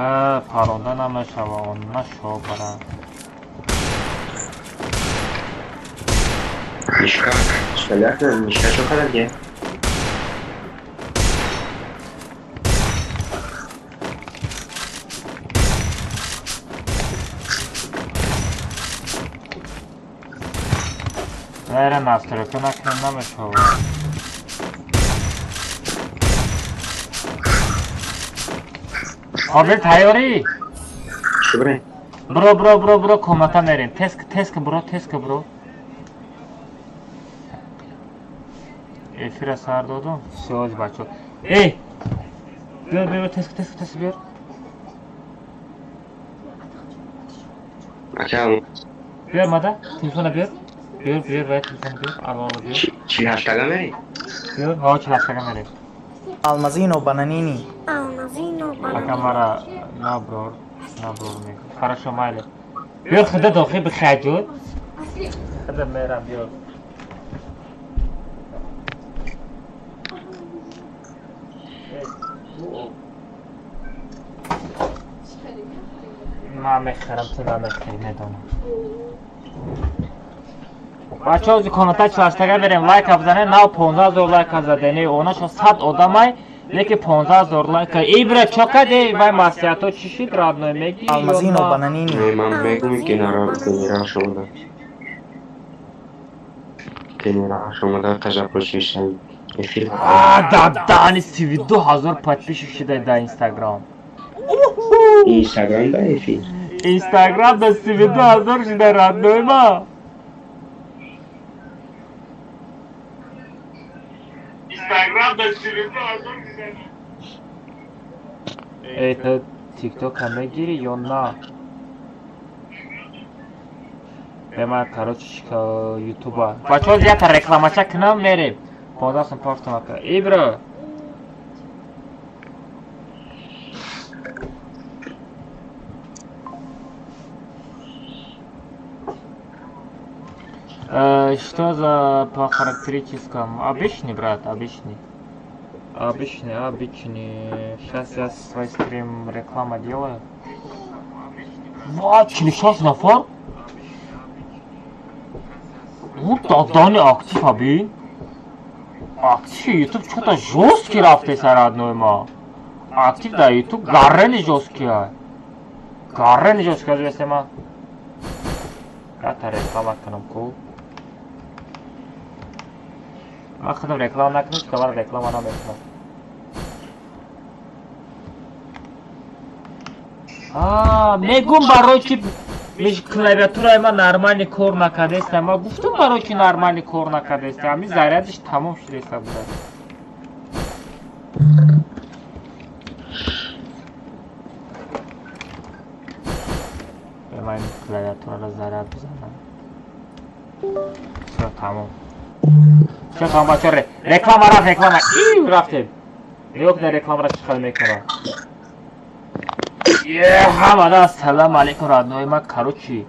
Паронда намешава, он нашо бара. Мишка, шаляка, Мишка чо кадаге? Вайра настройка накунем намешава. Қобил тайёрӣ? Чӣ бирем? Бро, бро, бро, бро, комната мерем. Теск, теск, бро, теск, бро. Эфира сар додум. Всё, бачо. Эй! Биёр, биёр, теск, теск, теск, биёр. Ака, Биёр, мада, телефона биёр. Биёр, биёр, вай телефона биёр. Алло, алло, биёр. 48-тага мерем? Биёр, ҳо, 48-тага мерем. Алмазино Бананини. Алмазино Ака Бананини. мара наброр, наброр мегӯ. Хорошо, майли. Биёр худа дохил бихаҷуд. Худа мерам, биёр. Ман мехарам, ту намехарӣ, медонам. Бачаҳо, ози комната 48-тага мерем, лайка бизанед, нав 15 000 лайка задени, онаша 100 одамай, леки 15 000 лайка. Ибра, чо каде? Вай маслиҳатҳо чӣ шид, родной, мегӣ ё Алмазино на? Бананини. Не, ман мегӯм генерал, генерал шумода. Генерал шумода тажаккур эфир. А, дадани 32 000 подписчик шида дар Инстаграм. Инстаграм да эфир. Инстаграм да 32 000 шида, родной ма. Инстаграм да 32 000 шида. Эй, ту ТикТока мегирӣ ё на? Бема, короче, Ютуба. Бачаҳо, якта рекламача кунам, мерем. 15 сум пафтам ака. Ибро. Что за по характеристикам? Обычный, брат, обычный. Обычный, обычный. Сейчас я свой стрим реклама делаю. Вот, 46 нафар? Ну, дадани актив, аби. Актив YouTube что-то жесткий рафтеса, родной ма. Актив да YouTube гаррени жесткий. Гаррени жесткий, если ма. Ята реклама кунам ку. Ман худам реклама накунам, чун ман реклама намекунам. А, мегум барои чи миш клавиатураи ман нормально кор накардеста. Ман гуфтам барои чи нормально кор накардеста. Ҳамин зарядиш тамом шудеста буда. Ман клавиатураро заряд бизанам. Всё, тамом. Всё, тамом, бачаҳо, реклама рафт, реклама. Ив, рафтем. Нигоҳ кунед рекламаро чӣ хел мекунад. Е, ҳамада ассалому алайкум, родной ма, короче.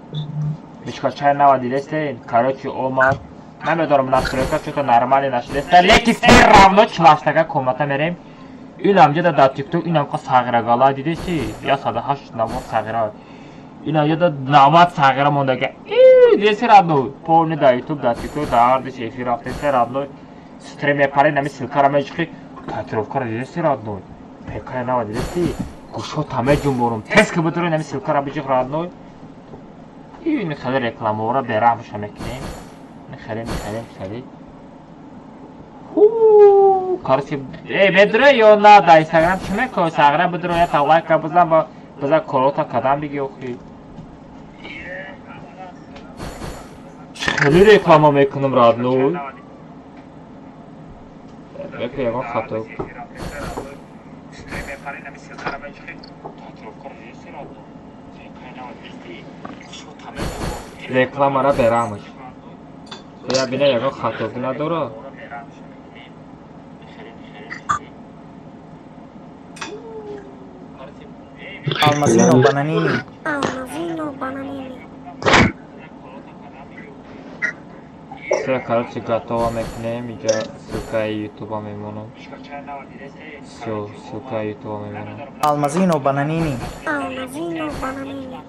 Мишкачай нава дидестен, короче, омад. Намедонам настройка что-то нормально нашидеста, леки все равно 48-тага комната мерем. Ин амҷада дар TikTok ин амқа сағирагала дидеси? 108 навор сағира. Ин амҷада 90 сағира мондага. И, дидеси, родной? Полный дар YouTube, дар TikTok, дар ҳар диш эфир рафтеси, родной. Стрим мепаред, нами ссылкаро меҷиқи. Татуировкаро дидеси, родной? ПК нава дидеси? Гӯшота меҷунборум. Тез ки бидури нами ссылкаро биҷиқ, родной. Ин хеле рекламаҳоро бераҳмша мекунем. Хеле, хеле, хеле. Ху, короче, эй, медуре ё на дар Инстаграм чӣ мекунӣ? Сағира бидуро, я лайка бизан ва бизан корота кадам биги охи. Хеле реклама мекунам, родной. Яке ягон хато. Рекламара берамаш. Я бина ягон хатогӣ надора. Алмазино Бананини. Алмазино Бананини. Все, короче, готово мекунем. Иҷа ссылкаи ютуба мемонам. Все, ссылкаи ютуба мемонам. Алмазино бананини. Алмазино бананини.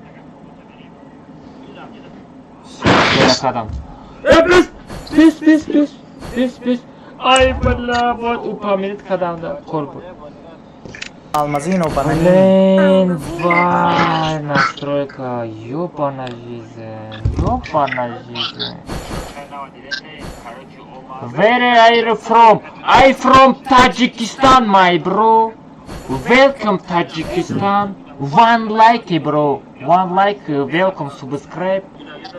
Все, кадам. Э, пис, пис, пис, пис, пис. Ай, бля, вот упомянуть кадам да кор буд. Алмазино бананини. Блин, вай, настройка, ёбана жизнь, ёбана жизнь. Where are you from? I from Tajikistan, my bro. Welcome Tajikistan. One like, bro. One like, welcome, subscribe.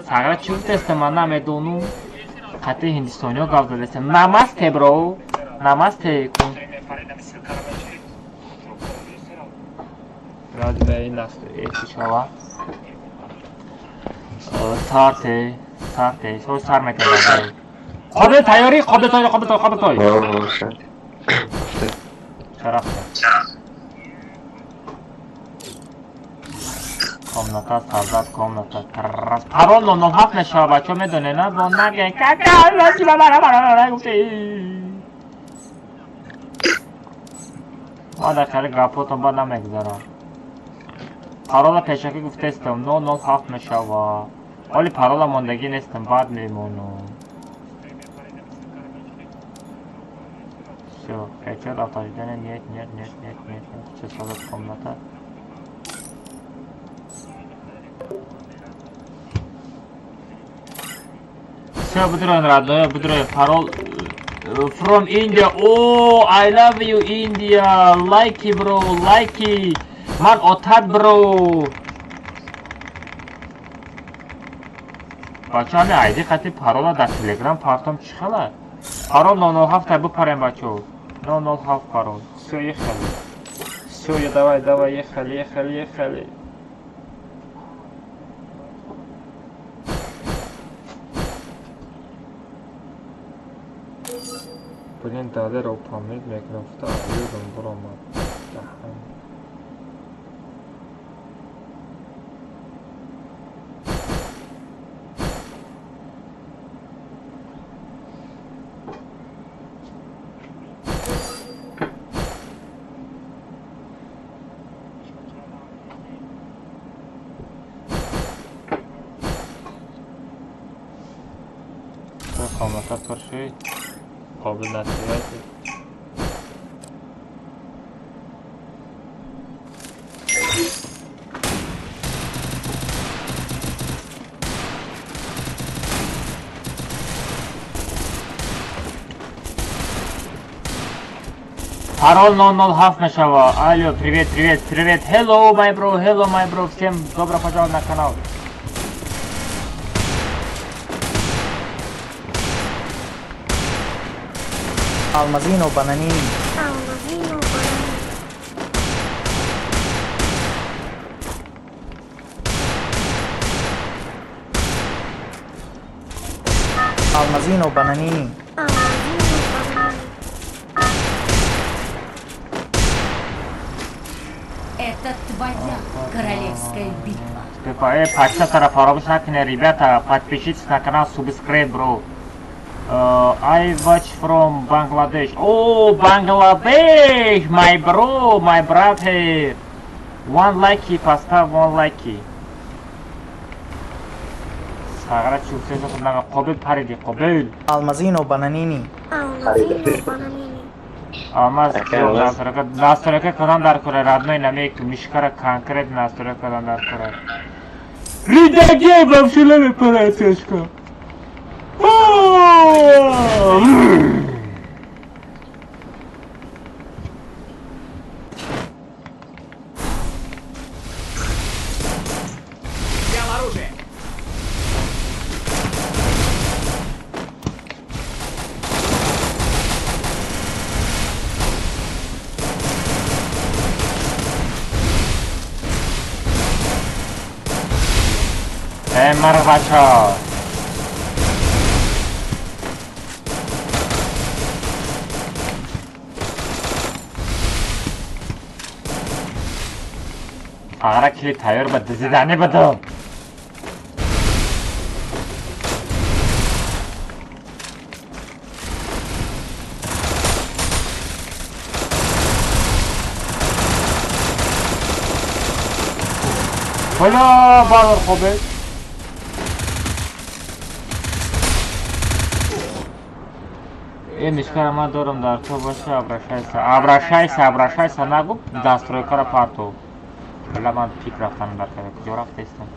Сагра чӣ гуфтеста, ман намедонум. Қатъи ҳиндистониҳо гап задастем. Намасте, bro. Намасте кун. Ради эти шава. Сарте, сарте, со сар мекардам. Қобил тайёрӣ, қобил тайёрӣ, қобил тайёрӣ, қобил тайёрӣ. Шараф. Комната сарзад, комната. Парол 007 мешава, бачаҳо медонед, на? Бо нагӯед, кака, бара, гуфтӣ. Ма дар хеле гапотон бад намегузарам. Парола пешакӣ гуфтестам, 007 мешава. Ҳоли парола мондагӣ нестам, баъд мемонам. Всё, хочу автождение, нет, нет, нет, нет, нет, нет, всё, создать комната. Всё, будроем, родной, будроем, пароль from India. Oh, I love you, India. Like it, bro, like it. Man, otad, bro. Бача, ами айди қати парола дар Telegram партом чӣ хела? Парол 007 та бипарем, бачо. 007 парол. Всё, ехали. Всё, я давай, давай, ехали, ехали, ехали. Блин, далеро память мекунам, фта аюдам буромад. Даҳан. Комната пур шуд. Қобил насиҳат. Парол 007 мешава. Алло, привет, привет, привет. Hello, my bro, hello, my bro. Всем добро пожаловать на канал. Алмазино бананини. Алмазино бананини. Алмазино бананини. Алмазино бананини. Это твоя королевская битва. Подписаться фаромӯш накунед, ребята, подпишитесь на канал, subscribe, bro. I watch from Bangladesh. Oh, Bangladesh, my bro, my brother. One like, поставь one like. Сагра чуфте худнага қобил париди, қобил. Алмазино бананини. Алмазино бананини. Алмаз настройка кадан дар кора, родной намек мишкара конкрет настройка кадан дар кора. Ридаге вообще намепаратешка. Взял оружие. Эй, марвачо. Ағара кили тайёр ба дизидани будум. Бля, барор хобе. Э, мишкара ман дорам дар то боша, обращайся. Обращайся, обращайся, нагу, дастройкара парту. Бля, ман пик рафтам дар кара, куҷо рафтестам?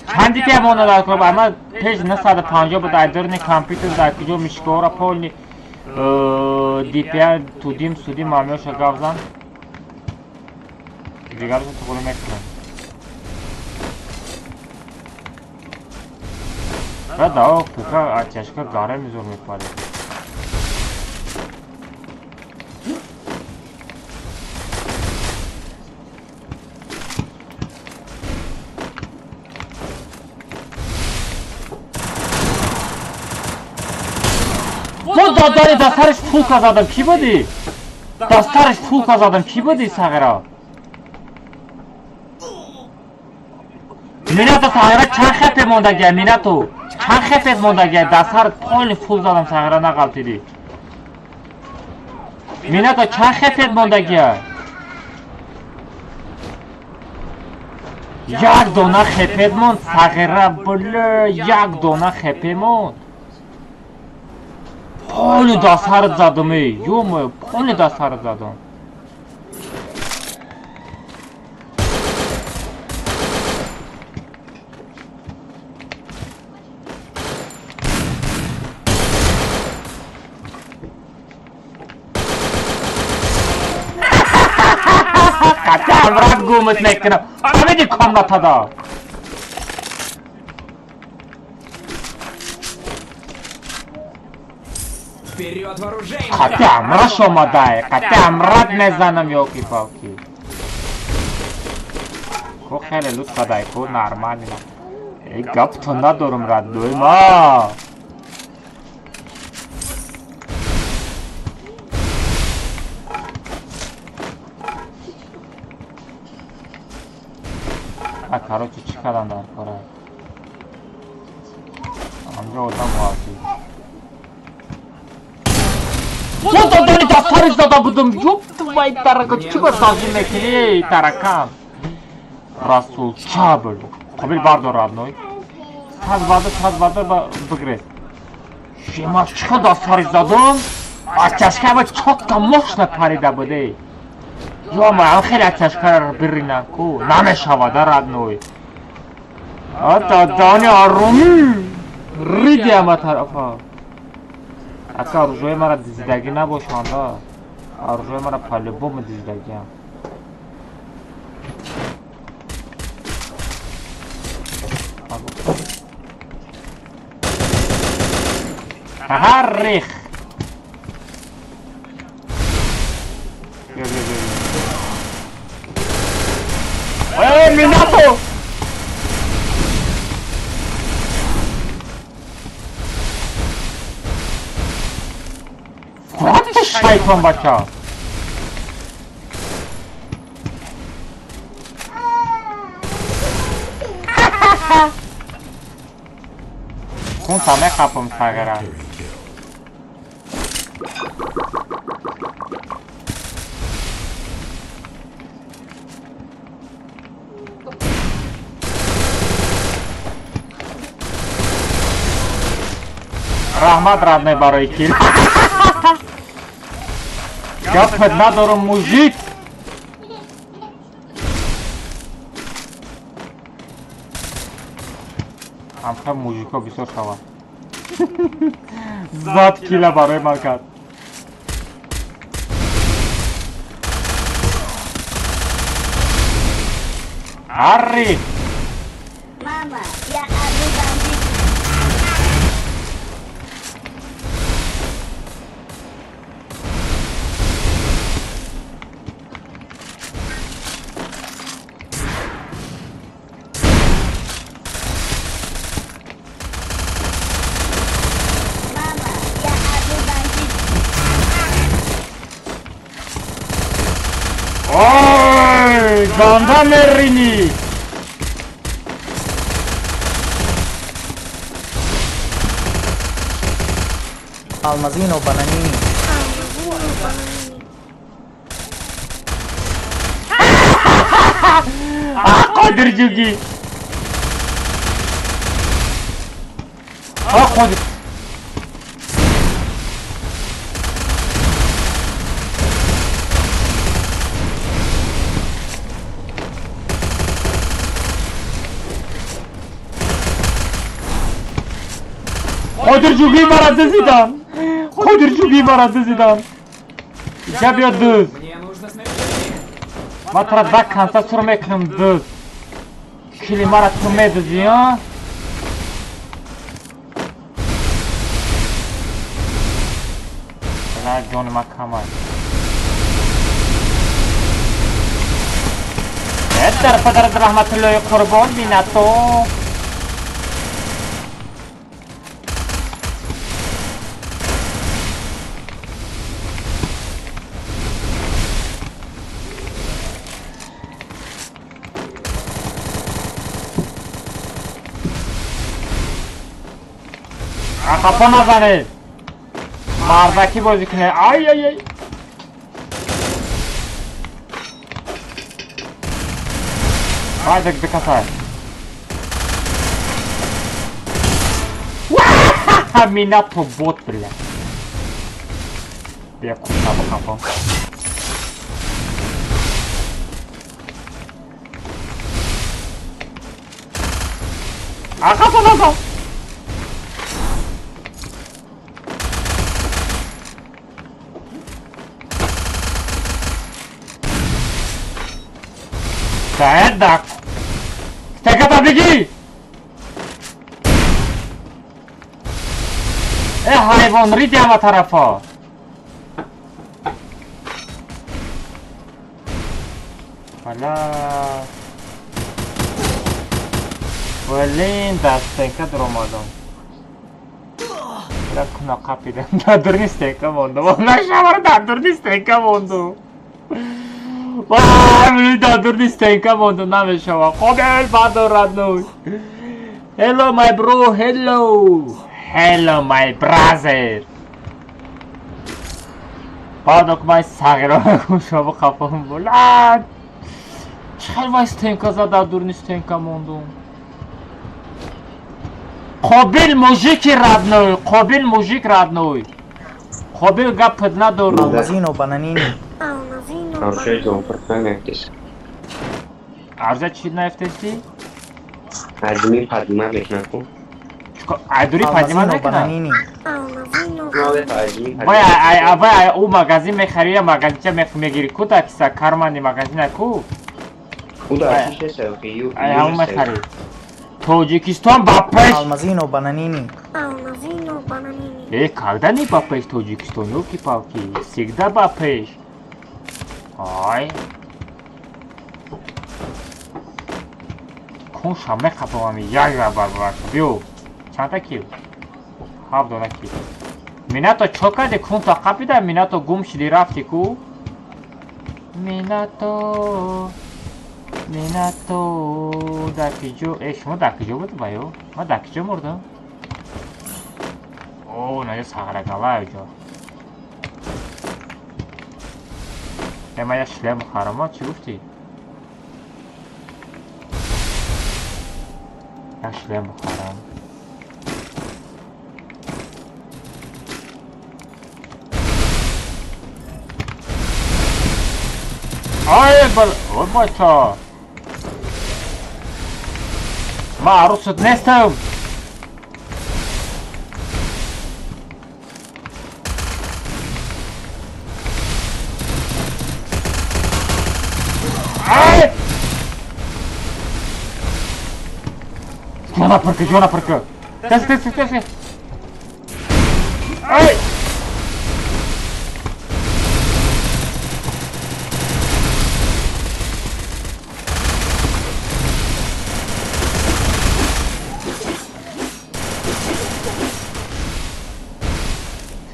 Чанд дите монда дар кор, ама пеш 950 буд, айдорни компютер дар куҷо мишкаҳоро полни DPI тудим судим мамёша гавзан. Дигарашо туғри мекунам. Да, да, ПК оттяжка гарами зур мепарид. Мо додари дастариш фулка задам, кӣ будӣ? Дастариш фулка задам, кӣ будӣ сағира? Минато сағира чанд хепе мондагия, Минато? Чанд хепет мондагия, дастар полни фул задам сағира нағалтидӣ. Минато чанд хепет мондагия? Як дона хепет монд сағира, бля, як дона хепе монд. Полни дастарат задам, эй, ё-моё, полни дастарат задам. Қати амрат гумат мекунам. Фаҳмиди комнатада. Вперед, вооружение! Қати амраш омадай. Қати амрат мезанам ёлки-палки. Ко хеле лутф кадай, ко нормально. Эй, гаптон надорум раддои ма. А, короче, чӣ кардам дар кора? Ҳамҷо одам ғалтид. Мо додани дастари зада будам. Ёб твои тарака, чӣ ба савзӣ мекунӣ, эй таракан? Расул чабл. Қобил бардор родной. Саз бардор, саз бардор ба бигрез. Шема чӣ дастари задам? Оттяжка ва чётко мощно парида буд, эй. Ё ма, хеле оттяжкаро биринам ку. Намешавад, родной. А дадани оромӣ. Риди ама тарафа. Ака оружои мара дизидагӣ набошанда. Оружои мара по-любому дизидагиам. Харрих! Эй, Минато! Хватит шайтон бача! Хун саме қапым сағира. Раҳмат родной барои кил. Гапат надорам мужик. Ҳамха мужико бисёр шавад. Зад кила барои ман кард. Ҳарри! Мама, я одну бандит. Мама, я одну бандит. Ой, ганда мерини! Алмазино бананини. Алмазино бананини. А, Қодир ҷугӣ. А қодир. Қодир ҷугӣ мара дизидан. Қодир ҷугӣ мара дизидан. Иҷа биё дӯз. Мне нужно снаряжение. Ман тура да канса сур мекунам дӯз. Кили мара ту медузӣ, а? Ла ҷони ма камай. Дар падарат раҳматуллоҳи қурбон бинато. Қапо назанед. Мардакӣ бозӣ кунед. Ай ай ай. Вай бикасай. Минато бот, бля. Бия куша ба қапо. Қапо назан. Да. Стеката бигӣ. Э ҳайвон риди ҳама тарафа. Ҳала. Блин, дар стенка дуромадам. Бля, куна қапидам. Дар дурни стенка мондам. Нашавар дар дурни стенка мондум. Вай, блин, дар дурни стенка мондум, намешава. Қобил бадор родной. Hello, my bro, hello. Hello, my brother. Баъдок май сағиро шоба қафом буланд. Чӣ хел вай стенка зад дар дурни стенка мондум. Қобил мужики родной, Қобил мужик родной. Қобил гапат надору. Алмазино бананини. Алмазино Аржаи зоопарк нафтес. Арза чӣ нафтести? Аҷми падима мекунад ку. Айдури падима Алмазино мекунад? бананини. Алмазино Аҷми Вай ай вай ай ӯ магазин мехари я магазинча мегири ку дар киса кармани магазина ку? Ӯ дар чиш нест, ю. Ай ҳамон мехари. Тоҷикистон ба пеш. Алмазино бананини. Алмазино бананини. Э, когда не ба пеш Тоҷикистон, ёлки-палки, всегда ба пеш. Ай. Кун шам меқапам як бар биё. Чанда кил? Ҳафт дона кил. Минато чо карди? Кунта қапида, Минато гум шиди рафти ку? Минато Минато дар киҷо? Э, шумо дар киҷо буд баё? Ман дар киҷо мурдам? О, наҷо сағрагала ҷо. Э, ман як шлем бихарам, чӣ гуфтӣ? Як шлем бихарам. Ай, бал, ой, бача. Ман арӯсат нестам. Ай! Ҷона пурка, ҷона пурка. Тез, тез, тез, тез. Ай!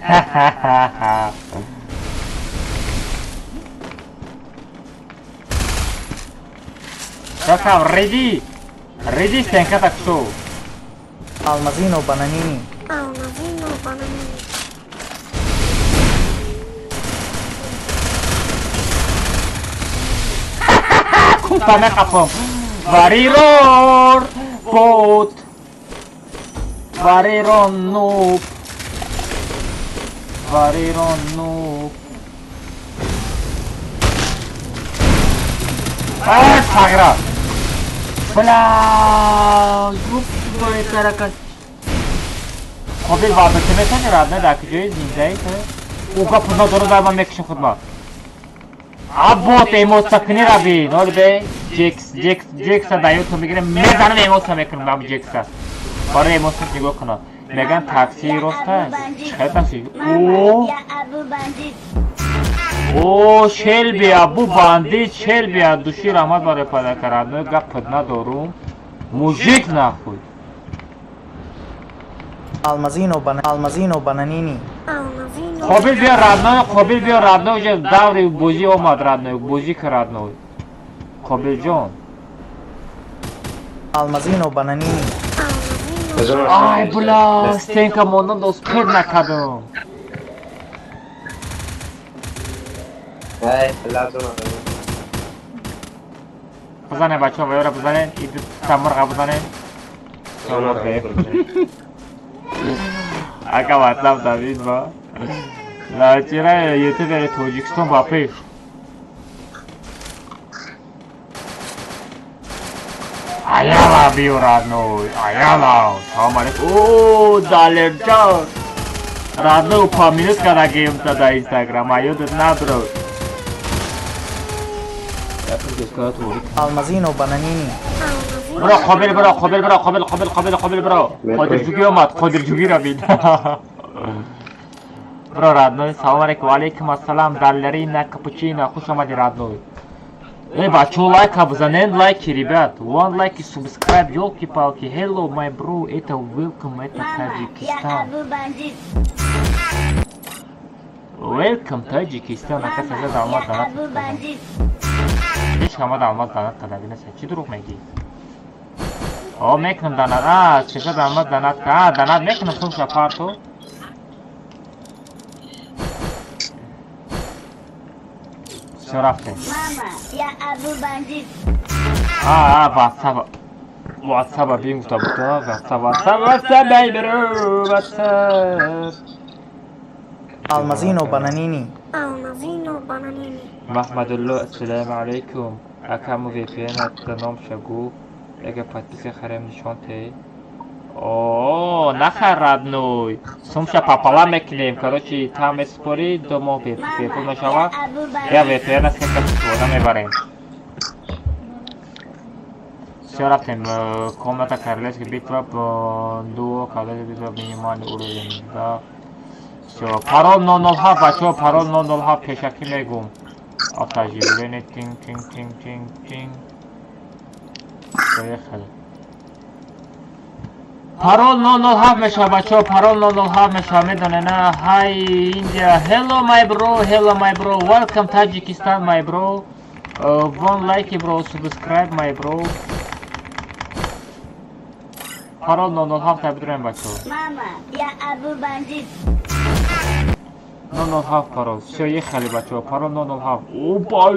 Ха-ха-ха-ха. Чокам, реди! Реди стенка так шоу. Алмазино бананини. Алмазино бананини. Кунта меқапам. Warrior бот. Warrior noob. Warrior noob. А, сагра. Бля, ёб твою таракан. Қобил вабате метани, родной, дар куҷои зиндаи ту? Ӯ гап надору, дар ман мекушем худма. А бот эмоция кунӣ раби, ноли бе, Джекс, Джекс, Джекса да ютуб мегирем, мезанам, эмоция мекунам нам Джекса. Барои эмоция нигоҳ куна. Меган такси роста, чӣ такси? О, о, Шелби, Абу бандит, Шелби, от души раҳмат барои подарка, родной, гап надорум. Мужик нахуй. Алмазино бана Алмазино бананини. Алмазино. Қобил биё, родной, Қобил биё, родной, уже даври бозӣ омад, родной, бозӣ ки, родной. Қобилҷон. Алмазино бананини. Алмазино. Ай, бля, стенка мондан успел накардам. Ай, лазона. Бизанем, бачаҳо, ваёра бизанем, иди самурға бизанем. Зона. Ака WhatsApp Давид ба. Лачира ютубери Тоҷикистон ба пеш. Аяла биё, родной, аяла. Салом алейкум. О, Далерҷон. Родной, поминус кардагим та дар Инстаграм, а ёдат набро. Алмазино бананини. Бро, Қобил, бро, Қобил, бро, Қобил, Қобил, Қобил, Қобил, бро. Қодирҷугӣ омад, Қодирҷугиро бин. Бро, родной, салом алейкум, алейкум ассалам, Даллерина Капучино, хуш омадӣ, родной. Эй, бачо, лайка бизанен, лайки, ребят. One like и subscribe, ёлки-палки. Hello, my bro, это welcome, это Таджикистан. Welcome, Таджикистан. Ака сазад алмаз донат. Ҳеҷ камад алмаз донат кардагӣ нест. Чӣ дурӯғ мегӣ? О, мекунам донат. А, сесад алмаз донат. А, донат мекунам, сумша парту. Всё, рафтем. Мама, я Абу бандит. А, а, WhatsApp. WhatsApp бин гуфта буд. WhatsApp, WhatsApp, WhatsApp, baby, WhatsApp. Алмазино бананини. Алмазино бананини. Маҳмадулло, ассалому алайкум. Акаму VPN ном шагу. Яке подписка харем, нишон те. О, нахар, родной. Сумша пополам мекунем. Короче, там месупорӣ, 2 моҳ бепул мешавад. Я VPN аст, ки истифода мебарем. Всё, рафтем. Комната королевская битва, дуо, королевская битва, минимальный уровень, да. Всё, парол 007, бачаҳо, парол 007 пешакӣ мегум. Автооживление, тинг, тинг, тинг, тинг, тинг. Поехали. Парол 007 мешава, бачаҳо, парол 007 мешава, медоне на? Hi, India. Hello, my bro, hello, my bro. Welcome, Tajikistan, my bro. One like, bro, subscribe, my bro. Парол 007 та бидурем, бачаҳо. Мама, я Абу бандит. 007 парол. Всё, ехали, бачаҳо. Парол 007. Опа!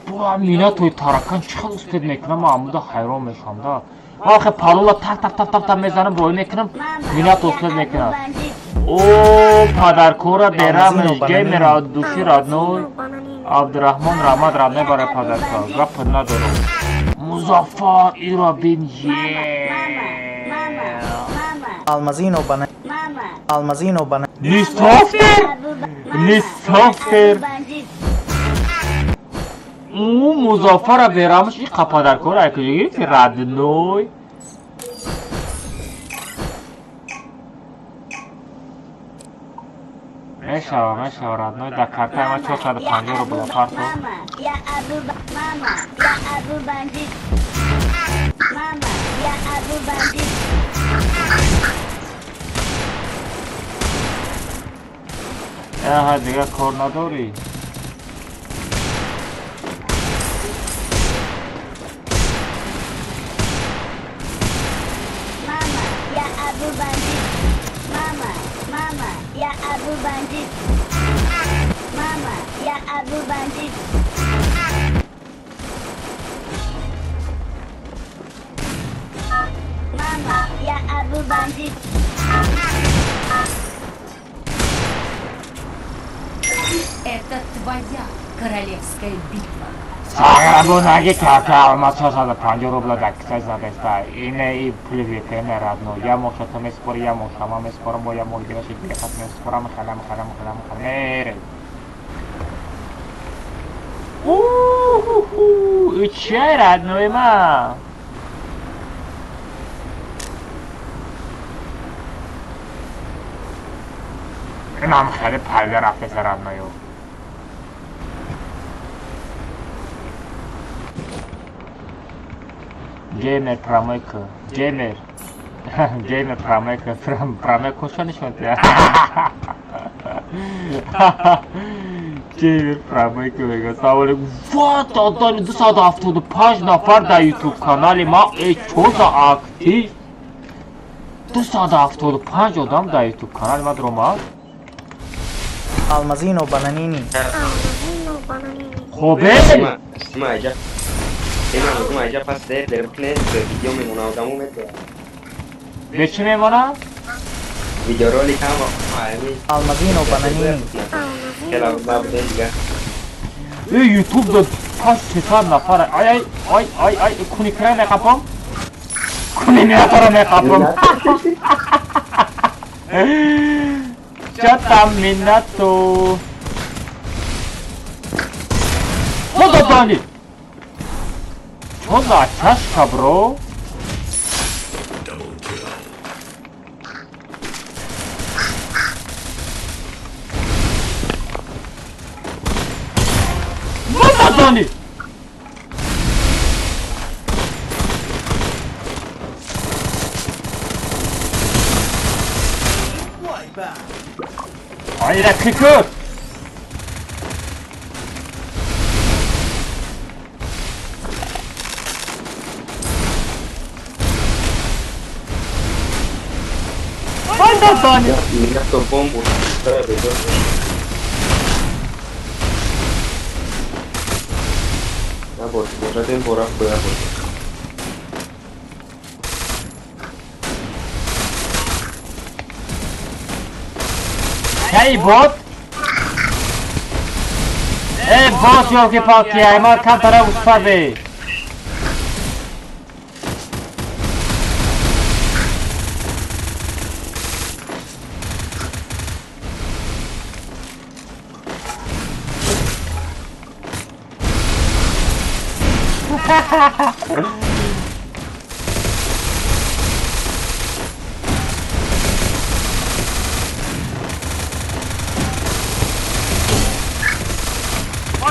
Ба мина той таракан чӣ хел успеть мекунам, ман амуда ҳайрон мешавам да. Ман охе парола так так так так так мезанам, рой мекунам, минат успеть мекунам. О, падаркора берамеш, геймера души, родной. Абдурахмон Рамад, родной, барои подарка. Гап надорам. Музаффар, ира бин е. Алмазино бана Алмазино бана Не софтер? Не софтер. Ӯ Музаффара берамш, и қападаркора ай куҷо гирифти, родной? Мешава, мешава, родной, дар картаи ман 450 рубл парту. Мама, я Абу Мама, я Абу бандит. Мама, я Абу бандит. Аҳа, дигар кор надорӣ? Мама, я Абу бандит. Мама, мама, я Абу бандит. Мама, я Абу бандит. бандит. Это твоя королевская битва. Сағрабонаги кака алмаз 450 рубла дар кисаи задаста. Ине и пули VPN родной. Я моҳ шато месупорӣ, я моҳ шама месупорам, бо я моҳи дига ши дига месупорам, халам халам халам халам мерем. Уху, чай родной ма. Инам хеле пайда рафтеса родной. Геймер промойка. Геймер. Геймер промойка. Промойку что нишон Геймер промойка мега. Салом алейкум. Вот одани 275 нафар дар YouTube канали ма. Эй, чо за актив? 275 одам дар YouTube канали ма дромад. Алмазино бананини. Хобе? Сима аҷа. Сима мегум аҷа пас дер бикне видео мемона одамо медора. Бе чӣ мемона? Видеоролик ҳама ҳами. Алмазино бананини. Хела набудем дига. Эй, YouTube да 800 нафар. Ай ай ай ай ай куни кра меқапам? Куни меатара меқапам. Чё там минато? Худо дани. Чё за чашка, бро? Худо дани. Ай, кикур. Худо дани. Минато бомбу. Набор, божадем бора хуя бор. Hey бот! Эй, бот, ёлки-палки, ай ма камтара успави!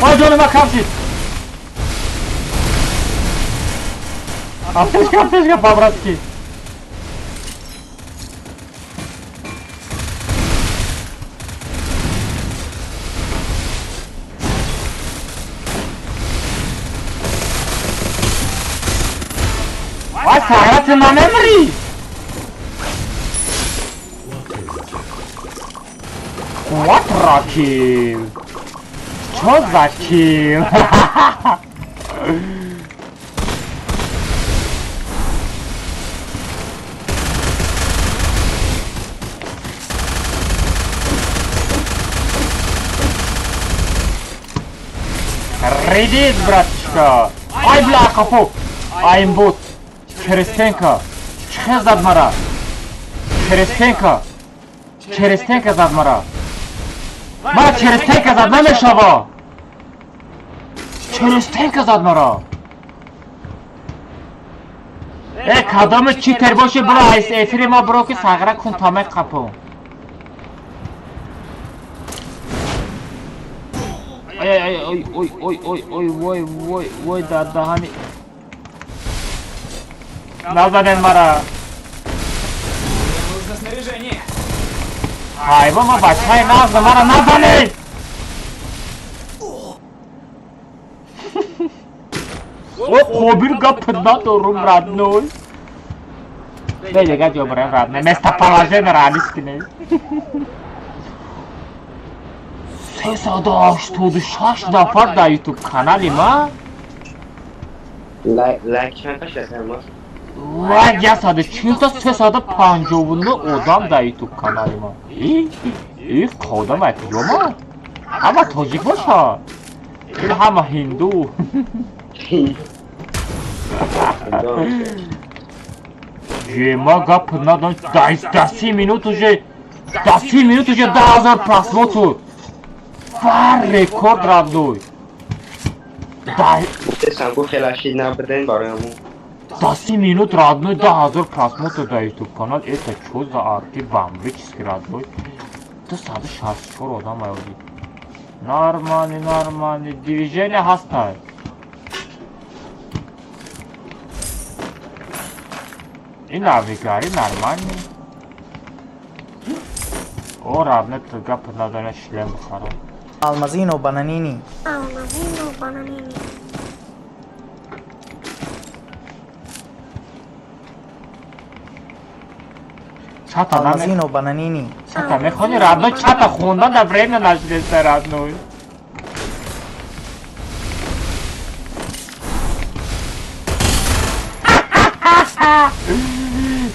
Ой, ҷони ма кам шид! Аптечка, аптечка, по-братски! Ай, сағра, ты намемри! Quattro kill! Чё за килл? Редит, братишка! Ай, бля, қафо! Аймбот! Черестенко! Чӣ зад мара? Черестенко! Черестенко зад мара! Мара Черестенко зад намешава! Черестенко зад мара! Э, кадоми читер боши, бро, айс эфири ма бро ки сағра кун тамай қапо. Ай ай ай ой ой ой ой ой ой ой дар даҳани. Назанен мара. Мне нужно снаряжение. Ҳайвон ма бачаи нағза мара назанед! О, қобир гап надорум, родной. Не, дега ҷо барем, родной. Местоположение реалист не. 386 нафар дар YouTube канали ма. Лайк чанд та шад алмаз? Вай, 140 та 359 одам дар ютуб канали ман. И одам ай куҷома? Ҳама тоҷик боша? Ин ҳама ҳинду. Ема, гап надам, да 30 минут уже, да 30 минут уже 10 000 просмотр. Фар рекорд, родной. Да. Гуфтесам, гуфт хеле ашид набуден барои ҳамун. Да 30 минут, родной, 10 000 просмотр дар ютуб канал. Это чё за арти бомбический, родной? 264 одам аёди. Нормальный, нормальный. Движение ҳастай. Ин навигари нормальный. О, родной, ту гап надона, шлем бихарам. Алмазино Бананини. Алмазино Бананини. Чата наме. Алмазино Бананини. Чата мехони, родной, чата хондан да время нашдеста, родной.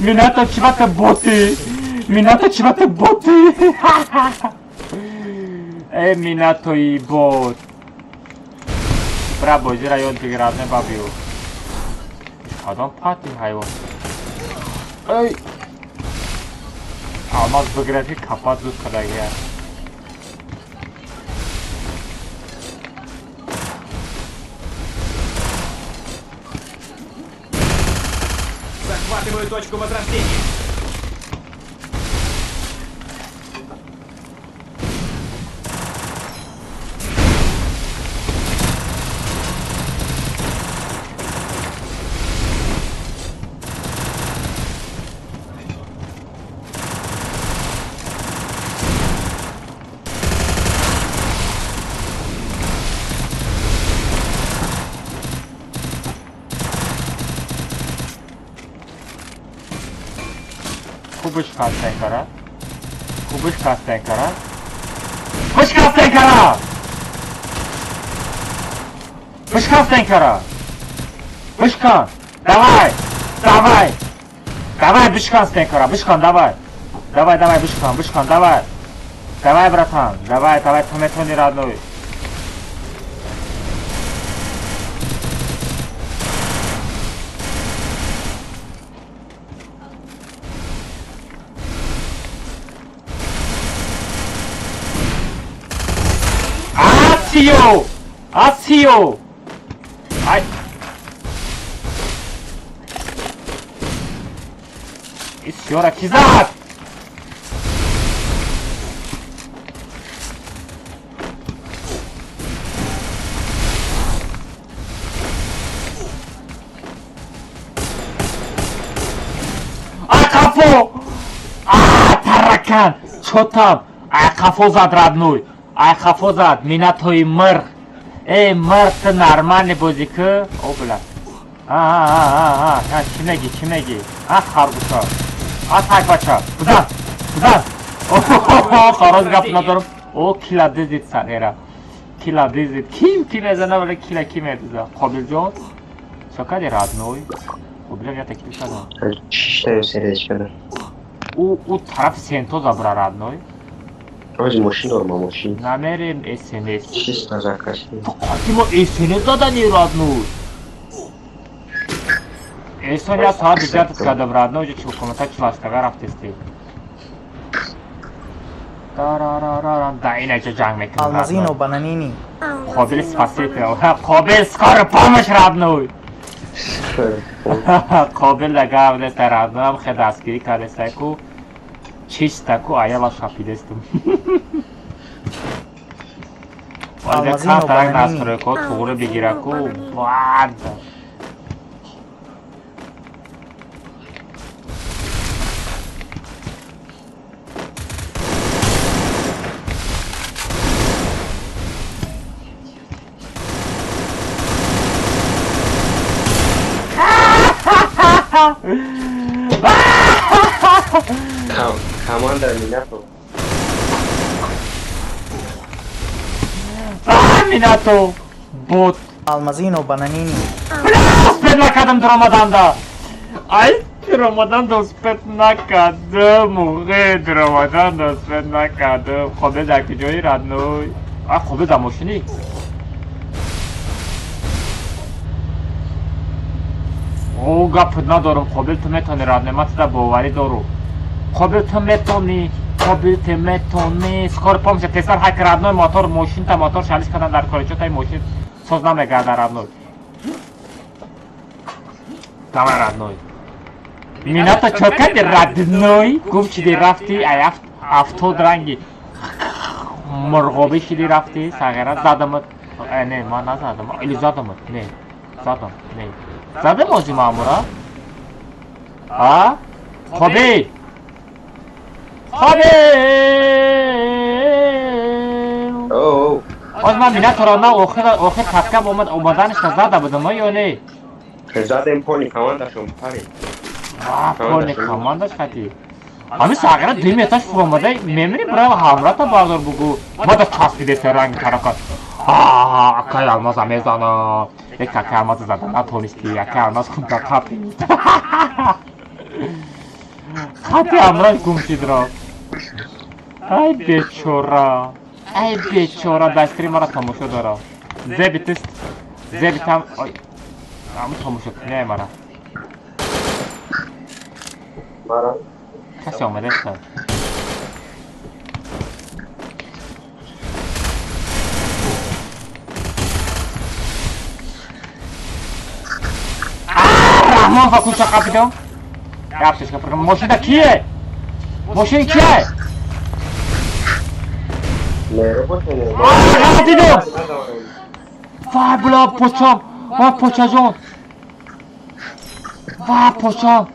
Минато чивата боти! Минато чивата боти! Э, Минато и бот! Бра, бозира ёд бигир, родной, бабиё. Кадом пати ҳайвон? Эй! Алмаз бигирад, ки капат зуд кардагия. Захватываю точку возрождения. Хуб бишкастен кара. Хуб бишкастен кара. Бишкастен кара! Бишкастен кара! Бишкан! Давай! Давай! Давай, бишкастен кара! Бишкан, давай! Давай, давай, бишкан, бишкан, давай! Давай, братан! Давай, давай, ту метони, родной! Асиё! Асиё! Ай! Исёра ки зад? Ақафо! А, таракан! Чё там? Ақафо зад, родной! Ақафо зад, минатои мирх! Эй, мирх, ту нормальный бозӣ ку? О, бля. А, а, а, а, а, чӣ мегӣ, чӣ мегӣ? А, харгуша. А, тайпача. Бизан, бизан. Хорос, гап надорам. О, кила дизид, сағира. Кила дизид. Ким ки мезана, вале кила ки медиза? Қобилҷон? Чо кади, родной? Қобилҷон, я таклиф кардам. Шиштаю сердечко. Ӯ тарафи сентоза бура, родной. Ози мошин дорам, мошин. Намерем СНС. Чисто заказ. Фақат мо СНС дадани, родной. Эсон я соат бижатат кардам, родной, ҷо чилкомата чилаштага рафтести. Тарарарарам, да инаҷа ҷанг мекунем. Алмазино Бананини. Қобил спасите. Қобил, скоро помощь, родной. Қобил дага неста, родной, ам хе дастгирӣ кардеста ку. Чиста ку аяла шапидестум. Алмазино Тарак Бананини. Настройка туғри бигира ку. Бад. Команда Минато. А, Минато! Бот! Алмазино Бананини. Успел накардам дуромаданда. Ай, ромадан доспет накардам, уғед, ромадан доспет накардам. Хобе дар куҷои, родной? А, хобе дар мошини? О, гап надорам, Қобил, ту метавонӣ, родной, ман туда боварӣ дорум. Қобил, ту метавонӣ, Қобил, ту метавонӣ. Скоро помощь, тезтар ҳак, родной, мотор, мошинта мотор шалиш кардан дар кори, чо таи мошин соз намегарда, родной. Давай, родной. Минато чо кардӣ, родной? Гум шидӣ рафтӣ, ай афтод ранги мурғобӣ шидӣ рафтӣ, сағира задамат. Не, ман назадам. Или задамат? Не. Задам, не. Задам ози маъмура? А? Қобил! Қобил! Оу. Оз ман минаторо на охир охир каскам омад омаданашта зада будам ё не? Задем пони командашон пари. А, пони командаш хати. Ҳамин сағира ду метраш фуромада мемири бирава ҳамрата бардор бугу. Мада часпидеса ранги тарака. Акай алмаза мезана. Як акай алмаза зада натонисти, акай алмаз хунта қапи. Хати ҳамроҳ гум шидро. Ай бечора. Ай бечора дастри мара тамошо дора. Зеби тист. Зеби там. Ой. Ам тамошо не мара. Мара. Касе омадаста. Раҳмон ва куча қапидам. Яптишка прям мошина кие? Мошин кие? Дидам. Вай бла почам. Ва почаҷон. Ва почам.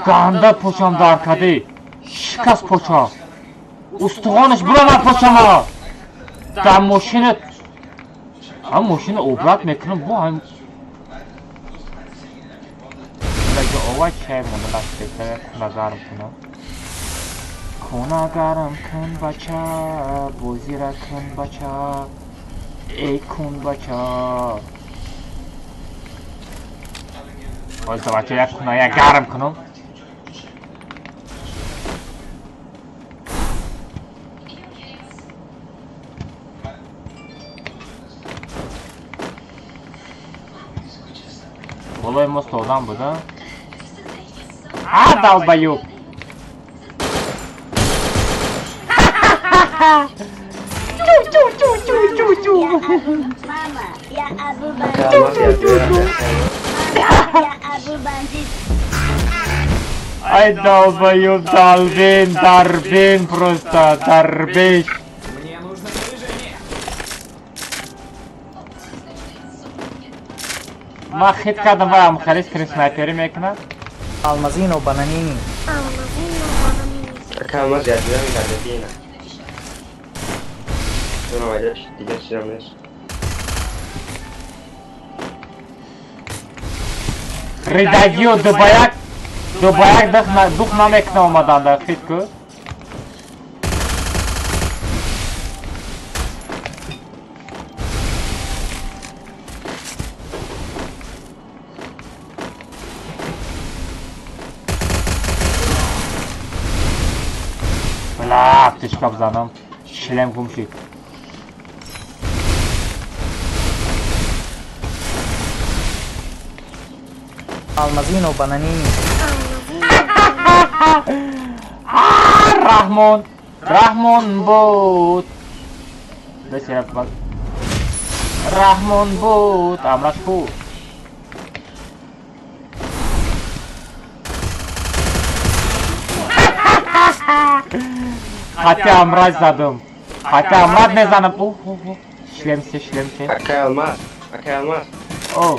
Ганда почам дар кади. Шикаст почам. Устухонаш буромад почама. Дар мошина ҳам мошина обрат мекунам бо ҳам овай чай монда ластета куна гарм кунам. Куна гарм кун бача, бозира кун бача, эй кун бача. Ойса бача як куна як гарм кунам. Болои мост одам буда? А, долбоёб! Чу-чу-чу-чу-чу-чу! Мама, я Абу Бандит. Мама, я Абу Бандит. Ай, долбоёб, долбин, дарбин просто, дарбиш. Мне нужно снаряжение. Ман хит кардам ва амхали скрин снайпери мекунад. Алмазино бананини. Алмазино бананини. Акай алмаз ядира мегарда бина. Зона вайдаш дигар чизам нест. Ридагиё дубаяк дубаяк дух намекуна омаданда хит ку. Бла, птичка бзанам. Шлем гум шид. Алмазино бананини. Раҳмон, Раҳмон буд. Раҳмон буд, амраш ку. Хати амраз задам. Хати амраз мезанам. Шлемсе, шлемсе. Акай алмаз, акай алмаз. О.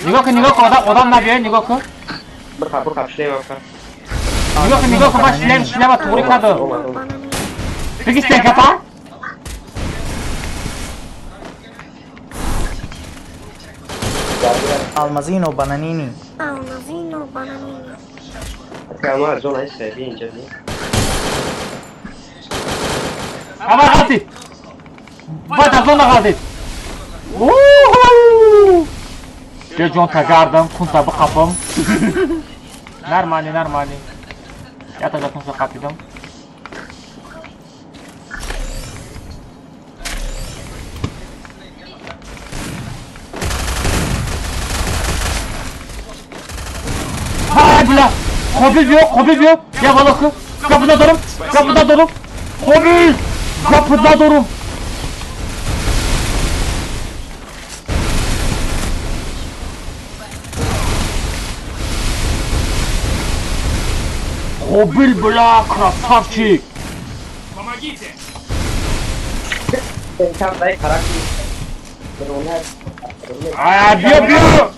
Нигоҳ кун, нигоҳ кун, одам одам набиёй, нигоҳ кун. Бирқа, бирқа, шлем ака. Нигоҳ кун, нигоҳ кун, ман шлем, шлема туғри кардам. Омад, омад. Биги стенка па? Алмазино бананини. Алмазино бананини. Акай алмаз, зона ҳест, би инҷа би. Ава ғалтид. Ва дар зона ғалтид. Уху! Бия ҷон тагардам, кунта биқапам. Нормально, нормально. Я тогда кунта қапидам. Ай, бля! Қобил биё, Қобил биё! Я балоку! Гапида дорум! Гапида дорум! Қобил! Гапида дорум! Қобил, бля, красавчик! Помогите! Ай, биё, биё!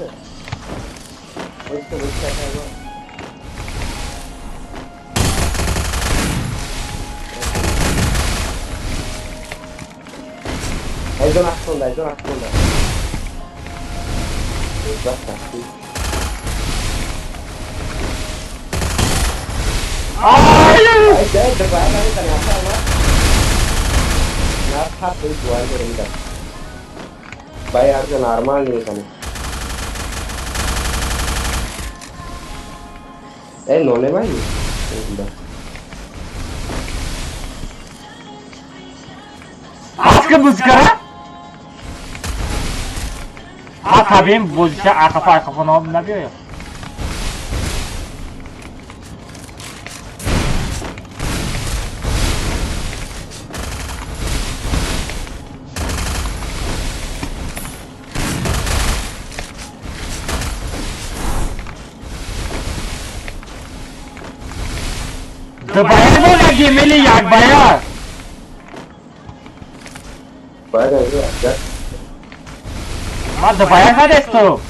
Ай! Аска музыка? А табим бозиша ақафа ақафа набиёя. Дубая монаги мили як бая. Ма дубая задесту.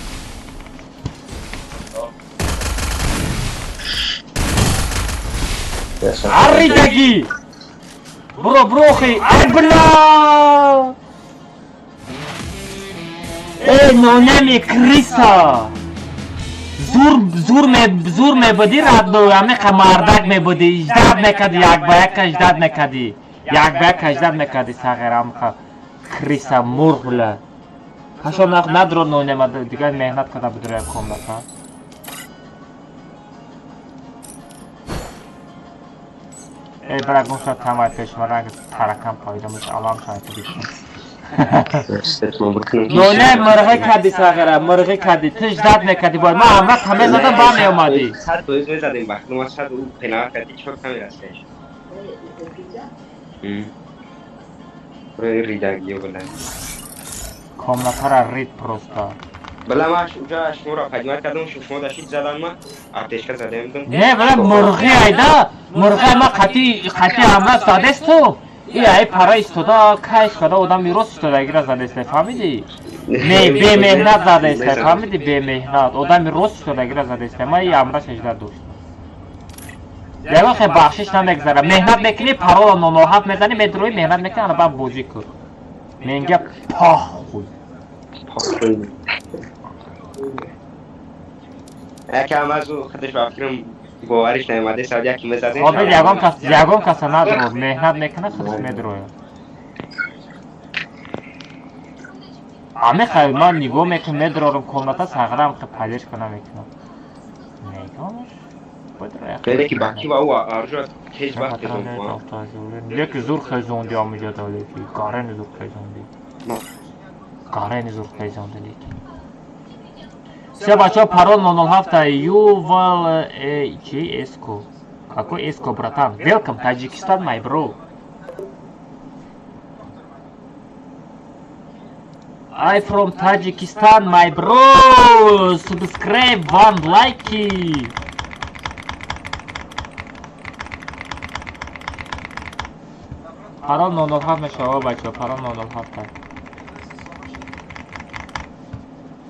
Арридаги! Бро, брохи! Ай, бля! Эй, нонами крыса! Зур мебуди, радно, амиқа мардак мебуди, иждад мекади, як ба яка иждад мекади. Як ба яка иждад мекади, сағир, амиқа крыса, мурғ, бля. Ҳашо надро нонема, дигар меҳнат када будро як комната. Эй, бра, гумша тамай пеш, ма ранг таракан пайдо меш, алам шайти бишин. Ноне мурғӣ кади сағира, мурғӣ кади, ту ждат мекади бояд. Ман амра таме задам, ба меомадӣ. 100% мезадем, вақт ма 100 ӯ пенал кади чор камера сеш. Ридагиё бля. Комнатара рид просто. Бля, ма уҷа шуморо поднимать кардам, шумо дашид задан ма, аптечка задем. Не, бля, мурғӣ айда, мурғӣ ма қати қати амра задесту. И ай пара истода, кайф када одам рост истодагира задеста, фаҳмидӣ? Не, бемеҳнат задеста, фаҳмидӣ? Бемеҳнат. Одами рост истодагира задеста. Ма и амра шажда дошт. Ягон хе бахшиш намегзара. Меҳнат мекунӣ, парола ноноҳат мезанӣ, медроӣ, меҳнат мекунӣ, ана баъд бозӣ кун. Менга похуй. Якам аз ӯ худаш ба фикрам бовариш наомаде, сад яки мезадем. Қобил ягон каса надро, меҳнат мекунад, худаш медрояд. Ами хай ман нигоҳ мекунам, медрорам комната, сағрам хе поддержка намекунам. Мегош? Бидроя. Леки баки ва ӯ аржо ҳеҷ вақт Леки зур хезонди амиҷода, леки гарени зур хезонди. Гарени зур хезонди леки. Все, бачаҳо, парол 007 Ювал чи Эско. Какой Эско, братан? Welcome Таджикистан, my bro. I from Tajikistan, my bro. Subscribe, one like. Парол 007 мешава, бачаҳо, парол 007.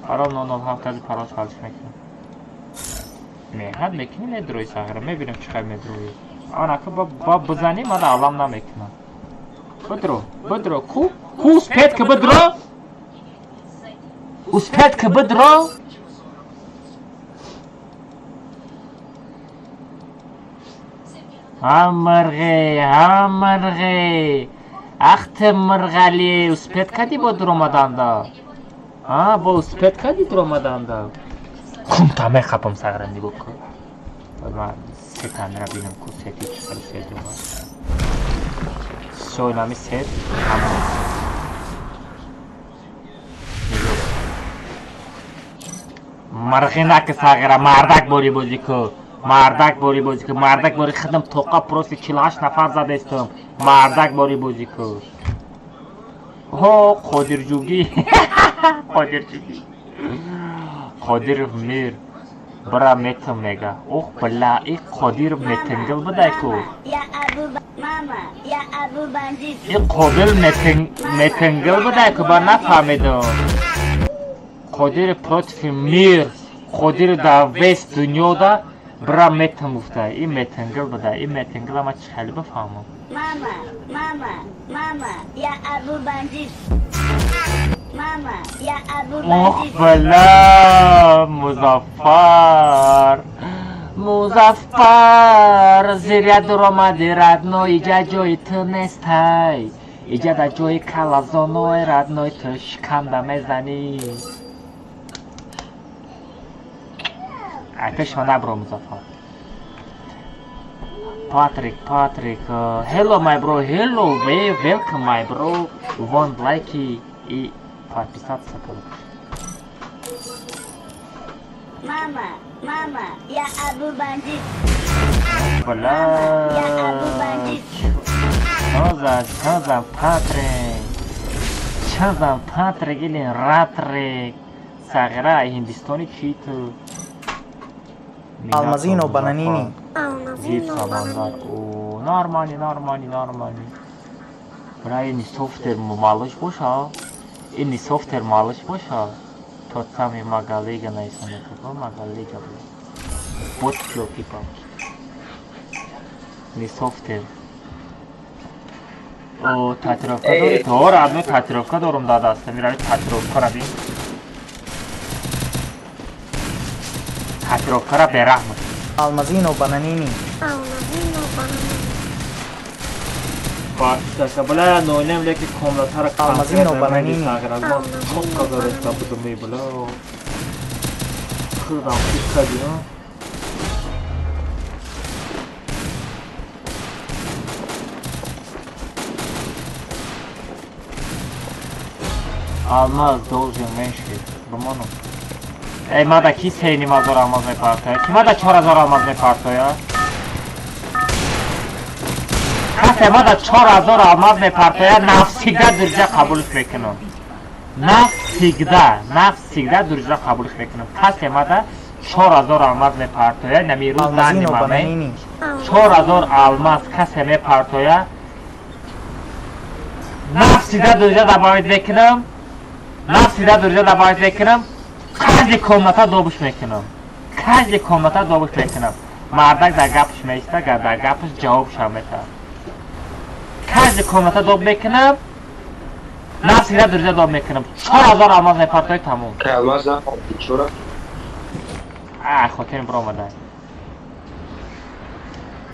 Парол 007 аз парол шалиш мекунам. Меҳнат мекунӣ, медроӣ сағира, мебинам чӣ қадр медроӣ. Анака ба бизанӣ, ман алам намекунам. Бидро, бидро, ку, ку успеть ки бидро? Успеть ки бидро? Ҳа мирғе, ҳа мирғе. Ах ты мирғали, успеть кадӣ бо дуромаданда? А, бо успеть кардӣ дуромаданда? Кунта мехапам сағра нигоҳ кун. Ман се камера бинам ку сети чӣ хел сет омад. Всё, инами сет тамом. Нигоҳ. Марғинаки сағира, мардак бори бозӣ ку. Мардак бори бозӣ ку. Мардак бори хидм тоқа просто 48 нафар задестам. Мардак бори бозӣ ку. Ҳо, Қодирҷугӣ. Қодирҷугӣ. Қодиров мир. Бира метм мега. Ох, бля, и Қодиров метингил будай ку. Я Абу Мама, я Абу Бандит. И Қодир метингил будай ку, ба нафаҳмидам. Қодир против мир. Қодир дар весь дунёда бира метм гуфта. И метингил будай. И метингил ама чӣ хеле бифаҳмам. Мама, мама, мама, я Абу Бандит. Мама, я Абу Ох, Бандит. бля, Музаффар. Музаффар, зиря дуромади родной, иҷа ҷои ту нестай. Иҷа дар ҷои калазоной родной ту шиканда мезанӣ. Ай пешма набро, Музаффар. Patrick, Patrick, hello my bro, hello, welcome my bro. Want like и подписаться, короче. Мама, мама, я Абу Бандит. Бля, Я Абу Бандит. Чё за Патрик? Чё за Патрик или Ратрик? Сағира, ҳиндистони чӣ ту? Алмазино Бананини. Зир Алмазино Самандар. Бананини. О, нормально, нормально, нормально. Бля, ини софтер малыш боша. Ини софтер малыш боша. Тот самый Магалига наисоне. Какой Магалига, бля? Вот ёлки-палки. Не софтер. О, татуировка дори? То, родной, татуировка дорум да даста. Мирави татуировка ра бин. Татуировка ра бераҳм. Алмазино Бананини. Алмазино Бананини. Бачака, бля, нойнем леки комнатара Алмазино Бананини. Чоққа зареста будум, бля. Худам кикади, а? Алмаз должен меньше. Бимону. Эй, мада ки 3,5 ҳазор алмаз мепартоя? Ки мада 4 ҳазор алмаз мепартоя? Касе мада 4 ҳазор алмаз мепартоя, навсегда друзья қабулш мекунам. Навсегда, навсегда друзья қабулш мекунам. Касе мада 4 ҳазор алмаз мепартоя, нами рӯз Алмазино данный момент Бананини. 4 ҳазор алмаз касе мепартоя, навсегда друзья добавить мекунам, навсегда друзья добавить мекунам, каждый комната добуш мекунам. Каждый комната добуш мекунам. Мардак дар гапш меиста, дар гапш ҷавобшам метаҳад. Каждый комната доб мекунам, навсегда друзья доб мекунам. 4 ҳазор алмаз мепартои, тамом. Алмаз напарти, чора? А, хотирим биромада.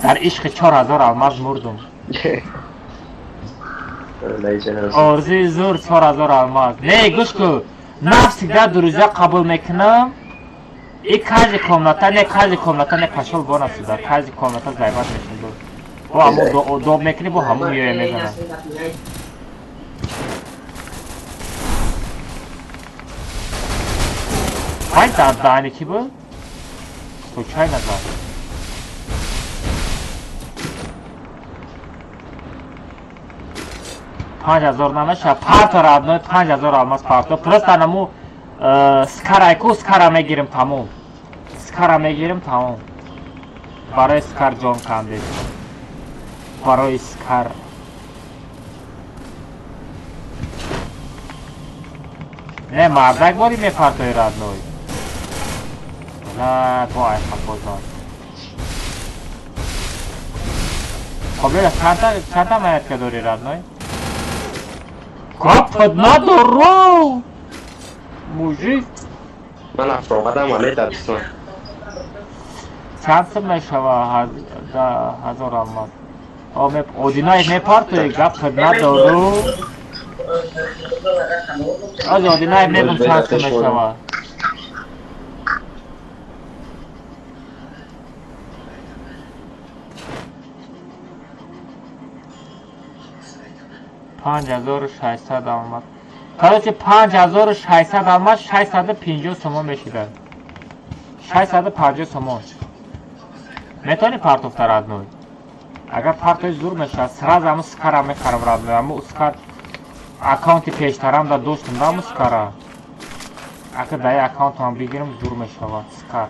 Дар ишқи 4 ҳазор алмаз мурдум. Орзуи зур 4 ҳазор алмаз. Не, гӯш ку. Навсегда друзья қабул мекунам. И каждый комната, не каждый комната, не пошёл вон отсюда. Каждый комната заебать мешин. Бо ҳамун доб мекунӣ, бо ҳамун меоя мезанад. Вай дар даҳани кӣ буд? Случайно зад. 5 ҳазор намеша. Парто, родной, 5 ҳазор алмаз парто. Просто наму скарайку скара мегирим, тамом. Скара мегирим, тамом. Барои скар ҷон кандед. Барои скар. Не, мардак бори мепартои, родной. Бла, бо ай хапозон. Хоб, лела, чандта маятка дори, родной? Гапат надору! Мужик. Ман афроғадам але дабистон. Чанд сум мешава ҳазор алмаз? О, одинаи мепартои, гапат надору. Аз одинай мегум чанд сум мешавад. 5600 алмаз. Короче, 5600 алмаз 650 сомон мешидад. 650 сомон. Метавонӣ партофта, родной? Агар партои зур мешавад, сразу ҳамун скара мехарам, родной. Ҳамун скар аккаунти пештарам да доштам да ҳамун скара. Агар дар аккаунтам бигирам, зур мешавад скар.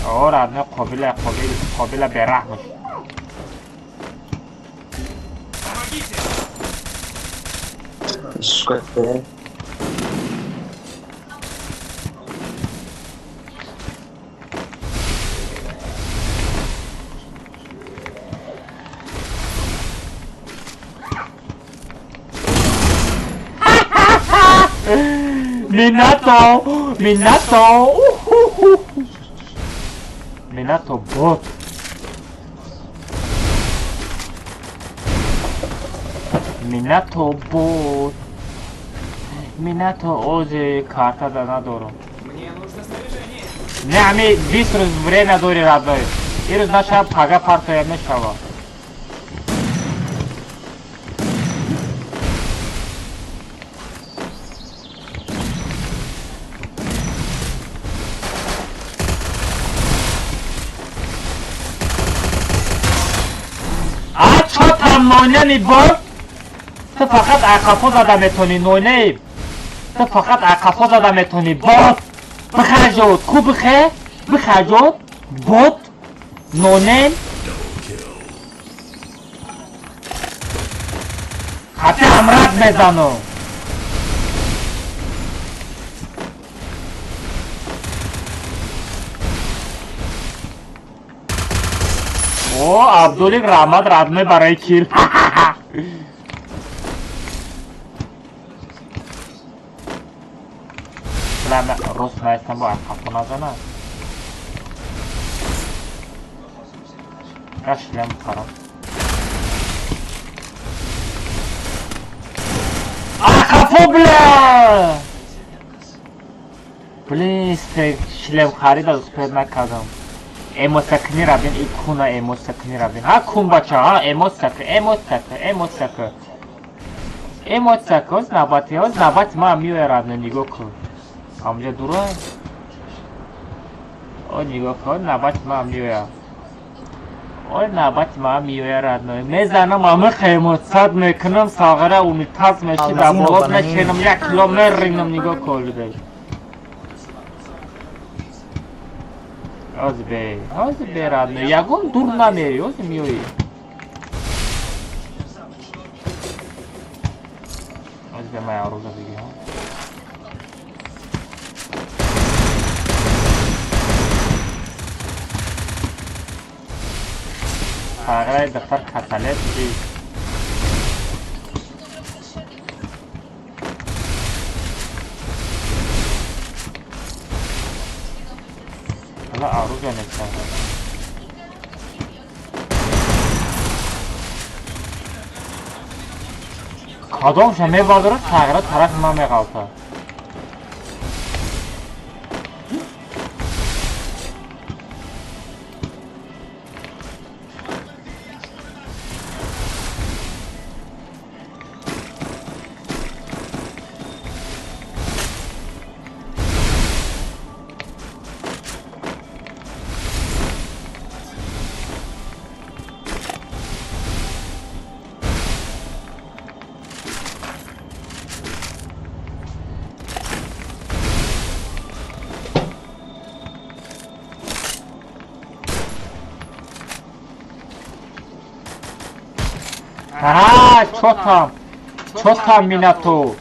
О, родной, қобила, қобил, қобила бераҳмаш. Помогите! Сука. Минато, Минато, уху-ху. Минато бот. Минато бот. Минато ози карта да надорам. Мне нужно снаряжение. Не, ами 20 рӯз время дори, родной. Ирӯз наша пага партоя мешава. А чотам нойнами бот? Ту фақат ақафо зада метонӣ, нойнеи. Ту фақат ақафо зада метонӣ, бот. Бихаҷот, ку бихе? Бихаҷот, бот, нонем. Хати ҳамрат мезанам. О, Абдулик, раҳмат, родной, барои кил. Лама рост наистам бо ақафо назанад. Кашлям харам. Ақафо, бля! Блин, шлем харида успел накардам. Эмоция кни рабин, и куна эмоция кни рабин. Ҳа кун бача, ҳа эмоция ки, эмоция ки, эмоция ки. Эмоция ки, оз навбати, оз навбати ман меояд, родной, нигоҳ кун. Амҷа дура? О, нигоҳ кун, оз навбати ман меояд. Ой, навбати ман меояд, родной. Мезанам, амиқ эмоция мекунам, сағира унитаз меши, дар Алмазино боло бананини. мешинам, як кило меринам, нигоҳ кун, бе. Оз бе, оз бе, родной, ягон дур намери, оз меоӣ. Оз бе, ман ярӯза бигирам. Сағираи духтар касалет чи? Ҳала оружие нестам. Кадомша мебардорад, сағира тарафи ман меғалтад. Ҳа, чотам. Чотам Минато.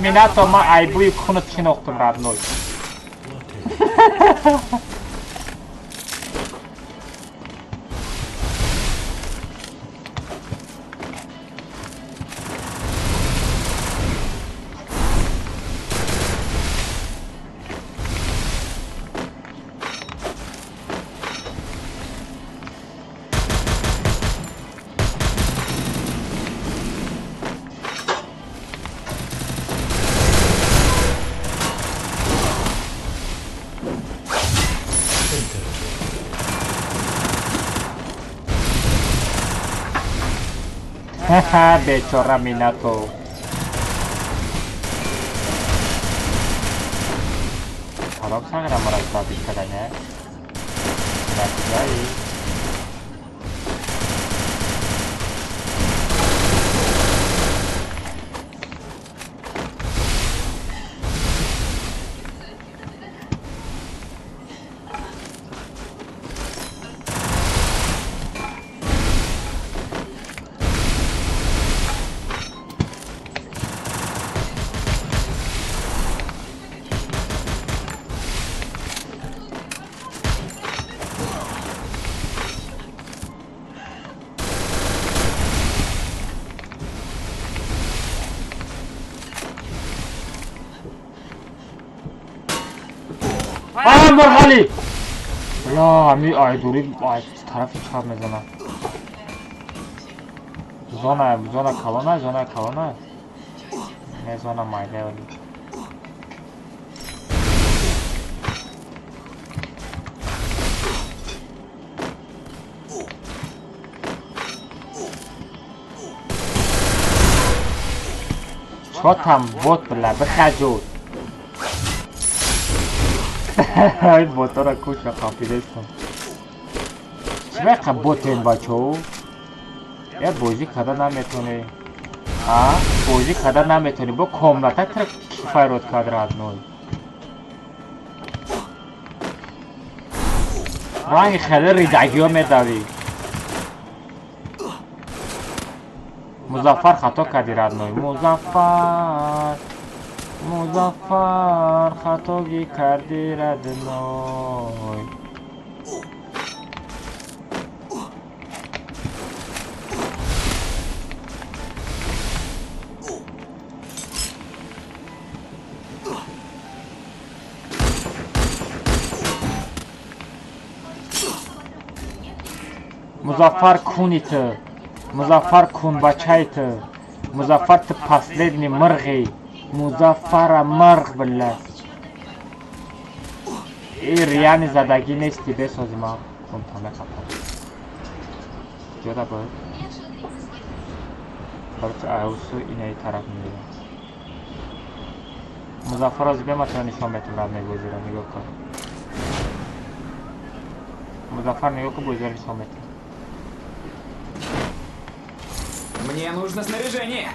Минато, ман айбӯи кунат шинохтум, родной. Ха-ха, бечора Минато. Кадом сангра мара забит кардане? Дар куҷои? Мурғалӣ! Бля, ами айдури ай тарафи чап мезанам. Зона, зона калона, зона калона. Не зона майда вали. Чотам бот бля, бихаҷуд. Ай ботора куша қапидестам. Чӣ ботем бачаҳо? Я бозӣ карда наметонӣ. А? Бозӣ карда наметонӣ. Бо комната тра кифайрод кард родной. Ранги хеле ридагиҳо медавӣ. Музаффар хато кардӣ родной. Музаффар. Музаффар хатогӣ кардӣ родной. Музаффар куни ту. Музаффар кунбачаи ту. Музаффар ту последний мирғӣ. Музаффара мирғ бля. И рияни задагӣ нести бесози ман кунта мехапам. Ҷода буд? Короче, айусу инаи тараф меоям. Музаффар ози бема туро нишон метам рад мебозиро, нигоҳ кун. Музаффар нигоҳ кун, бозиро нишон метам. Мне нужно снаряжение.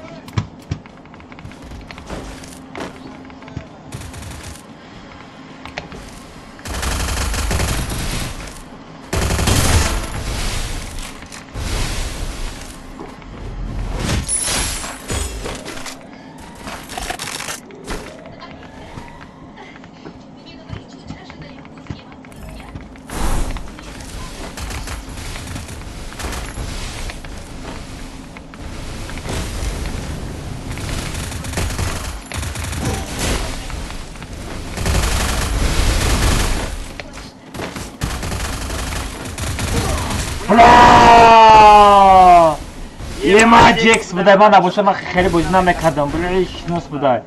Ема Джекс будай, ман набошам, ман хеле бозӣ намекардам. Бля, шинос будай.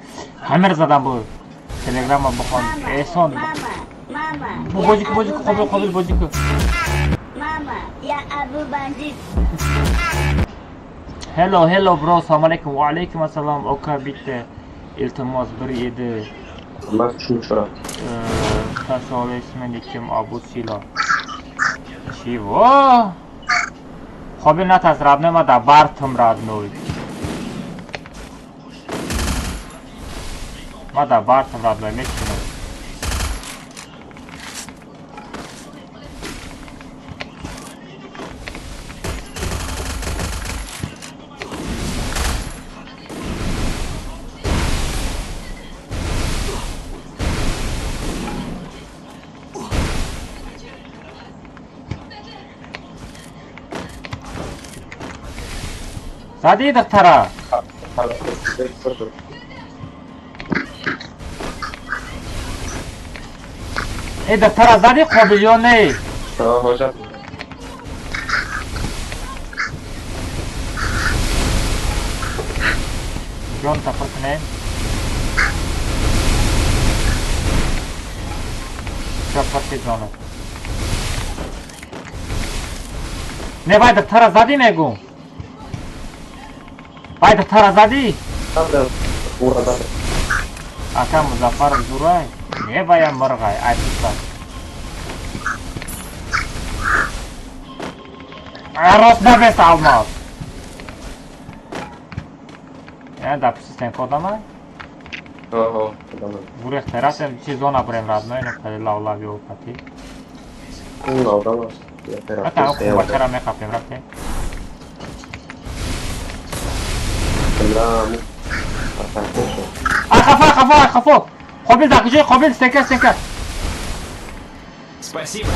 Ҳамер задам буд. Телеграма бихон. Эҳсон. Мама, Бозӣ ку, бозӣ ку, қобил, қобил, бозӣ ку. Мама, я Абу Бандит. Hello, hello bro, assalomu alaykum. Va alaykum assalom. Oka bitta iltimos bir edi. Ман tushunib Tasoli ismi kim? Abu Silo. Чего? Қобил натарс родной, ма дар бартум родной. Ма дар бартум родной мекунам. Задӣ духтара? Э духтара задӣ қобил ё не? Ҳоҷат. Ҷон тафр кунем. куча паси зона. Не вай духтара задӣ мегум. Вай духтара задӣ? Ака Музаффаров зурай. Не вая мырғай, ай писа. Рост набес алмаз. Да пуси стенка одамай? Ого, одамай. Гурехте, рафтем чи зона бурем родной, ну хеле лавлави опати. Кун одам аст. Ата кубачара мехапем, рафтем. Хафо, хафо, хафо. Қобил дар куҷои Қобил? Стенка, стенка. Спасибо.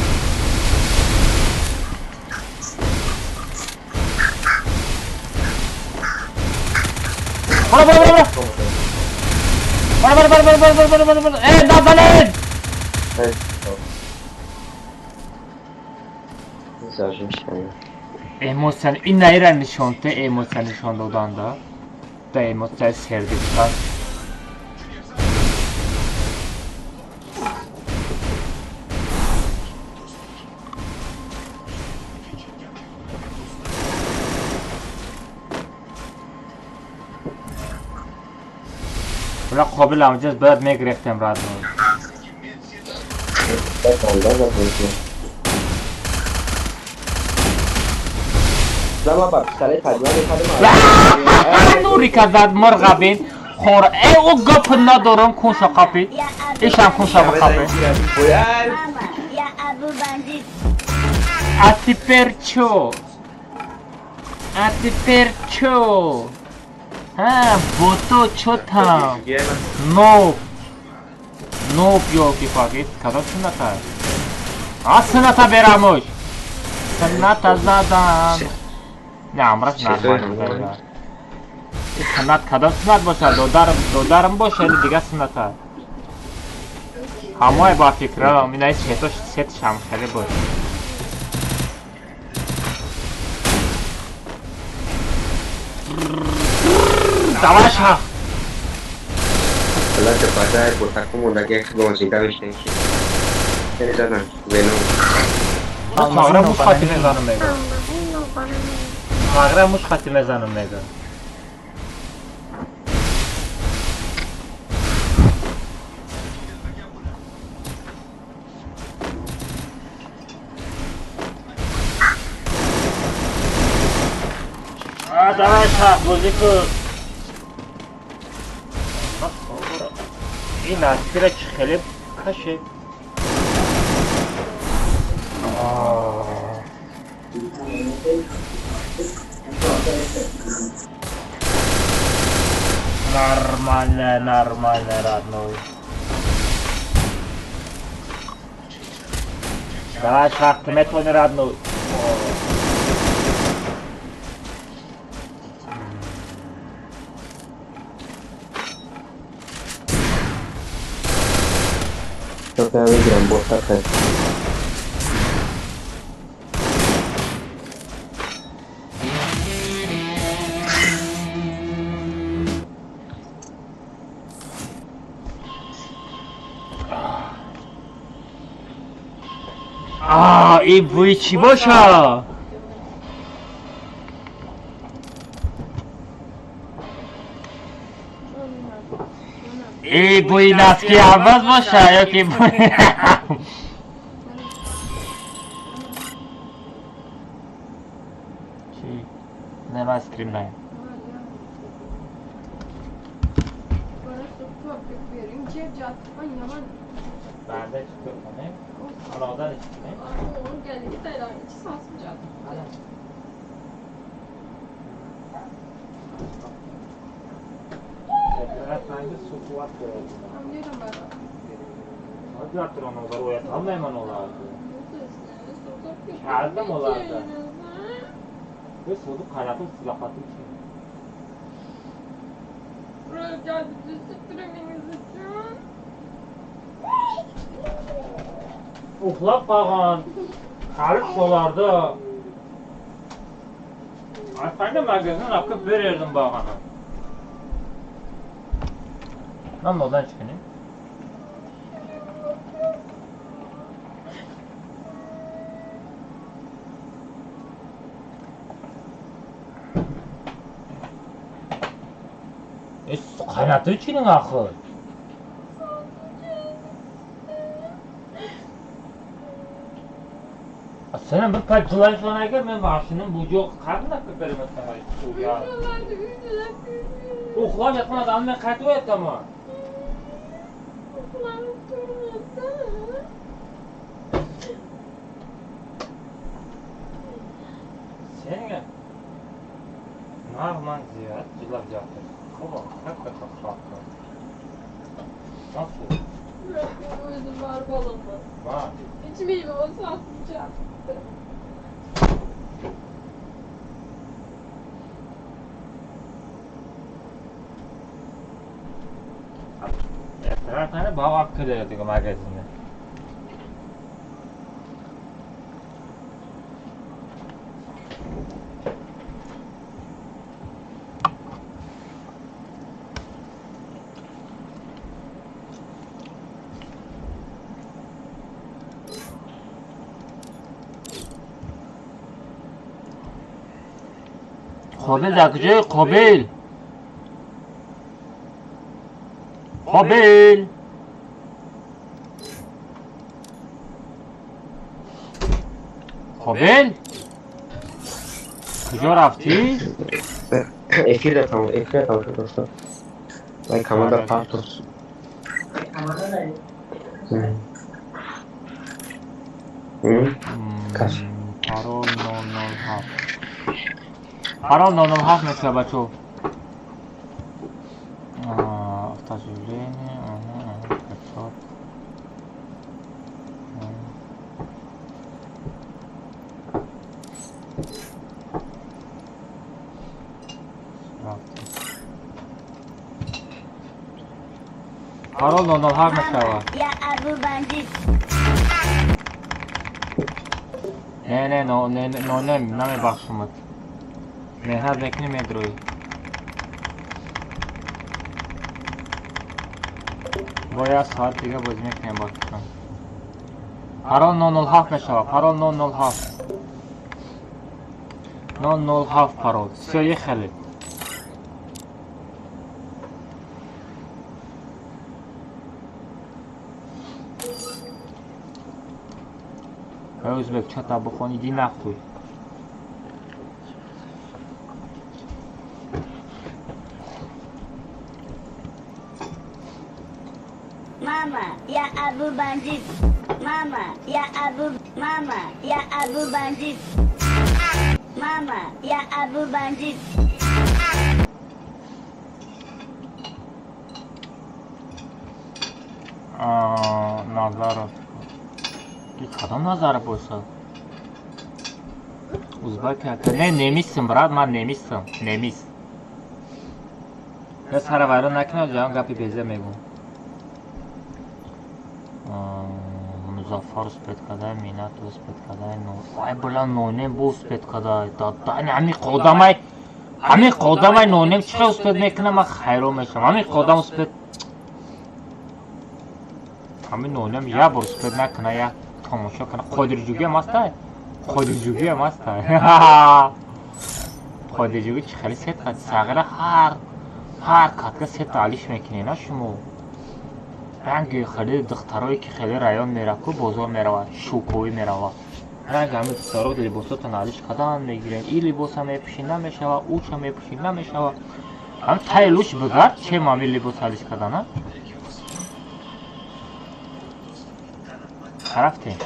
Бара, бара, бара. Бара, бара, бара, бара, бара, бара, бара. Э, назанед! Эмоция, ин наира нишонте, эмоция нишон доданда. Да эмоция сердечка. Бля, қобил амҷаз бояд мегирифтем родной. Нурика зад мырға бин. Хор, э, о гап надорам кунша қапи. Ишам кунша қапи. Мама, я Абу Бандит. А теперь чё? А теперь чё? А, бото чё там? Ноб. Ноб, ёлки-палки. Кадом сунната? А сунната берамуш. Сунната задан. Не, амраш нормально. Суннат кадом суннат бошад? Додарам боша или дига сунната? Ҳамое ба фикрам, инаи сетош сет шам хеле буд. Давай шах. Мағра муш хати мезанам мега. Мағра муш хати мезанам мега. Давай шах бозӣ кун. Ин аспира чӣ хеле кашед. Нормально, нормально, родной. Давай, шах, ты метлони, родной. А, и бӯи чӣ боша? И бӯи наски аваз боша ё ки бӯи чӣ? Не, ман стрим наем. Баъда чӣ кор кунем? Алоҳида чӣ кунем? Uxlab qolgan qalib qolardi. Aytganda magazin olib kelib bererdim bag'ani. Lan odan chiqing. Қайнатои чӣ нахӯр? Сенам bir payt jilaysan agar men mashinam bu joy qanday qilib beraman saga? Uxlab yotgan odamni men qaytib oyataman. Senga нағман зиёд jilab yotir. Xo'p, haqqa. Nasıl? Bırakma özüm var balımı. Var. İçmeyeyim o satmayacağım. Tane bağ hakkı digo magazine. Қобил дар куҷои Қобил? Қобил! Қобил? Куҷо рафтӣ? Эфир тамом, эфир тамом шуд достон. Вай команда партос. Каш. Парол 007. Парол 007 мешава, бачо. Автооживление, ага, 500. Парол 007 мешава. Я Абу Бандит. Не, не, но, не, но, не, намебахшумат. Меҳнат мекунӣ, медроӣ. Бо як соат дига бозӣ мекунем бо фикрам. Парол 007 мешава, парол 007. 007 парол. Всё, ехали. Эй, узбек, чата бухон, иди нахуй. Мама, я Абу Бандит. Мама, я Абу... Мама, я Абу Бандит. Мама, я Абу Бандит. Назаров. И кадом Назаров бошад? Узбек ака. Не, немисм, брат, ман немисм. Немис. Я сара вайрон накунам, ҷавон гапи беза мегӯм. Музаффар успет кадай, Минат успет кадай, вай била нонем бо успет кадай. Дадани ҳамин қодамай, ҳамин қодамай нонем чӣ хел успет мекунам, ман хайрон мешавам. Ҳамин қодам успет, ҳамин нонем як бор успет накуна, як тамошо куна. Қодирҷугиам ҳастай? Қодирҷугиам ҳастай? Қодирҷуги чӣ хеле сет қад сағира ҳар катка сета алиш мекунед на шумо? Ранги хеле духтарое ки хеле район меравад, бозор меравад, шӯковӣ меравад. Ранги ҳамин духтаро либосотон алиш кардан мегиранд. Ин либоса мепӯшӣ намешава, уша мепӯшӣ намешава. Ҳам таи луч бигард, чем ҳамин либос алиш кардан, а? Рафтем.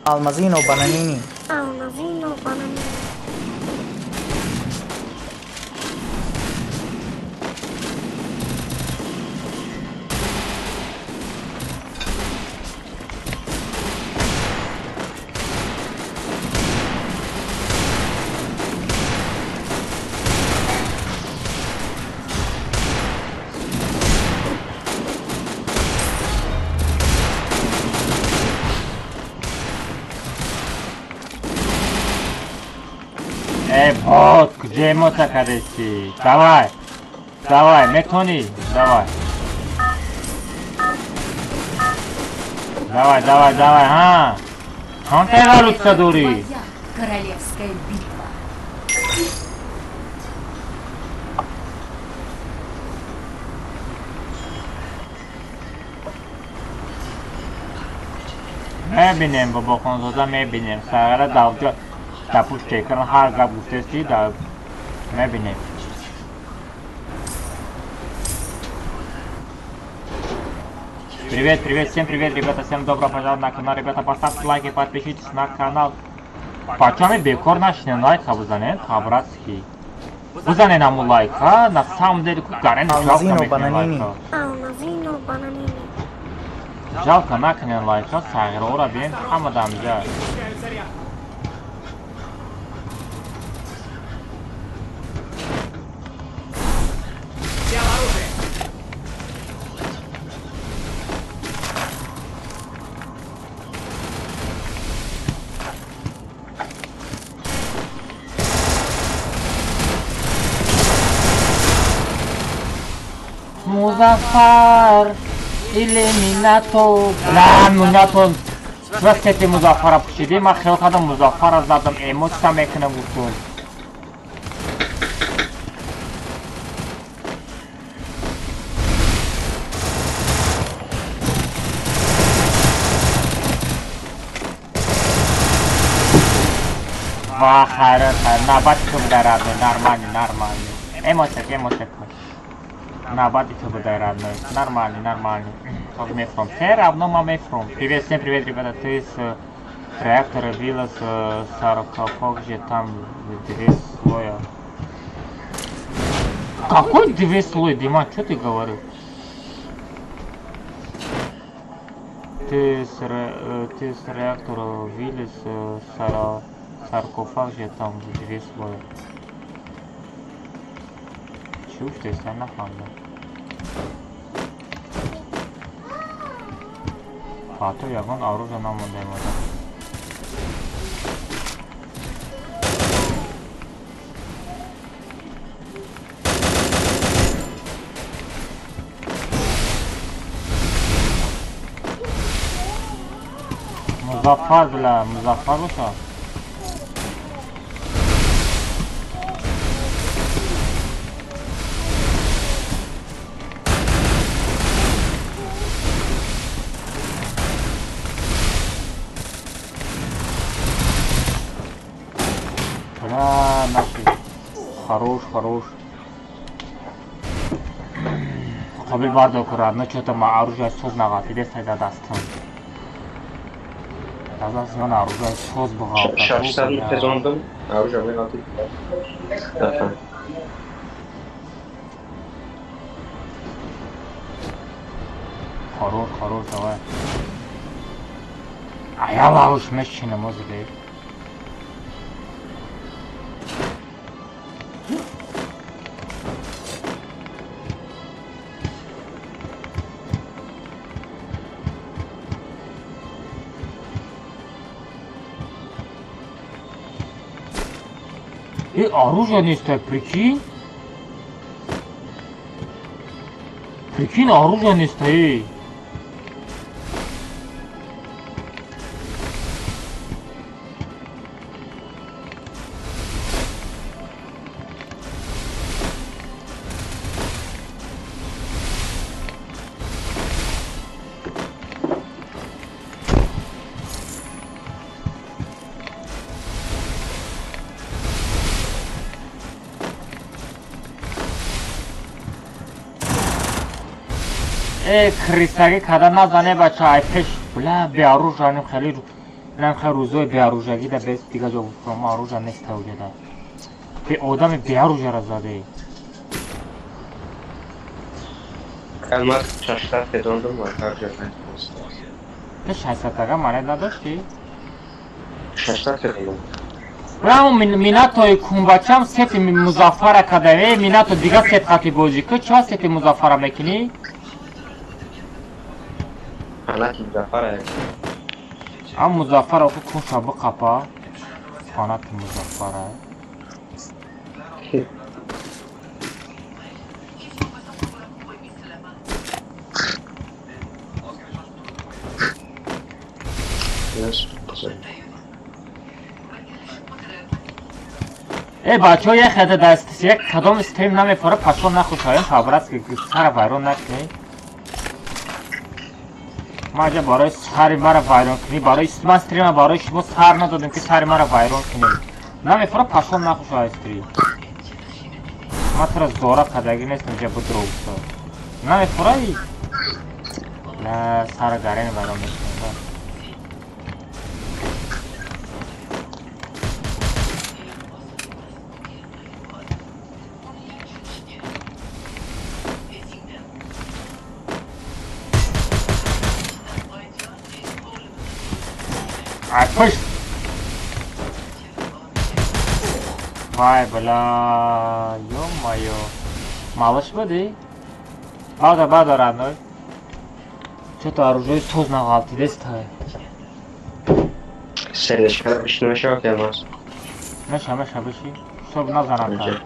Алмазино бананини. Алмазино бананини. Эй, бот, куҷои мота кардеси? Давай, давай, метонӣ, давай. Давай, давай, давай, ҳа. Чанд эволюсия дорӣ? Твоя Королевская битва. Мебинем, бобохонзода, мебинем. Сағира давҷа дар пушти экран ҳар гап гуфтести, да мебинем. Привет, привет, всем привет, ребята, всем добро пожаловать на канал. Ребята, поставьте лайки, подпишитесь на канал. Бачами бекор нашинен, лайка бизанен, по-братски. Бизанен аму лайка, на самом деле ку гарен жалко мекунен лайка. Алмазино бананини. Жалко накунен лайка, сағираора биен ҳама дамҷа. Музаффар или Минато. Бла, Минато. Чува сети Музаффара пӯшидӣ? Ман хиёл кардам Музаффара задам, эмоция мекунам гуфтум. Ва хайр, хайр, навбати ту будай, родной, нормально, нормально. Эмоция, эмоция. Навбати ту будай, родной. Нормально, нормально. Тоже мефром. Все равно ма мефром. Привет, всем привет, ребята. Ты с реактора вилла с саркофаг же там две слоя. Какой две слоя, Дима? Что ты говоришь? Ты с реактора вилла с саркофаг же там две слоя. Чувствую, я нафаҳмидам. Фато ягон оружие намонда имода. Музаффар била, Музаффар боша. Бля, наши. Хорош, хорош. Қобил бардор курад, но чё-то ма оружие соз нағалтиде сайда дастам. Аз ман оружие соз буғалта. 600 фезондум, оружие меғалтид. Хорош, хорош, давай. Аяла уж мешчинем озибе. И оружие не стоит, прикинь? Прикинь, оружие не стоит. Крисаги када назане бача, ай пеш бла беоружаним хеле нам хел рӯзои беоружагӣ да без дига ҷо гуфтам оружа нест тавҷада. Бе одами беоружара заде. Калмат 600 фезондум ва оружие нест. Ты 600 тага манет надошти? 600 фезондум. Браво Минатои кунбачам сети Музаффара када, Минато дига сет хати бозӣ ку, ча сети Музаффара мекунӣ? Фанати Музаффара. Ам Музаффара охи кунша биқапа. Фанати Музаффара. Э бачаҳо, як хата даст як кадом стрим намефора, пашон нахушоем, по-братски сара вайрон накунем. Ман аҷа барои сари мара вайрон кунӣ, барои ман стрима барои шумо сар надодем, ки сари мара вайрон кунем. Намефора, пашон нахушоя стрим. Ман тура зора кардагӣ нестам, ҷа будро уфтод. Намефора и? Ла сара гарен вайрон мекунем. Ай пушт. Вай бля, ё-моё. Малыш буди? Бада, бада, родной. Что-то оружие соз нағалтидестай. Сердечко биши намешава ки Алмаз. Меша, меша, биши. Чтоб назанам та.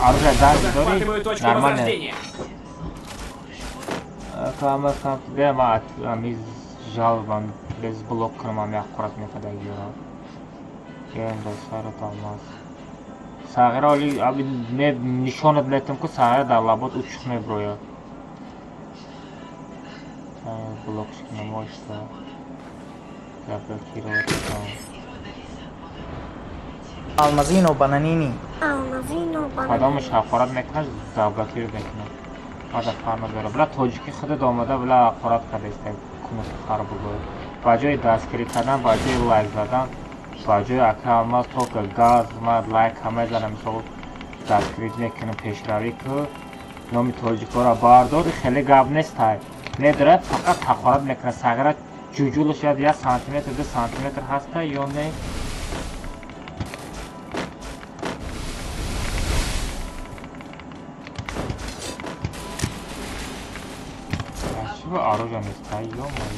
Оружие данги дори? Захватываю точку Нормально. возрождения. Кама кам бе ма ами жалобам без блок кунам, як қурат мекадагиёра. Гем да сарат Алмаз. Сағира оли аби ме нишонат метам ку сағира дар лабот учух меброяд. Блок шикнам ойста. Заблокировать. Алмазино Бананини. Алмазино бананини. Кадомаш ҳақорат мекунад, заблокировать мекунад. Мада фарқ надорад. Била тоҷики худат омада, била ҳақорат кардаиста, кунаки хар бугӯй. Ба ҷои дастгирӣ кардан, ба ҷои лайк задан, ба ҷои ака Алмаз тока газ, ман лайк ҳама мезанам, мисол дастгирӣ мекунам, пешравӣ ку, номи тоҷикҳоро бардор, хеле гап нестай. Медорад, фақат ҳақорат мекунад. Сағира ҷуҷулу шояд 1 сантиметр, 2 сантиметр ҳаста ё не? Чего оружие не стоит, ё-моё,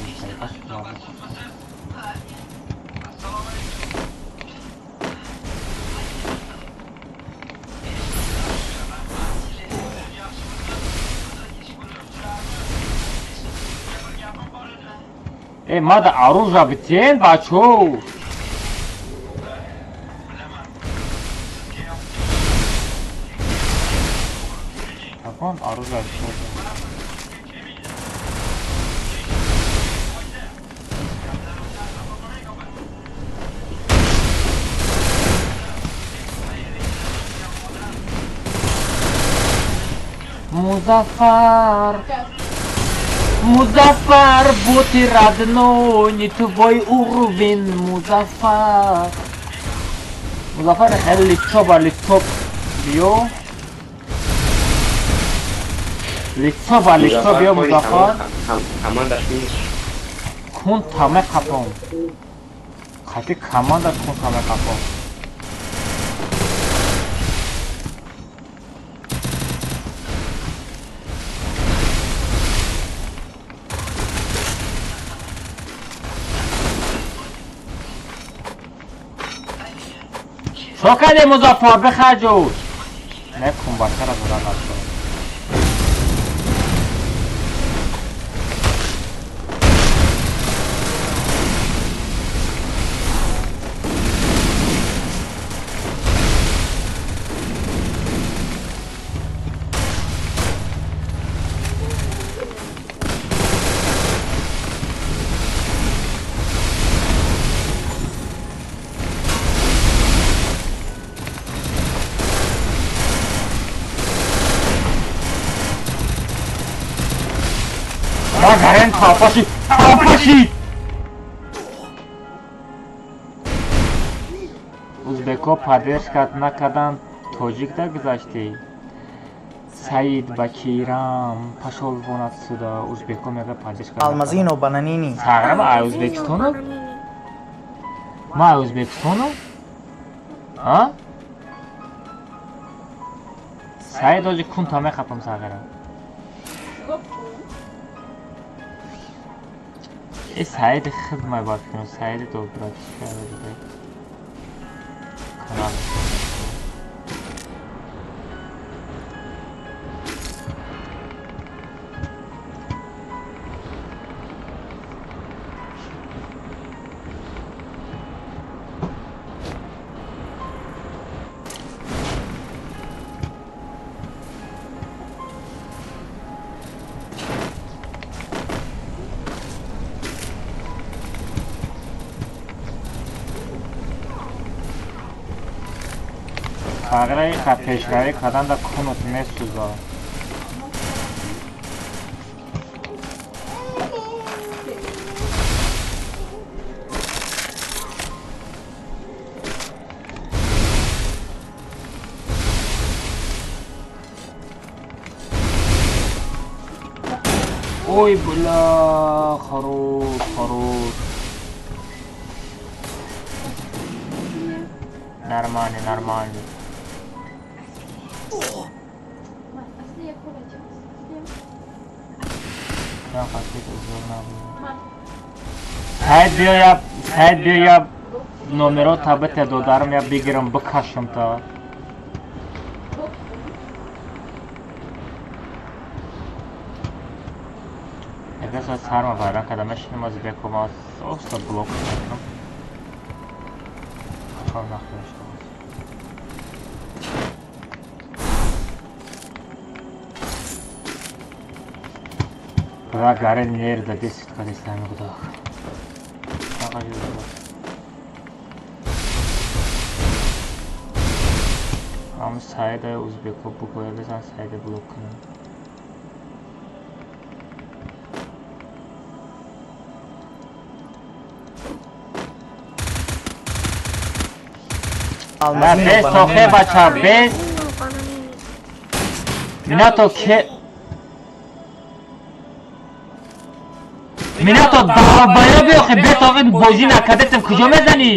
Эй, мада оружие битен, бачо! Какон оружие битен? Музафар, Музафар, будь ты родной, не твой уровень, Музафар. Музафар, хеле лицо ба лицо биё. Лицо ба лицо биё, Музафар. Командаш минус. Кун таме қапон. Қати команда кун таме қапон. Чо кардем, Музаффар, бихарҷуш? Не кун бачара зада нашуд. Гарен тапаши, тапаши! Узбеко поддержка накардан, тоҷик дагузаштӣ. Саид Бакирам, пошел вон отсюда. Узбеко мега поддержка. Алмазино Бананини. Сағрам ай Узбекистону? Ма ай Узбекистону? А? Саид ози кун та мехапам сағира. Э Саид хидмай бафикрам, Саид добра канал. Тағираи пешравӣ кардан дар кунут месӯзад. Ой, бля, хорош, хорош. Нормально, нормально. Саид биё я номеро табите додарам я бигирам бикашам та. Ягаса сарма вайрон карда мешинам аз бекома оста блок мекунам. Хав нахӯраш. Бля, гарен нерда 10 кадестами кудак. Ам Саида узбеко бугоя бизан Саида блок кунам. На бес тохе бача бес. Минато ке Минато долбоёби охи бес охи бозӣ накардесем куҷо мезанӣ?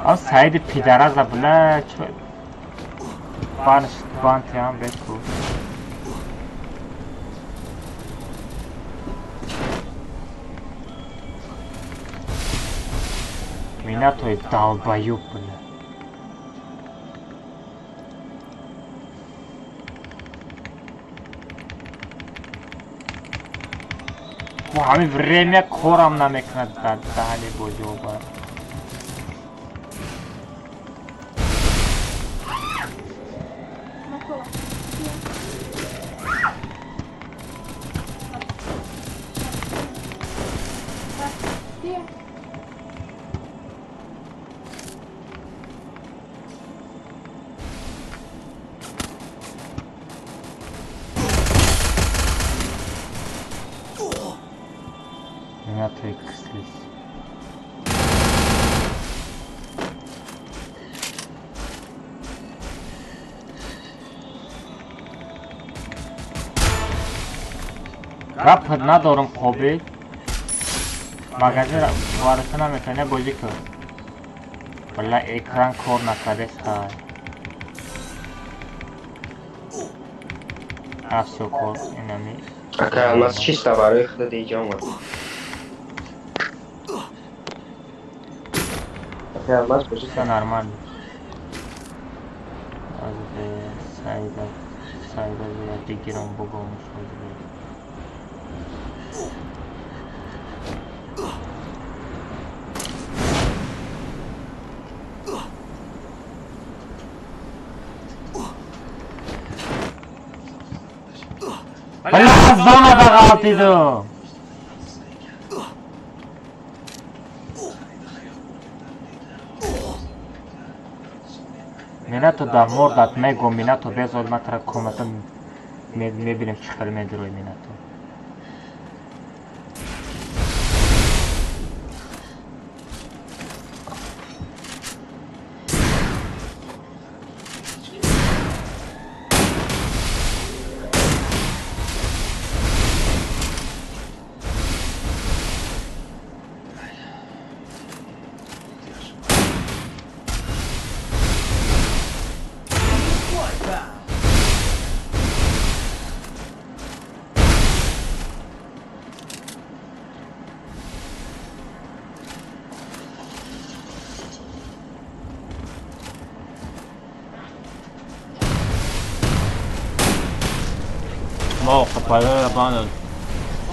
А Саиди пидараза бля чо банш бантиам беку. Минатои долбоёб бля. Ҳамин время корам намекунад дар даҳани бозиҳо. Гап надорам қобил. Магазин вариса наметавонӣ бозӣ кун. Бля, экран кор накардест. А всё кор инами. Ака, алмаз чисто барои худат иҷо омад. Ака, алмаз бозӣ Всё нормально. Аз Саида, Саида бигирам бугомуш ҳозир. Бля, зона дағалтидум. Минато дар мордат мегом, Минато безор матра комната мебинем чӣ хел медирои Минато.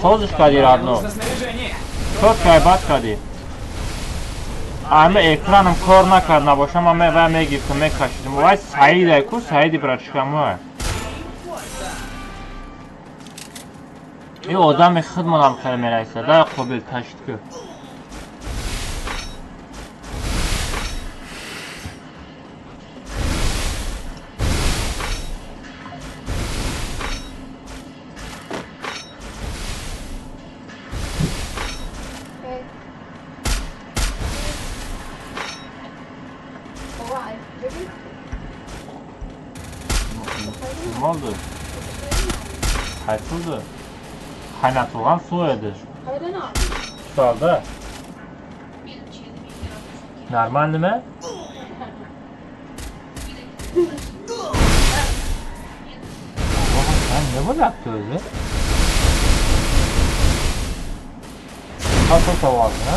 Созиш кардӣ радно. Соз кай бад кардӣ. Ами экраном кор накард набошам, ман вай мегирифтам, мекашидам. Вай Саида ку Саиди братишкамой. Ин одами худмонам хеле мерасад. Дай қобил ташид ку. Nima oldu? Qaysi? Qaynatilgan suv edi. Qayerdan olding? Stolda. Normal nima? Sen ne bo'lyapti o'zi? Qancha savol, ha?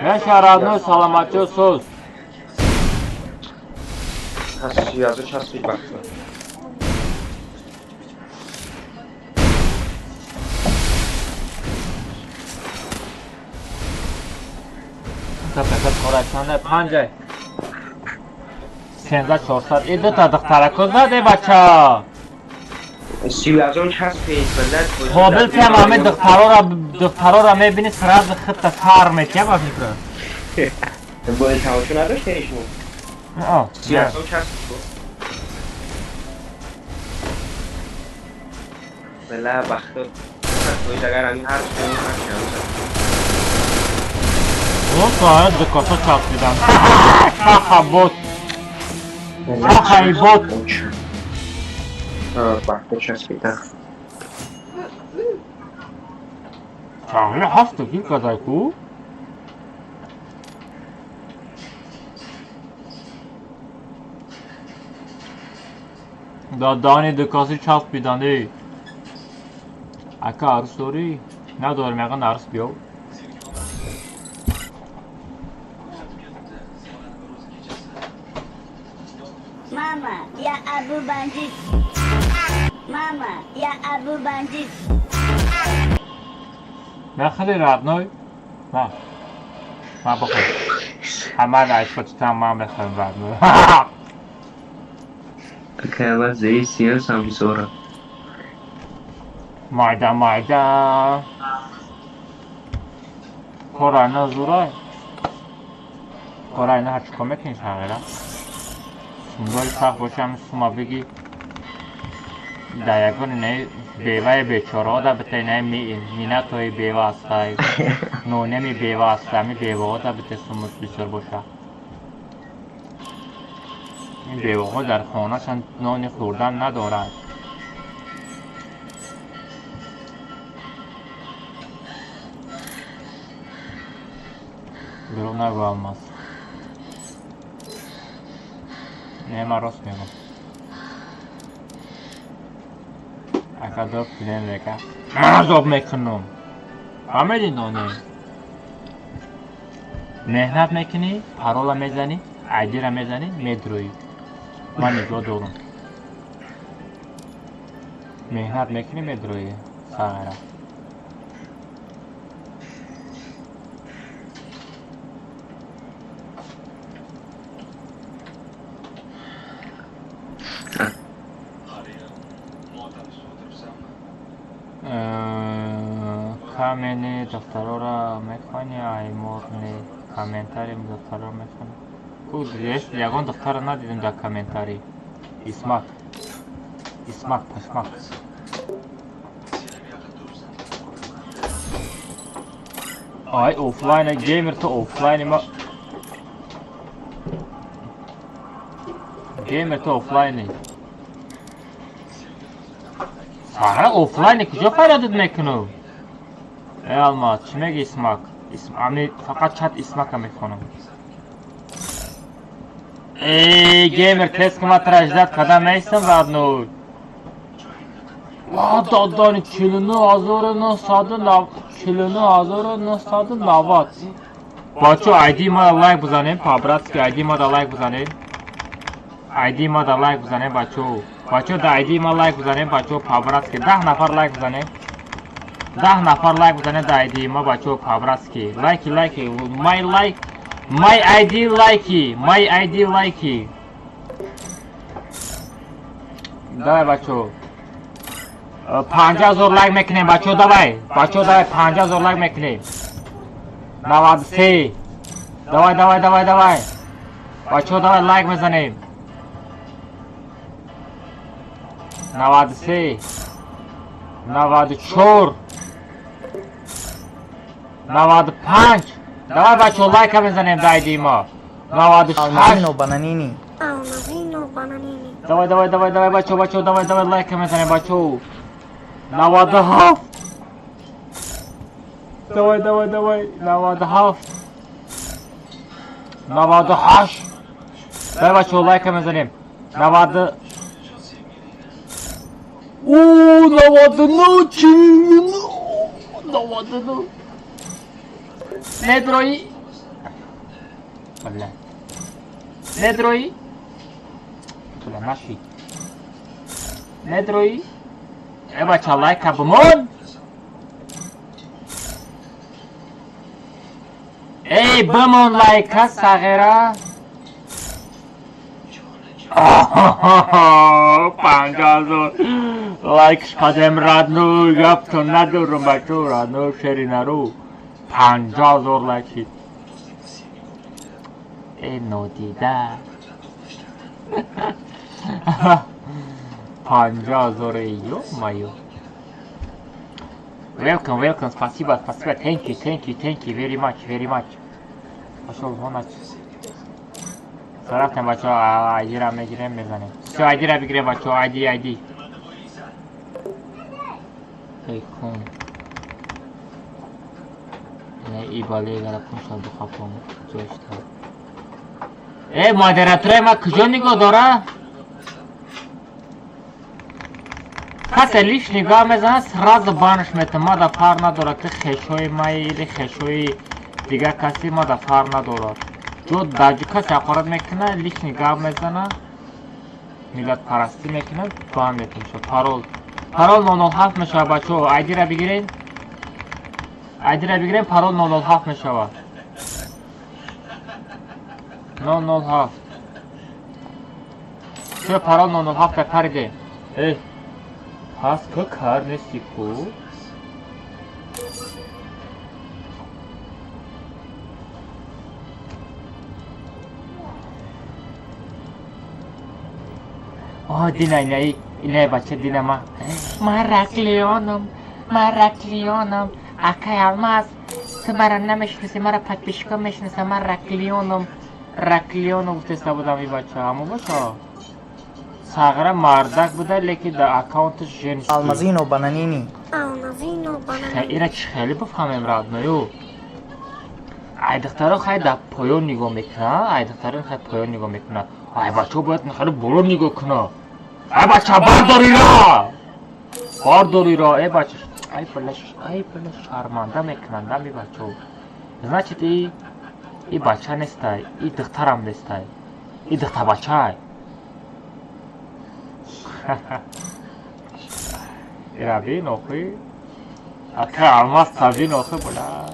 Mən salamatçı söz. Yazı ças bir baksın. Təpəqət Xorasanda 5 13 400 эдата духтаракоза де бача. Сиюазон часпид балад. Қобил тем ҳаме духтарора мебини сразу хитта сар метия ба фикра. Бояд тамошо надоште шумо? Сиюазон часпид. Бала бахто. Тои агар ҳамин ҳар шумо ҳар О, дукото часпидан. Ха бот. Ха бот. Бахто часпидан. Чағи ҳафту кил казайку? Дадани дукаси часпидан эй. Ака арус дорӣ? Надорам, ягон арус биёв. Мама, я Абу бандит. Мама, я Абу бандит. Нахали родной? На. Ма бахор. Ҳама айфотитам ман мехоҳам родной. Акала зери сиёс ҳам зора. Майда майда. Корайна зурай. Корайна ҳар чикор мекунӣ тағйира? Сумдори сахт боши ҳамин сума бигӣ дар ягон инаи беваи бечораҳо да бите инаи минатои бева ҳастай, нонеми бева ҳастай, ҳамин беваҳо да бите сумус бисёр боша. Ин беваҳо дар хонаашон нони хӯрдан надоранд. Дурӯғ нагӯ Алмаз. Не, ман рост мегӯм. Ака доб филем река. Ман азоб мекунам. Фаҳмидӣ ноне? Меҳнат мекунӣ, парола мезанӣ, айдира мезанӣ, медрӯӣ. Ман нигоҳ дорам. Меҳнат мекунӣ, медрӯӣ. Сағира. Камени духтарора мехони, аймор не. Комментарий духтарора мехони. Ку ягон духтара надидем дар комментарий. Исмак. Исмак, пашмак. Ай, офлайн геймер то офлайн ма. Геймер то офлайн. Сара офлайн куҷо фарядат мекунам? Э Алмаз, чӣ меги Исмак? Ами фақат чат Исмака мехонам. Эй, геймер, тез кума траждат када мейстам родной. Ва дадани 49990. Бачо, айди мара лайк бизанем, по-братски айди мара лайк бизанем. Айди мара лайк бизанем, бачо. Бачо, да айди ма лайк бизанем, бачо, по-братски. 10 нафар лайк бизанем. 10 нафар лайк бизанем да айди ма, бачо, по-братски. Лайки, лайки, my like, my ID лайки, my ID лайки. Давай, бачо. 5000 лайк мекунем, бачо, давай. Бачо, давай, 5000 лайк мекунем. 93. Давай, давай, давай, давай. Бачо, давай лайк мезанем. 93. 94, 95. Давай, бачо, лайка мезанем дайди ма. 98. Алмазино бананини. Алмазино бананини. Давай, давай, давай, давай, бачо, бачо, давай, давай, лайка мезанем, бачо. 97. Давай, давай, давай. 97. 98. Давай, бачо, лайка мезанем. 90. О, 99. 99. Недрои. Бля. Недрои. Бля, наши. Недрои. Э, бача, лайка бумон. Эй, бумон лайка, сағира. 5000 лайк шкадем, родной, гаптон надорум, бачо, родной, шеринару. 50,000 лайк шид. Э, нодида. 50,000, ё-моё. Welcome, welcome, спасибо, спасибо, thank you, thank you, thank you very much, very much. Пошел вон отсюда. Рафтем, бачо, айдира мегирем, мезанем. Всё, айдира бигирем, бачо, айди, айди. Эй, кун. Не, и бале гара кун шад бухапом. Ҷошта. Э, модератораи ма куҷо нигоҳ дора? Касе лиш нигоҳ мезанад, сразу банш метам. Ма да фарқ надорад, ки хешои маи или хешои дигар каси, ма да фарқ надорад. Ҷо даҷу касе ҳақорат мекунад, лиш нигоҳ мезанад, миллатпарастӣ мекунад, бан метам. Парол. Парол 007 мешавад, бачо. Айдира бигиред. Айдира бигирем, парол 007 мешавад. 007. Чё парол 007 париде? Эй, пас ку кар нести ку? О, дина, инаи, инаи бача, дина ма. Ма раклионам, ма раклионам. Акай Алмаз, ту мара намешнаси, мара подписчика мешнаса, ма раклионам. Раклионам гуфтеста будам и бача, ҳамо боша. Сағра мардак буда, лекин дар аккаунташ женский. Алмазино бананини. Алмазино бананини. Ира чи хеле бифаҳмем, родною. Ай духтаро хай дар поён нигоҳ мекунад, ай духтаро хай поён нигоҳ мекунад. Ай бачаҳо бояд хеле боло нигоҳ кунад. Ай бача, бардорира! Бардорира, эй бача. Ай бала, ай бала, шарманда мекунанд ами бачаҳо. Значит, и бача нестай, и духтарам нестай. И духтарбачай. Ира бин охи. Ака Алмаз табин охи, бля.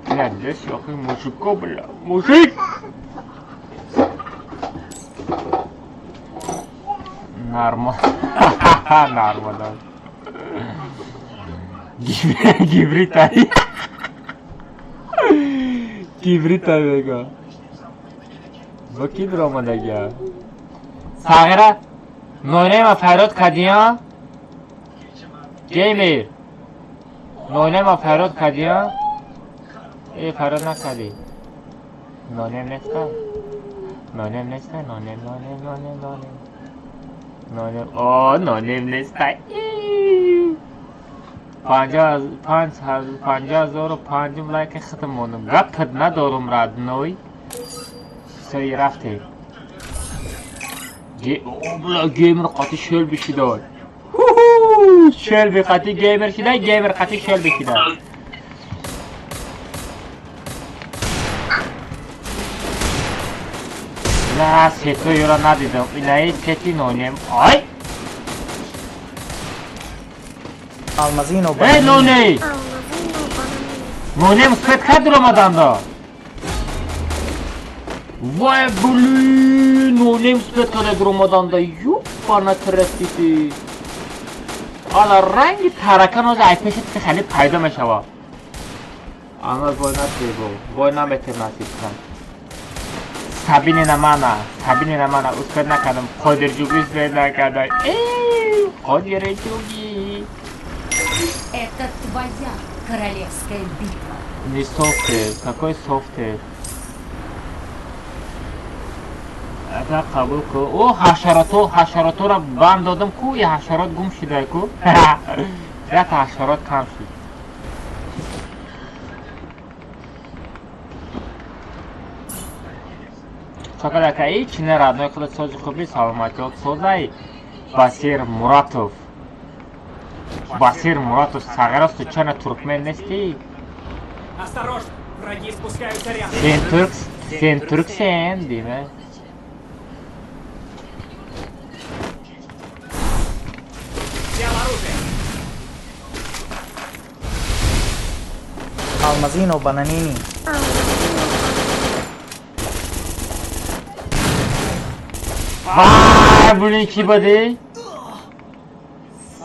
Бля, здесь охи мужико, бля. Мужик! Нормально. Нормально. Гибритай. Гибритай мега. Бо ки дуромадагия? Сағира, нонема фарёд кардия? Геймер. Нонема фарёд кардия? Э, фарёд накардӣ. Нонем неста? Нонем неста? Нонем, нонем, нонем, нонем. Нонем, о, нонем неста. 5005 лайк хатм мондам. Гапат надорум, родной. Всё, и рафте. О, бля, геймер қати шел бишидай. Ху-ху! Шелби қати геймер шидай, геймер қати шелби шидай. На, сето юра надидам. Инаи сети нонем. Ай! Алмазино Эй, бананини. ноней! Алмазино бананини. Нонем свет кад омаданда? Вай, блин, нонем свет када омаданда. Ёбана трестити. Ала ранги таракан оз ай пешат ки хеле пайдо мешава. Ана бой насибо, бой наметем насиб кан. Сабини на мана, Сабини на мана, успед накардам, Қодирҷугӣ успед накардам. Эй! Ходире чуги. Это твоя королевская битва. Не софтер. Какой софтер? Это қабул ку. О, ҳашарото, ҳашароторо банд додам ку, и ҳашарот гум шида ку. Як ҳашарот кам шид. Чакадака и чине родной худат сози хуби саломатиёт созай. Басир Муратов. Басир Муратов сағирасту чана туркмен нести? Осторожно! Враги спускаются рядом. Сен турк, сен турксен, диме. Взял оружие. Алмазино бананини. Вай, блин, чӣ бади?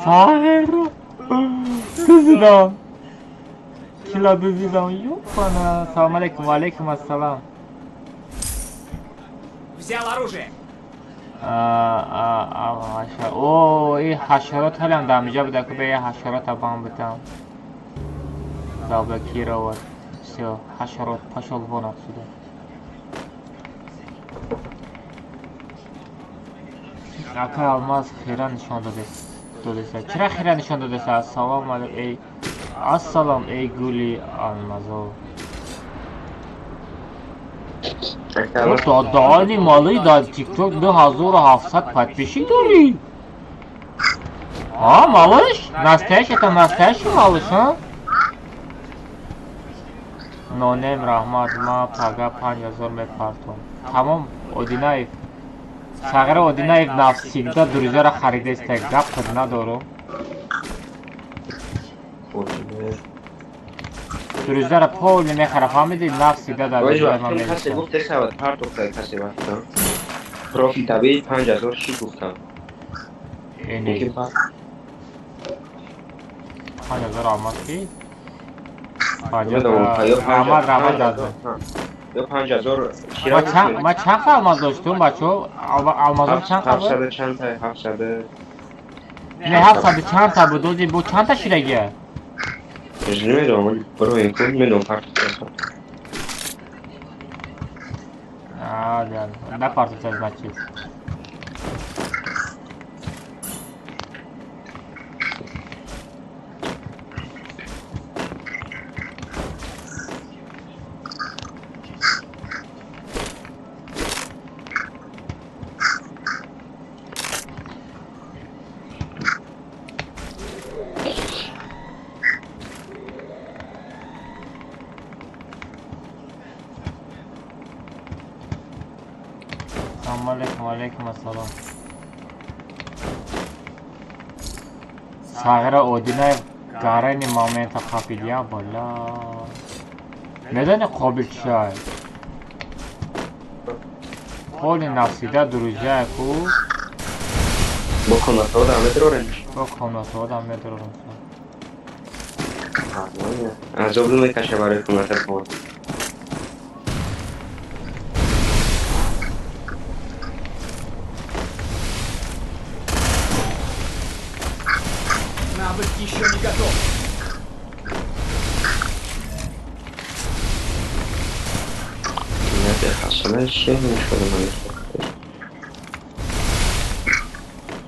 Сағиро. Дузидам. Кила дузидам. Ёпана. Салом алейкум, ва алейкум ассалам. Взял оружие. О, и ҳашарот ҳалям дар инҷа буда ку, бе ҳашарота бам битам. Заблокировать. Всё, ҳашарот пошёл вон отсюда. Ака Алмаз хира нишон додест. Додеста. Чира хира нишон додеста? Ассалому алейкум, эй. Ассалом, эй гули Алмазо. Додаани малӣ дар TikTok 2700 подписчик дорӣ? А, малыш? Настоящий, это настоящий малыш, а? Нонем раҳмат, ма пага 5000 мепартом. Тамом, Одинаев. Сағира Одинаев навсегда друзьяро харидаиста. Гап худ надорум. Друзьяро полный мехара, фаҳмиди? Навсегда дар друзья ман касе мебошам. Гуфте шавад партохта касе вақта. Профи табии 5000 ши гуфтам. Эне, 5000 алмаз ки? Раҳмат, раҳмат дазда. Ё 5000 Ма чанд, ма чанд қа алмаз доштум, бачо? Алмазом чанд қа буд? 700 чанд та, 700. Не, 700 чанд та буд, ози бо чанд та шидагия? Намедонам, барои кун медонам партохта. А, да, напартофта, значит. Салому алейкум, алейкум ассалом. Сағира Одинаев гарани момента қапидия бола. Медони қобил чиай? Поли навсегда друзья ку. Бо комнатаҳо дар медорем. Бо комнатаҳо дам медорам. Азоб намекаша барои комната. Навык еще не готов. Хасана чия мешуда ман?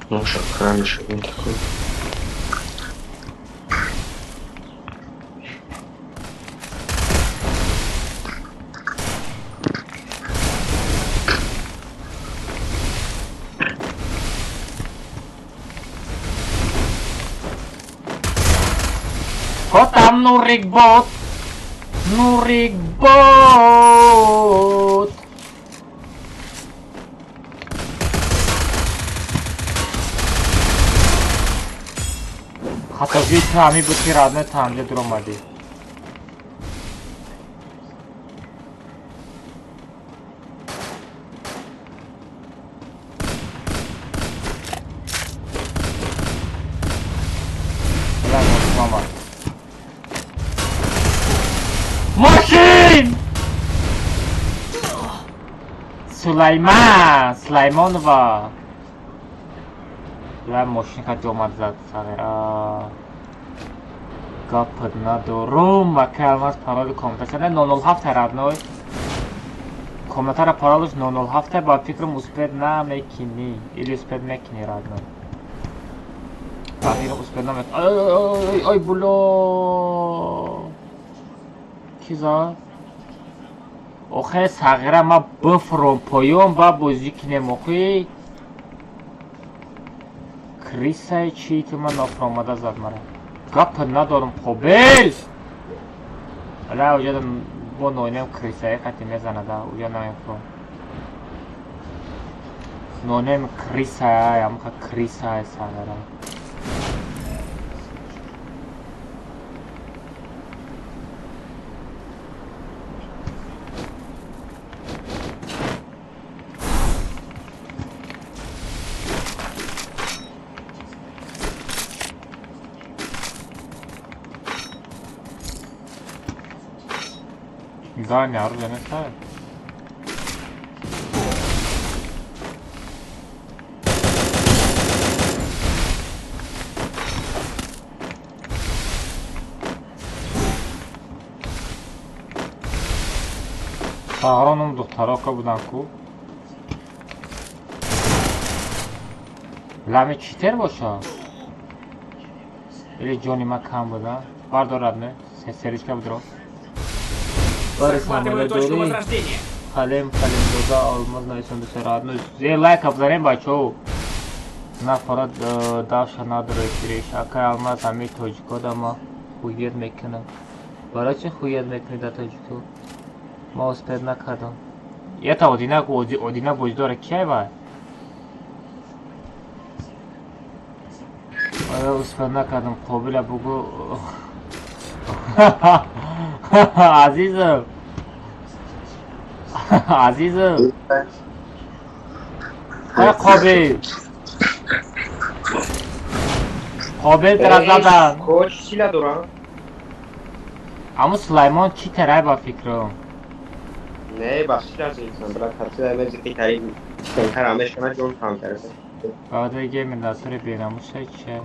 Ноша хранишь такой. Котам Нурик бот. Нурик бот. Хатогии ту ҳамин буд ки родной танҷа дуромадӣ. Мама. Мошин! Сулайман, Сулаймонова. Ла мошин хати омад зад сағира. Гап надорум. Мака алмаз пароли комната чанда 007 родной. Комнатара паролиш 007 ба фикрам успеть намекунӣ. Или успеть мекунӣ родной. Ба фикрам успеть намекунӣ. Ой ой ой було. Ки зад? Охе сағира ма бифром поён ба бозӣ кинем охи. Крисае чи ки ман нафромада зад мара. Гап надорам қобил. Ала уҷа бо нонем крисае қати мезанада уҷа намефром. Нонем крисае амха крисае сағира. Да, оружие не ставит. Сағроном духтарока будан ку. Лами читер боша? Или ҷони ма кам буда? Бардорад не? Серичка будро. Захватываю точку возрождения. Халем, халем, доза, алмаз нависонда родной. Зе лайк абзарем бачо. На фарад давша надора эфиреш. Акай алмаз ами тоҷико да ма хует мекунам. Барои чи хует мекунӣ да тоҷико? Ма успеть накардам. Ята одина одина бозӣ дора киай вай? Оё успеть накардам. Қобила бугу. Азизов. Азизов. Ой Қобил. Қобил тра задан. Коч сила дора? Аму Сулаймон чӣ терай ба фикрам? Не, ба сила зинсан, бра катсила мези қитари центр амешана ҷон там карда. Баъда геймер натури бенамуса чия?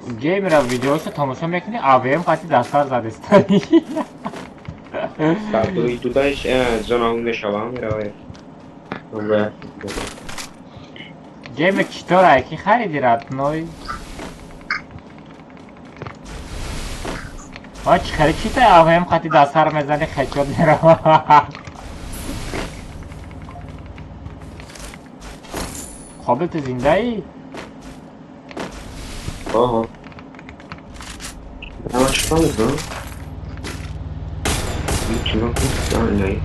Геймера видеошо тамошо мекунӣ, АВМ қати дастар задистани. Дар дуи дудаиш зона мешавам мераве. Геймер читор айки хариди родной? А чӣ хари чита АВМ қати дастар мезани хечот мерава. Қобил ту зиндаӣ? Ага. Ама чӣ мекунам? Ничего, не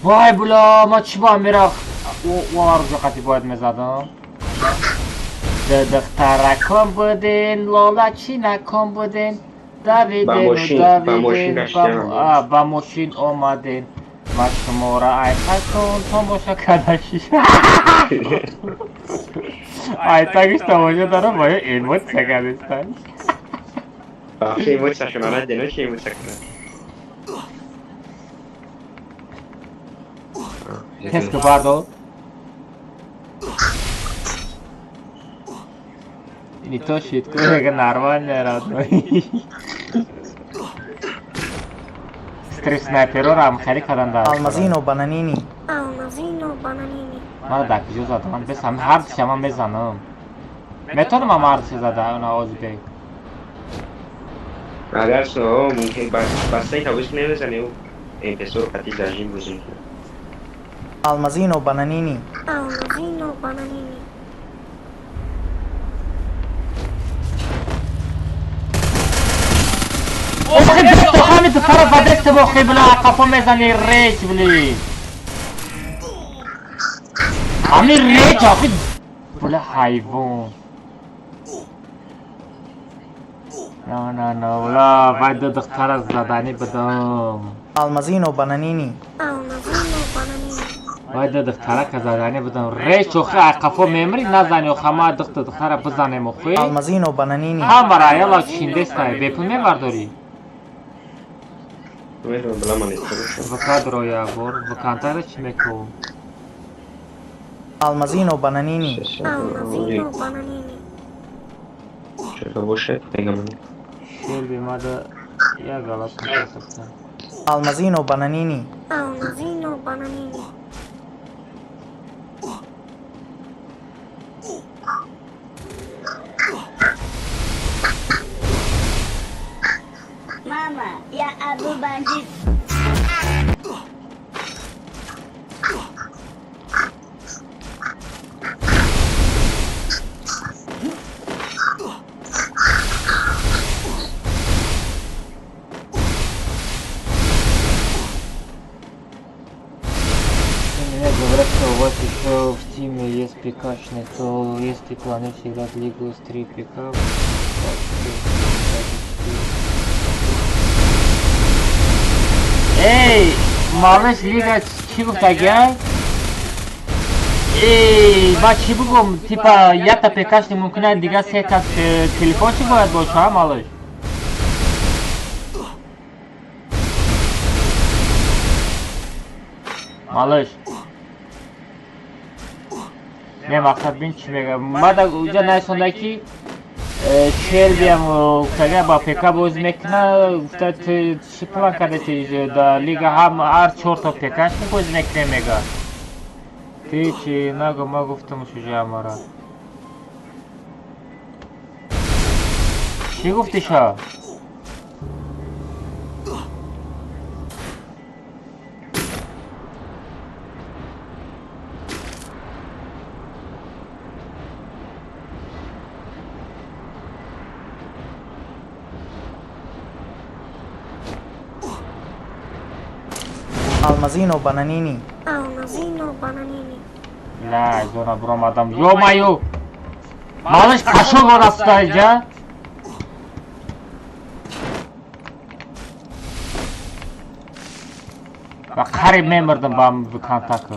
Вай була, ма чӣ ба мерафт? О оружие қати бояд мезадам. Духтаракон будин, лолачинакон будин, давиден, давиден, ба мошин омаден. Ма шуморо айтакон тамоша кардаши. Айтагиш тамоша дорам, ва эмоция кардистан. Эмоция шуна надено, чи эмоция кунад? Теско бардор. Не то щитку, это нормально, родной. Стрим снайперу рам хари кардан дар. Алмазино бананини. Алмазино бананини. Мара дар куҷо задам? Бес ҳам ҳар душама мезанам. Метавонам ҳам ҳар душа зада, она озбек. Агар со мумкин бастаи тавис намезанем, эмпесор қати зажим бозӣ мекунад. Алмазино бананини. Алмазино бананини. Охи духтарами духтара ба дасти бохи била қафо мезани реч били. Ами реч охи била ҳайвон. На на на била вай ду духтара задани будам. Алмазино бананини. Алмазино бананини. Вай да духтарака задани будам. Реч охи ақафо мемри назани охи ма духта духтара бизанем охи. Алмазино бананини. Ҳамара яла чиндестай бепул мебардорӣ. Намедонам, била ман исто. ВК дроя бор, ВКонтакте чӣ мекунам? Алмазино бананини. Алмазино бананини. Чё боше, мегам. Шелби мада як галат мекардам. Алмазино бананини. Алмазино бананини. Мама, я Абу бандит. Мне говорят, что у вас еще в тиме есть ПКшный, то если планируешь играть лигу с 3 ПК, Эй, малыш, лига чӣ гуфтагиай? Эй, ба чӣ бугум? Типа, якта ПКшный мумкин аст, дигар се кас телефон чӣ бояд боша, малыш? Малыш. Не, мақсад бин чӣ мега. Мада уҷа найсонда ки Шелбиам гуфтага ба ПК боз мекуна, гуфта ту чӣ план кардаси да лига ҳам ҳар чорта ПКшни боз мекунем мега. Ти чӣ нагу ма гуфтам шуҷа амара. Чӣ гуфти ша? Алмазино бананини. Алмазино бананини. Ла, зона буромадам. Ё-моё! Малыш пошёл вон отсюда, иҷа. Ва қариб мемурдам ба контакт.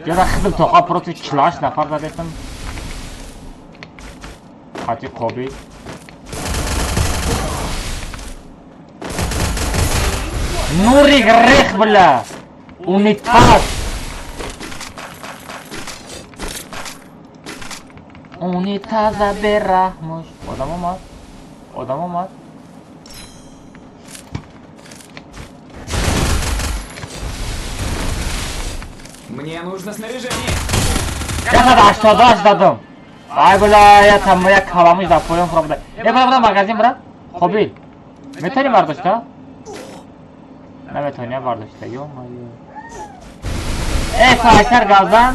Ҷара хидм тоқа против 48 нафар задетам. Хати қобил. Нурик рех, бля! Унитаз! Унитаза бераҳмуш. Одам омад. Одам омад. Мне нужно снаряжение. 188 дадам. Ай, бля, я там як каламуш дар поён хӯрда. Э, бра, бра, магазин, бра. Қобил. Метавонӣ бардошта? Наметавонӣ бардошта. Ё-моё. Э, файсар газан.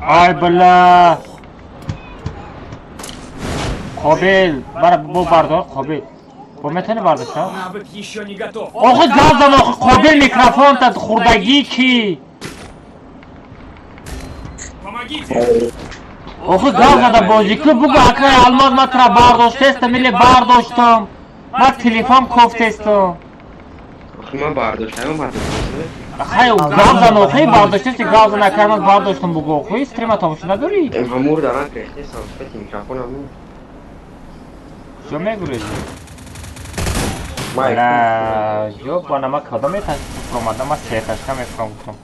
Ай, бля! Қобил, бара бо бардор, Қобил. Бо метавонӣ бардошта? Навык еще не готов. Охи газам, охи Қобил микрофон та хурдагӣ чӣ? Помогите! Охи гав зада бозӣ ку бугу акай Алмаз ма тра бардоштестам или бардоштам. Ма телефон кофтестам. Охи ман бардоштам, бардоштам. Хай гав зан охи бардоштести гав зан акай ман бардоштам бугу охи стрима тамошо надорӣ? Ҳамур даран гирехтесам, фати микрофонам. Чо мегурезӣ? Ла, ёбана ма кадом этаж фуромадам, ма се этажка мефурам гуфтам.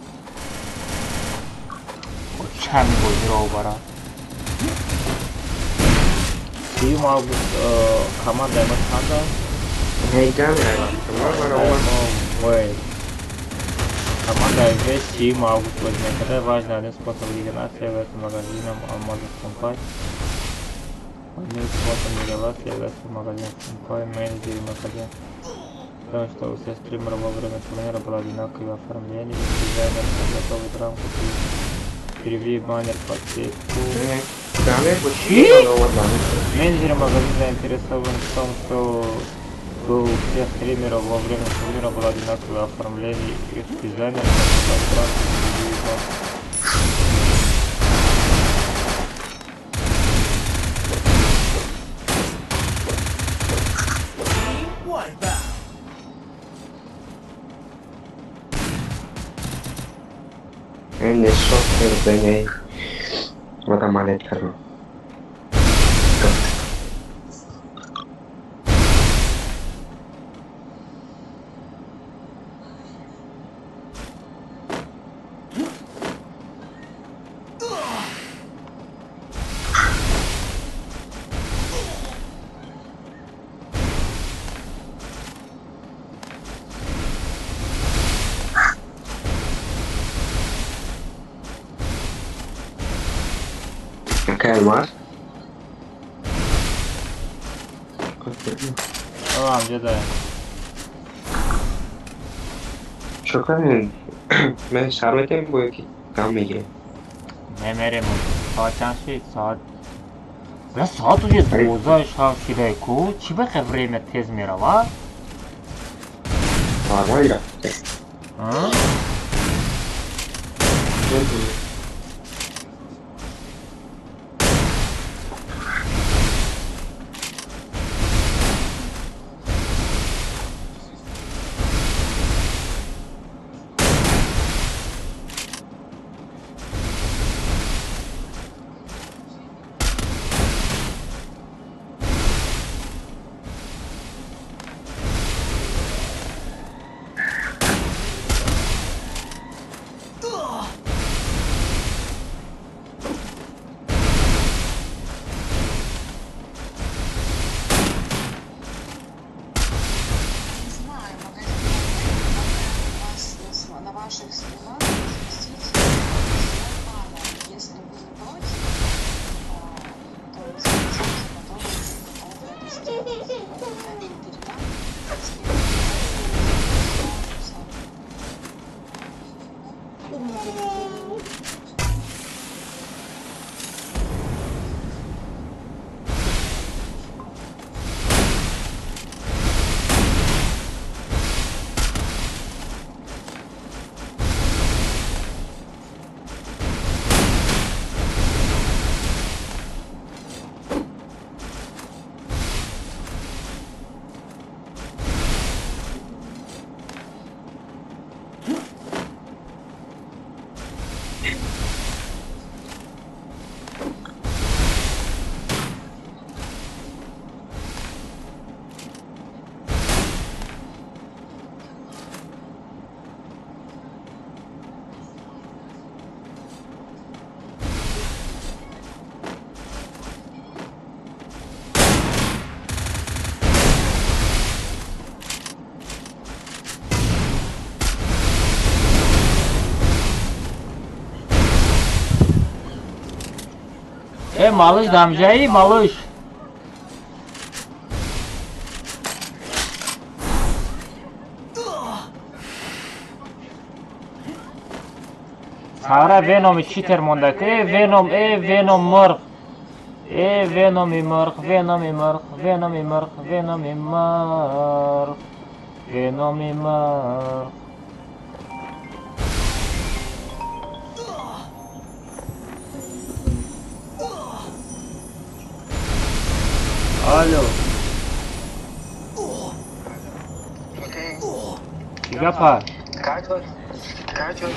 Чанд бозиро обара. 30 август командаи мо чанд аст? Ой. Команда В 7 август бозӣ мекарда. Важный один способ регенерации является магазином алмазов Сумпай. Одним способом регенерации является магазин Сумпай, менеджер магазин. Потому что у всех стримеров во время турнира было одинаковое оформление, дизайнер подготовит рамку, перевели баннер под сетку. Менеджер магазина заинтересован в том, что у всех стримеров во время турнира было одинаковое оформление, их дизайнер подготовит рамку, перевели баннер. Алмаз? О, где-то. Чё кардем? Мен сар метем бо яки кам мегирем. Мемерем. Соат чанд шид? Соат. Бля, соат уже 12 шаб шидай ку. Чӣ бақе время тез мерава? Нормально. А? Э, малыш, дамжаи, малыш. Сара Веноми читер мондак. Э, Веном, э, Веном мурғ. Э, Веноми мурғ, Веноми мурғ, Веноми мурғ, Веноми мурғ. Веноми мурғ. Алло. Чӣ гапа? Короче, вот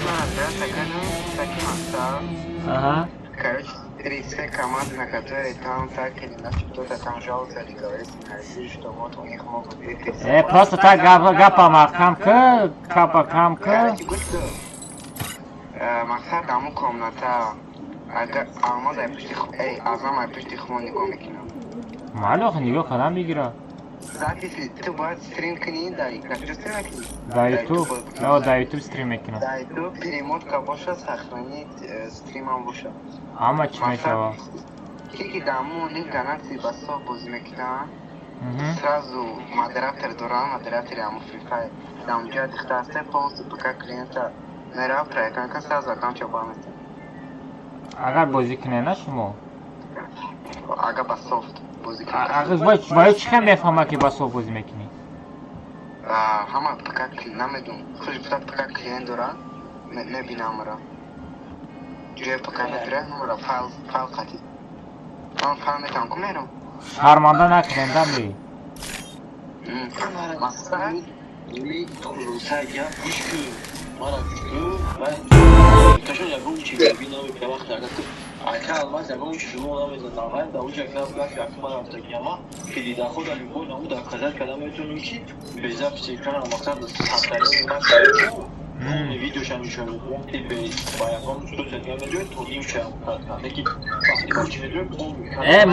Ага. Короче, 3 команды, на которые там так или иначе кто-то там жалуется или говорит на Россию, что вот у них могут быть... Просто так гапа махкамка, капа камка. Короче, гуфту. Мақсад ҳамун комната. Агар Алмаз ай пушти Азам ай пушти хумо нигоҳ мекунам. Майли охи нигоҳ кардам бигира. Запись ту бояд стрим кунӣ дар каҷо стрим мекунӣ? Дар YouTube. Да, дар YouTube стрим мекунам. Дар YouTube перемотка боша, сохранить стримам боша. Ҳама чӣ мешава? Ки ки дар ҳамун Лига Наций ба соф бозӣ мекунам, сразу модератор дорам, модератори ҳамун Free Fire. Дар онҷо дихта ҳаста полностью ПК клиента мерав проект сразу аккаунтча бамета. Агар бозӣ кунед на шумо? Агар ба софт бозӣ кунед. Вай чӣ хел мефаҳмад ки ба софт бозӣ мекунӣ? Ҳама ПК намедонам. Хуш гуфта ПК клиент дора, мебинам ра. Ҷои ПК медора, ҳамара файл қатӣ. Ман файл метавонам ку мерам? Шарманда накунед, дами. Мақсад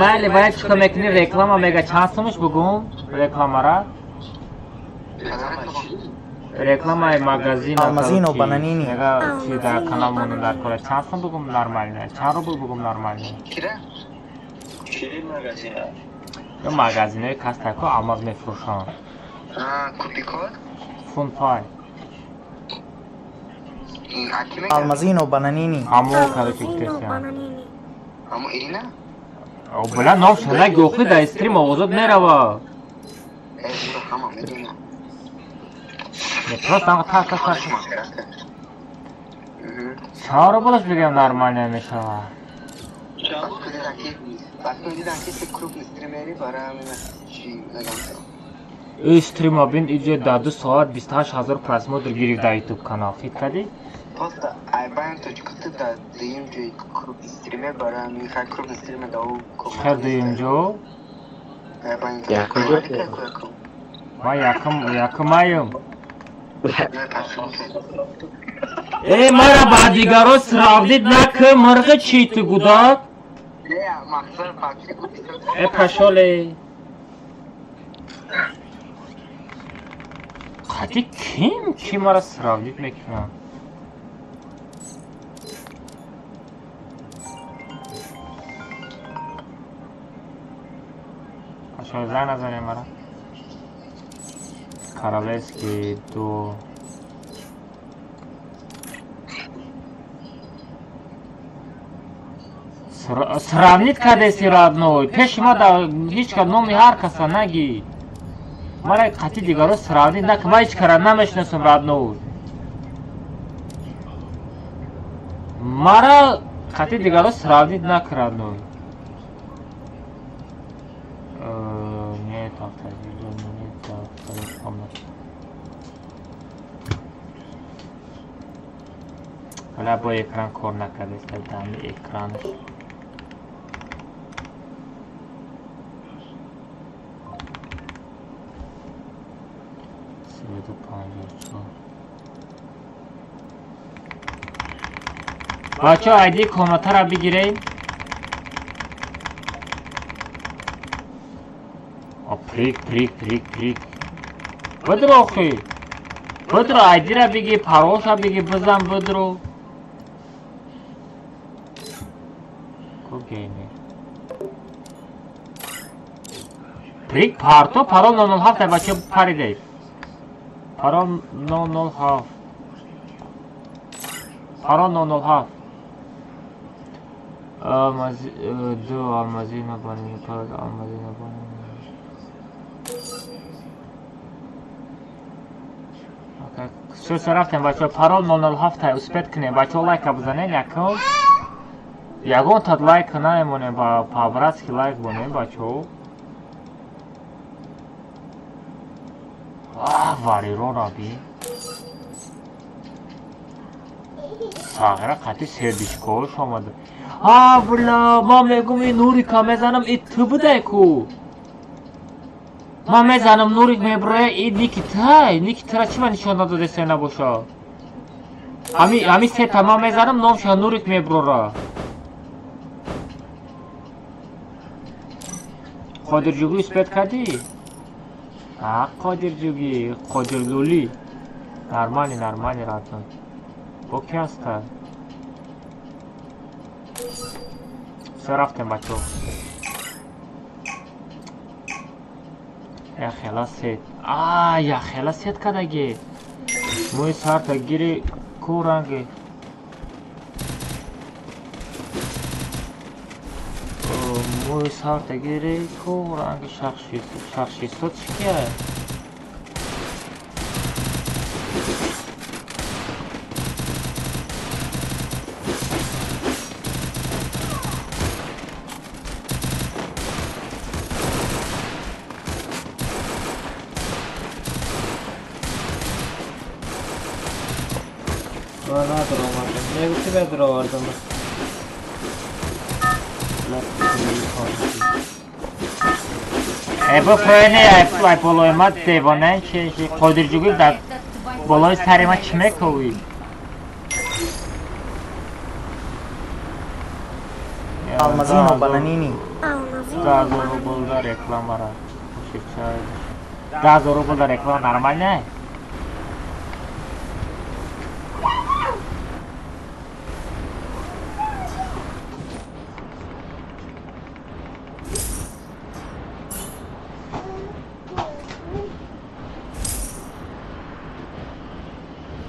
Майли вай чӣ кор мекунӣ? Реклама мега чанд сумаш бугум рекламара? Рекламаи магазин Алмазино бананини. Мега чи дар канал монум дар кора чанд сум бугум нормально? Чанд рубл бугум нормально? Ё магазинои кастако алмаз мефурӯшанд. Купикод? Фунпай. Алмазино бананини. Ҳамо короче Алмазино гуфтесиям. бананини. Ҳамо Ирина? Бля, ном шуда гӯхи дар стрим овозот мерава. Ҳама медонам. Не, просто ҳама так так так. Чанд рублаш бигам нормально мешава? Ин стрима бин иҷо дар 2 соат 28 ҳазор просмотр гирифт дар YouTube канал. Хит кардӣ? Просто айбайн точка ту дар дуюм ҷои крупный стример барои михай крупный стример дар ӯ Хел дуюм ҷо? Айбайн Якум ҷо? Ман якумаем. Э, мара ба дигаро сравнить накун, мурғи чӣ ту гудак? Э, пашоле. Қати ким ки мара сравнить мекунад? Пашоле занг назанед мара. Королевский ду. Сравнить кардеси родной. Пеши ма да ҳеҷ ка номи ҳар каса нагӣ. Мара қати дигаро сравнить накун. Ман ҳеҷ кара намешиносам родной. Мара қати дигаро сравнить накун родной. Нет, автовидео, нет, автовидео. Ҳола бо экран кор накардест, дами экранаш. Севеду панҷоҳу чор. Бачаҳо айди комнатаро бигирем. Прик, прик, прик, прик. Бидро охи. Бидро айдира биги, паролша биги, бизан бидро. Ку геймер. Прик парто, парол 007 бача паридей. Парол 007. Парол 007. Алмази ду алмазино банани, парол алмазино банани. Всё, рафтем бачаҳо, парол 007 успеть кунем. Бачаҳо лайка бизанед якум. Ягон тат лайк намемонем, ба по-братски лайк бонем бачаҳо. Вариро раби. Сағира қати сердичкош омада. А, бля, ман мегум и Нурика мезанам, и ту будай ку. Ман мезанам Нурик меброя, и Никитай. Никитара чӣ ман нишон надодеса набоша? Ҳами сета ман мезанам, номша Нурик меброра. Қодирҷугӣ успет кардӣ? А, Қодирҷугӣ, Қодирлулӣ. Нормали, нормали, ратон. Бо ки ҳаста? Всё, рафтем, бачаҳо. Яхела сет. А, яхела сет кадаги. Мӯи сарта гири ку ранги. Мӯи сарта гири ку ранги шахшисот чӣ кия? Мегуфти бедровардам. Эбо фроене ай болои ма девона чи Қодирҷугӣ дар болои сари ма чӣ мековӣ? Алмазино бананини. 10,000 рубл дар рекламара. 10,000 рубл дар реклама нормально?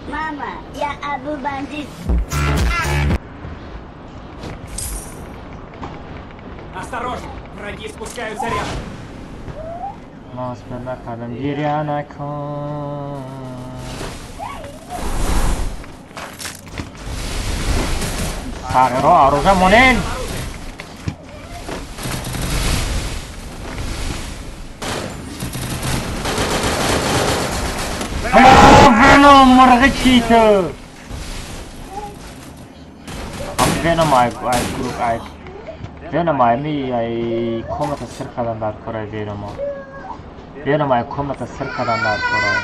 Мама, я Абу Бандит. Осторожно, враги спускаются рядом. Мас накардам, гиря накун. Сағиро оружие монен. Веном, мурғи чӣ ту? Веном ай гурӯҳ ай Веном ай ми ай комната сир кардан дар кораи Веномо. Веном ай комната сир кардан дар кораи.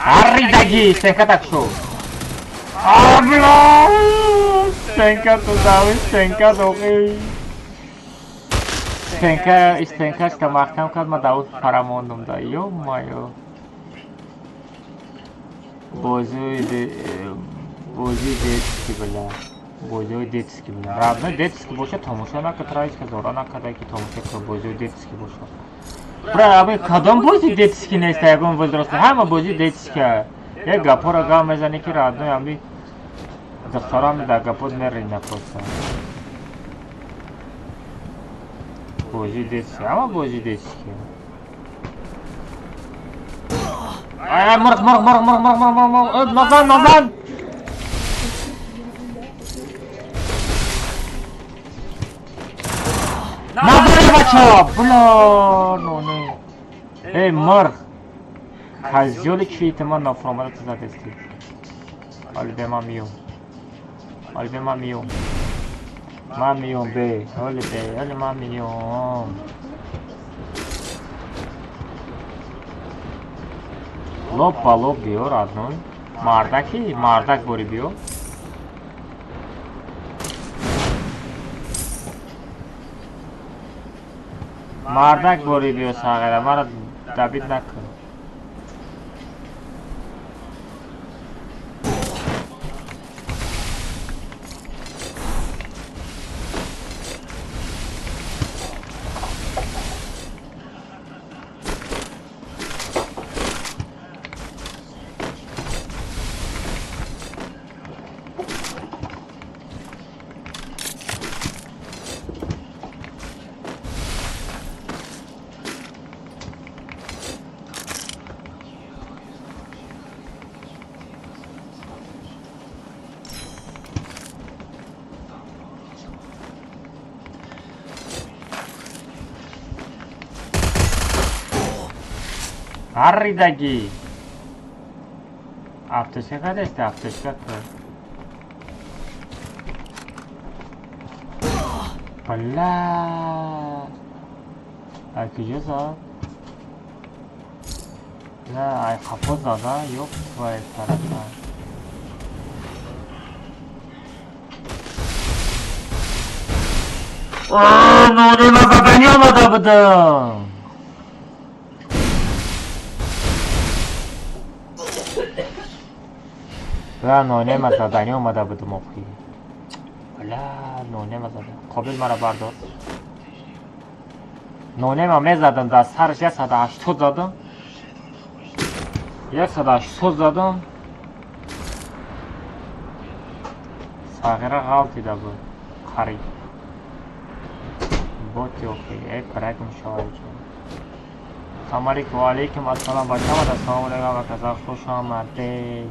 Арридаги, стенка так шо. Абла! Стенка туда, стенка дохи. Стенка, стенка ста маҳкам кард, ма давуд парамондум да. Ё-моё. Бозии детский бля. Бозиҳои детский бля. Родной детский боша тамошо накард, траиска зора накарда ки тамошо кунад бозиҳои детский боша. Бра, аби кадом бози детский нест, ягон возраст, ҳама бози детский. Як гапора гап мезанӣ ки родной ами духтарам дар гапот мерина просто. Бози детский, ҳама бози детский. Ай, мурғ, мурғ, мурғ, мурғ, мурғ, мурғ, мурғ, назан, назан! Назан, бача! Бля, ноне. Эй, мурғ! Козёли чӣ ман нафаромада ту задести. Ҳоли бе ман миём. Ҳоли бе ман миём. Ман миём бе. Ҳоли бе, ҳоли ман миём. Лоб ба лоб биё, родной. Мардаки? Мардак бори биё. Мардак бори биё сағира, мара дабид накун. Арридаги. Аптечка кадесте, аптечка ку. Бля. Ай куҷо зад? На, ай қафо зада, ёб твои тарафа. О, нонема задани омада будам. Бля, нонема задани омада будам охи. Бля, нонема зада. Қобил мара бардор. Нонема мезадам, дар сараш 180 задам. 180 задам. Сағира ғалтида буд. Қариб. Боти охи. Эй, паракум шавайчо. Салом алейкум, ва алейкум ассалом. Бачаҳо, ассалому алейкум ва казах хуш омадед.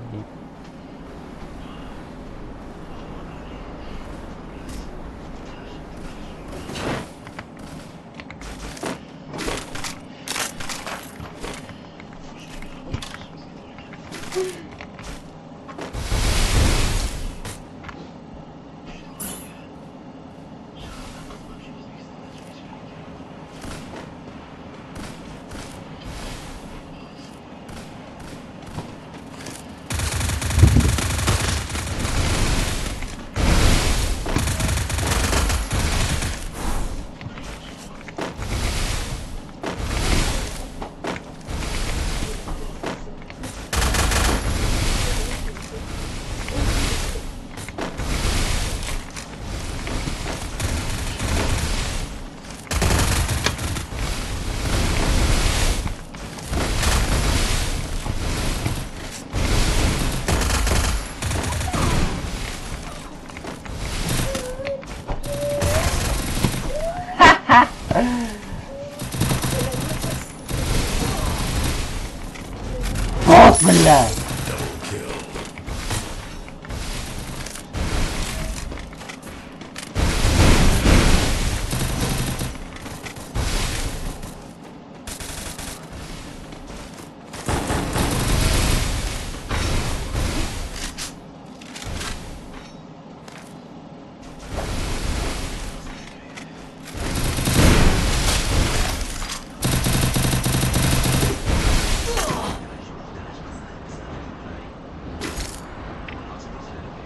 Вот, блядь!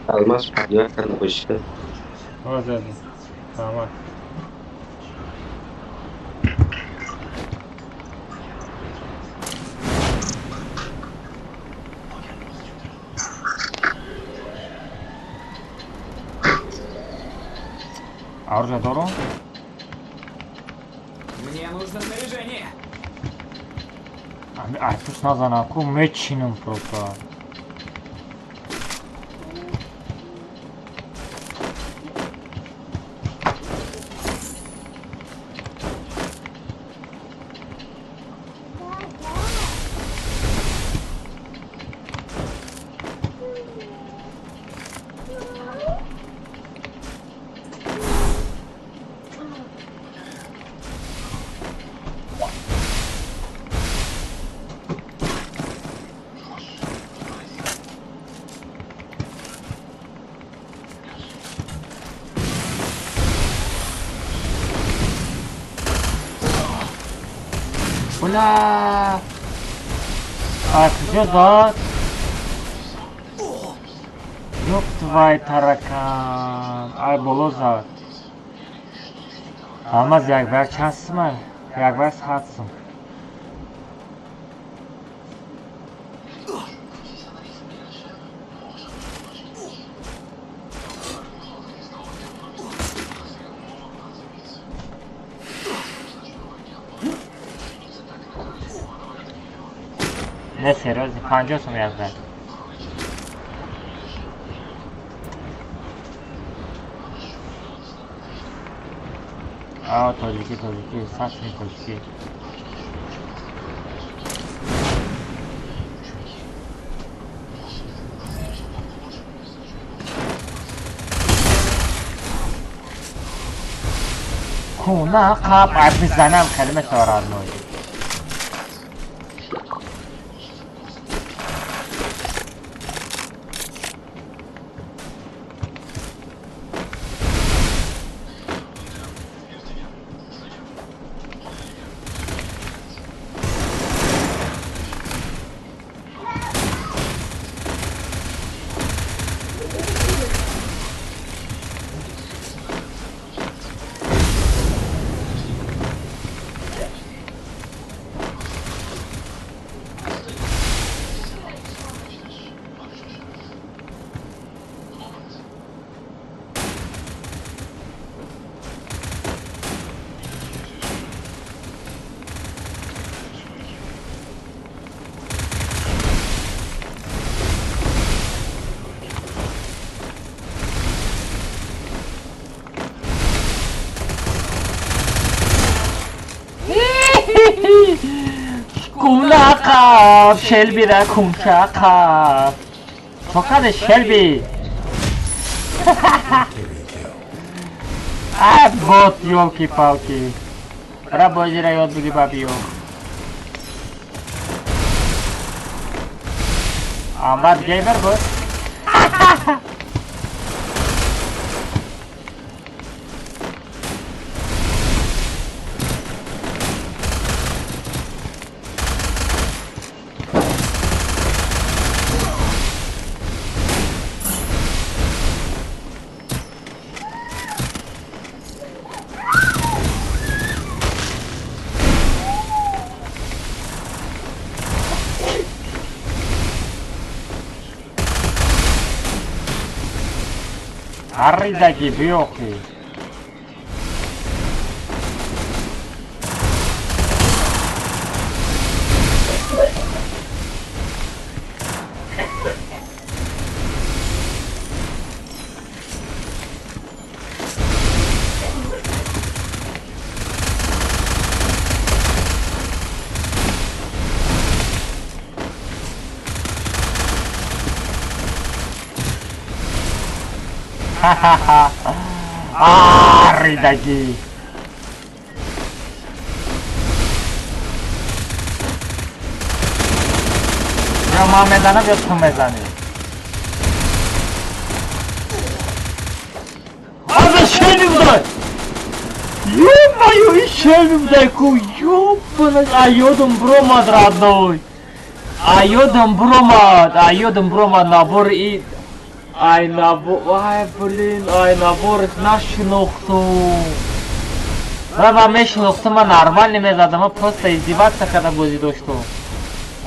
Алмаз подъехал выше. Вот это. Тамам. Оружие дорого? Мне нужно снаряжение. А тут надо на ку мечином просто. Бля! А куҷо зад? Ёб твой таракан. Ай боло зад. Алмаз як ба як чанд сум? Як ба як 100 сум. Не, серьёзно, 50 сум як ба. А, тоҷикӣ, тоҷикӣ, 100 сум тоҷикӣ. Куна қаб ай бизанам хеле мешава родной. Кунақаб Шелбира кунчақаб. Чокаде Шелби. А вот ёлки-палки. Бра бозира ёд биги бабиё. Амад геймер буд. Арридаги биёхи. Ха-ха-ха. Арридаги. Ё ман мезанам, ё ту мезанӣ. Ҳозир шелби будай. Ё-моё, ин шелби будай ку. Ёбана, а ёдам биромад родной. А ёдам биромад, а ёдам биромад набори и ай набор, ай блин, ай набориш нашинохтум. Ва мешинохтум, ман нормально мезадам, ман просто издеваться карда бозӣ доштум.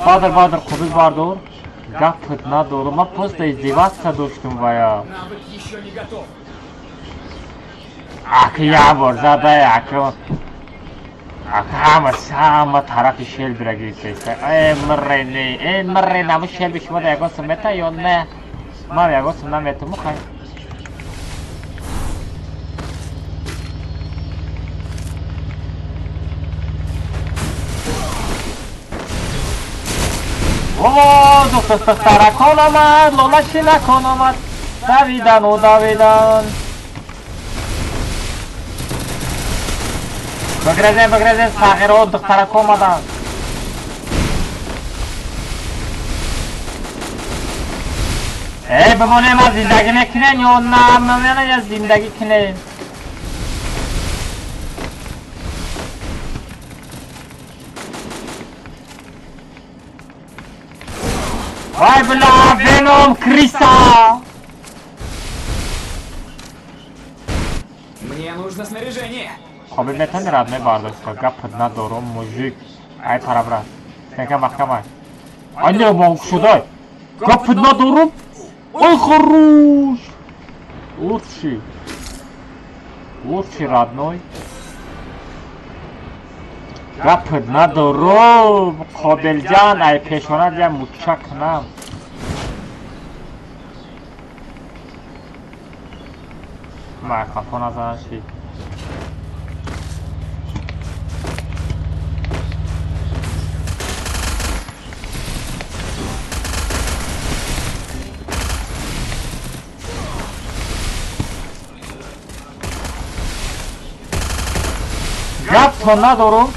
Бадр, Бадр, қубиз бардор. Гапат надорам, ман просто издеваться доштум вая. Навык еще не готов. Ака як бор зада, ака. Ака ҳама ҳама тарафи Шелбира гирифтаиста. Э мрене, э мрене, ҳамун Шелби шумо да ягон сум мета ё не? Ман ягон сум наметум, хай. О, духтаракон омад, лола шилакон омад. Давидану давидан. Бигрезем, бигрезем, сағиро духтарако омаданд. Э, бимонем, аз зиндагӣ мекунем ё на, мемонем я зиндагӣ кунем. Вай бля, Веном, Криса! нужно снаряжение. Қобил метавони, родной, бардошта. Гапат надорум, мужик. Ай, парабра. Стенка маҳкамай. Ай, не, мо шудай. Гапат надорум. Ой, хорош. Лучший. Лучший, родной. Гапат надорум. Қобилҷан, ай пешона я муча кунам. Ма қафо назанаши. Гап надорум.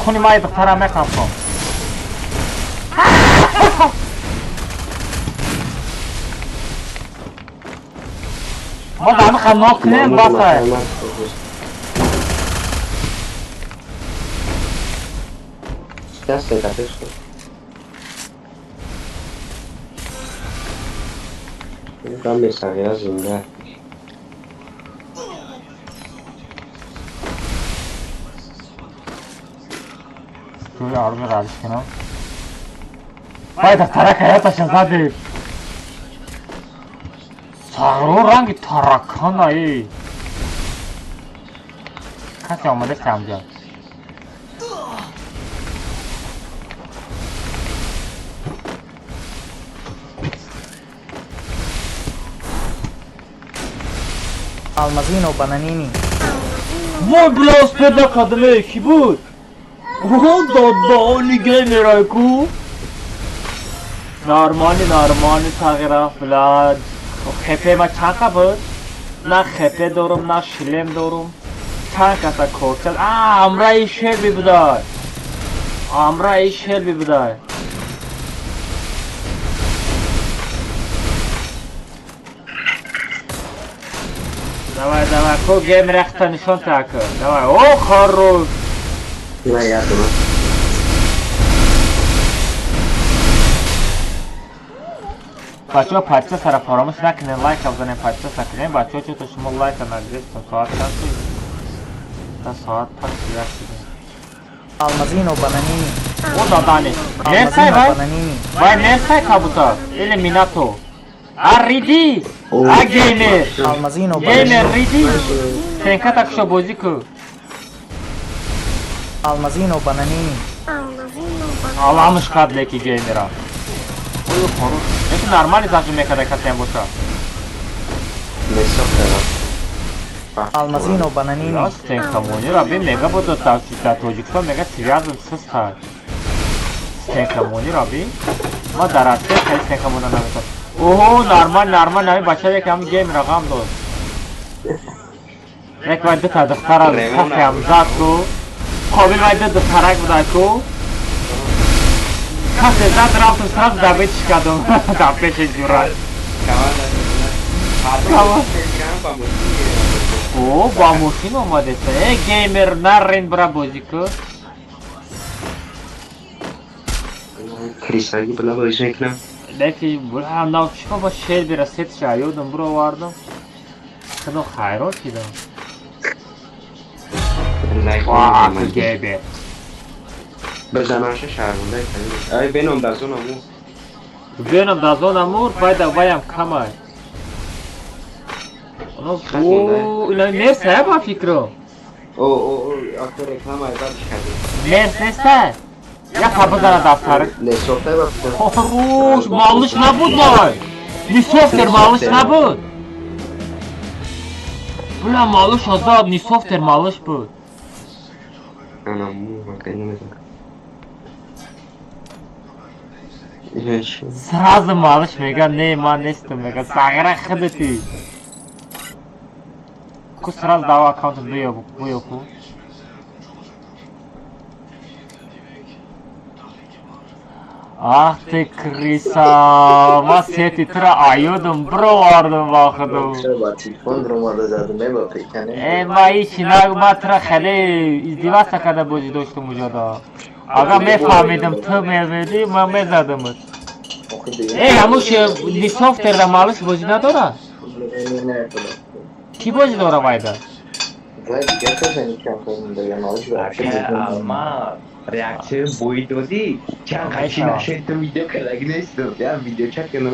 Куни май духтара мехапом. Мо дамиха нокунем, басай. Даст дапеш. Гамер сағира зинда. Туи арми радиш кунам. Вай, духтара ҳаёташа задем. Сағро ранги тараканаи. Касе омадаст ҳамҷа. Алмазино Бананини. Вой, бля, успед накардам, ки буд? Додони геймерай ку? Нормали, нормали, тағйира, бля. ХП ма чанд буд? На ХП дорум, на шлем дорум. Чанд каса корчад? А, амраи шелби будай. Амраи шелби будай. Давай, давай, ку геймер ахта нишон така. Давай, о, хорош. На ядро. Бачаҳо, подписаться фаромӯш накунед, лайка бизанед, подписаться кунед. Бачаҳо, чото шумо лайка нагирифтем. Соат чанд шуд? Та соат 5 1 шуд. Алмазино Бананини. О, дадани. Мерсай Алмазино вай? Бананини. Вай мерсай кабута. Или Минато. А риди! А геймер! Алмазино Геймер Бананини. риди! Сенка такшо бозӣ ку. Алмазино Бананини. Алмазино Бананини. Аламыш кад леки геймера. Ой, хорош. Леки нормали зажим мекарда касеам боша. Месохтара. Алмазино Бананини. Я стенкамони раби мега буд дар Тоҷикистон, мега связан систа. Стенкамони раби. Ма дар Россия хеле стенкамона наметавонам. Оҳо, нормал, нормал, нами бача як ҳам геймера ғам дод. Як вай дута духтара сафиам зад ку. Қобил вай ду духтарак буда ку. Касе зад, рафтум, сразу добытиш кардум. Дар пеши ҷура. Кава. О, ба мошин омадеса. Э, геймер, нарен бра бозӣ ку. Крисаги била бозӣ мекунам. Леки ҳам нав чӣ ба шер бира сетша ёдам буровардам. Худо хайрон шидам. Ва, геймер. Бизанаша шаҳрвандаи ай беном дар зона му. Беном дар зона мур, вай да ваям камай. Оно о, ина мерса ба фикром. О, о, о, ако реклама ай бадиш кардем. Мерс неста? Я хабазана дафтар. Не сохтай ба фикрам. Хорош, малыш набуд вай. Нисофтер малыш набуд. Бля, малыш азад, нисофтер малыш буд. Ана му, акай намедонам. Ина чи? Сразу малыш мега, не, ман нестам, мега, сағира худати. Ку сразу дава аккаунт буё, буё ку. Ах ты крыса, ма сети тра аюдум бировардум ба худум. Чаро ба телефон ромада задум, ба пекане? Э, ма ичи нагу, ма тра хеле издеваться карда бозӣ доштум уҷода. Агар мефаҳмидам, ту меведӣ, ма мезадамат. Э, ҳамуш нисофтерда малыш бозӣ надорад? Чӣ бозӣ дора вайда? Вай дигар каса никам кардам дар ямалиш вообще. Алма реакция бои додӣ. Чанд қачи нашед ту видео кардаги несту. Я видео чакину.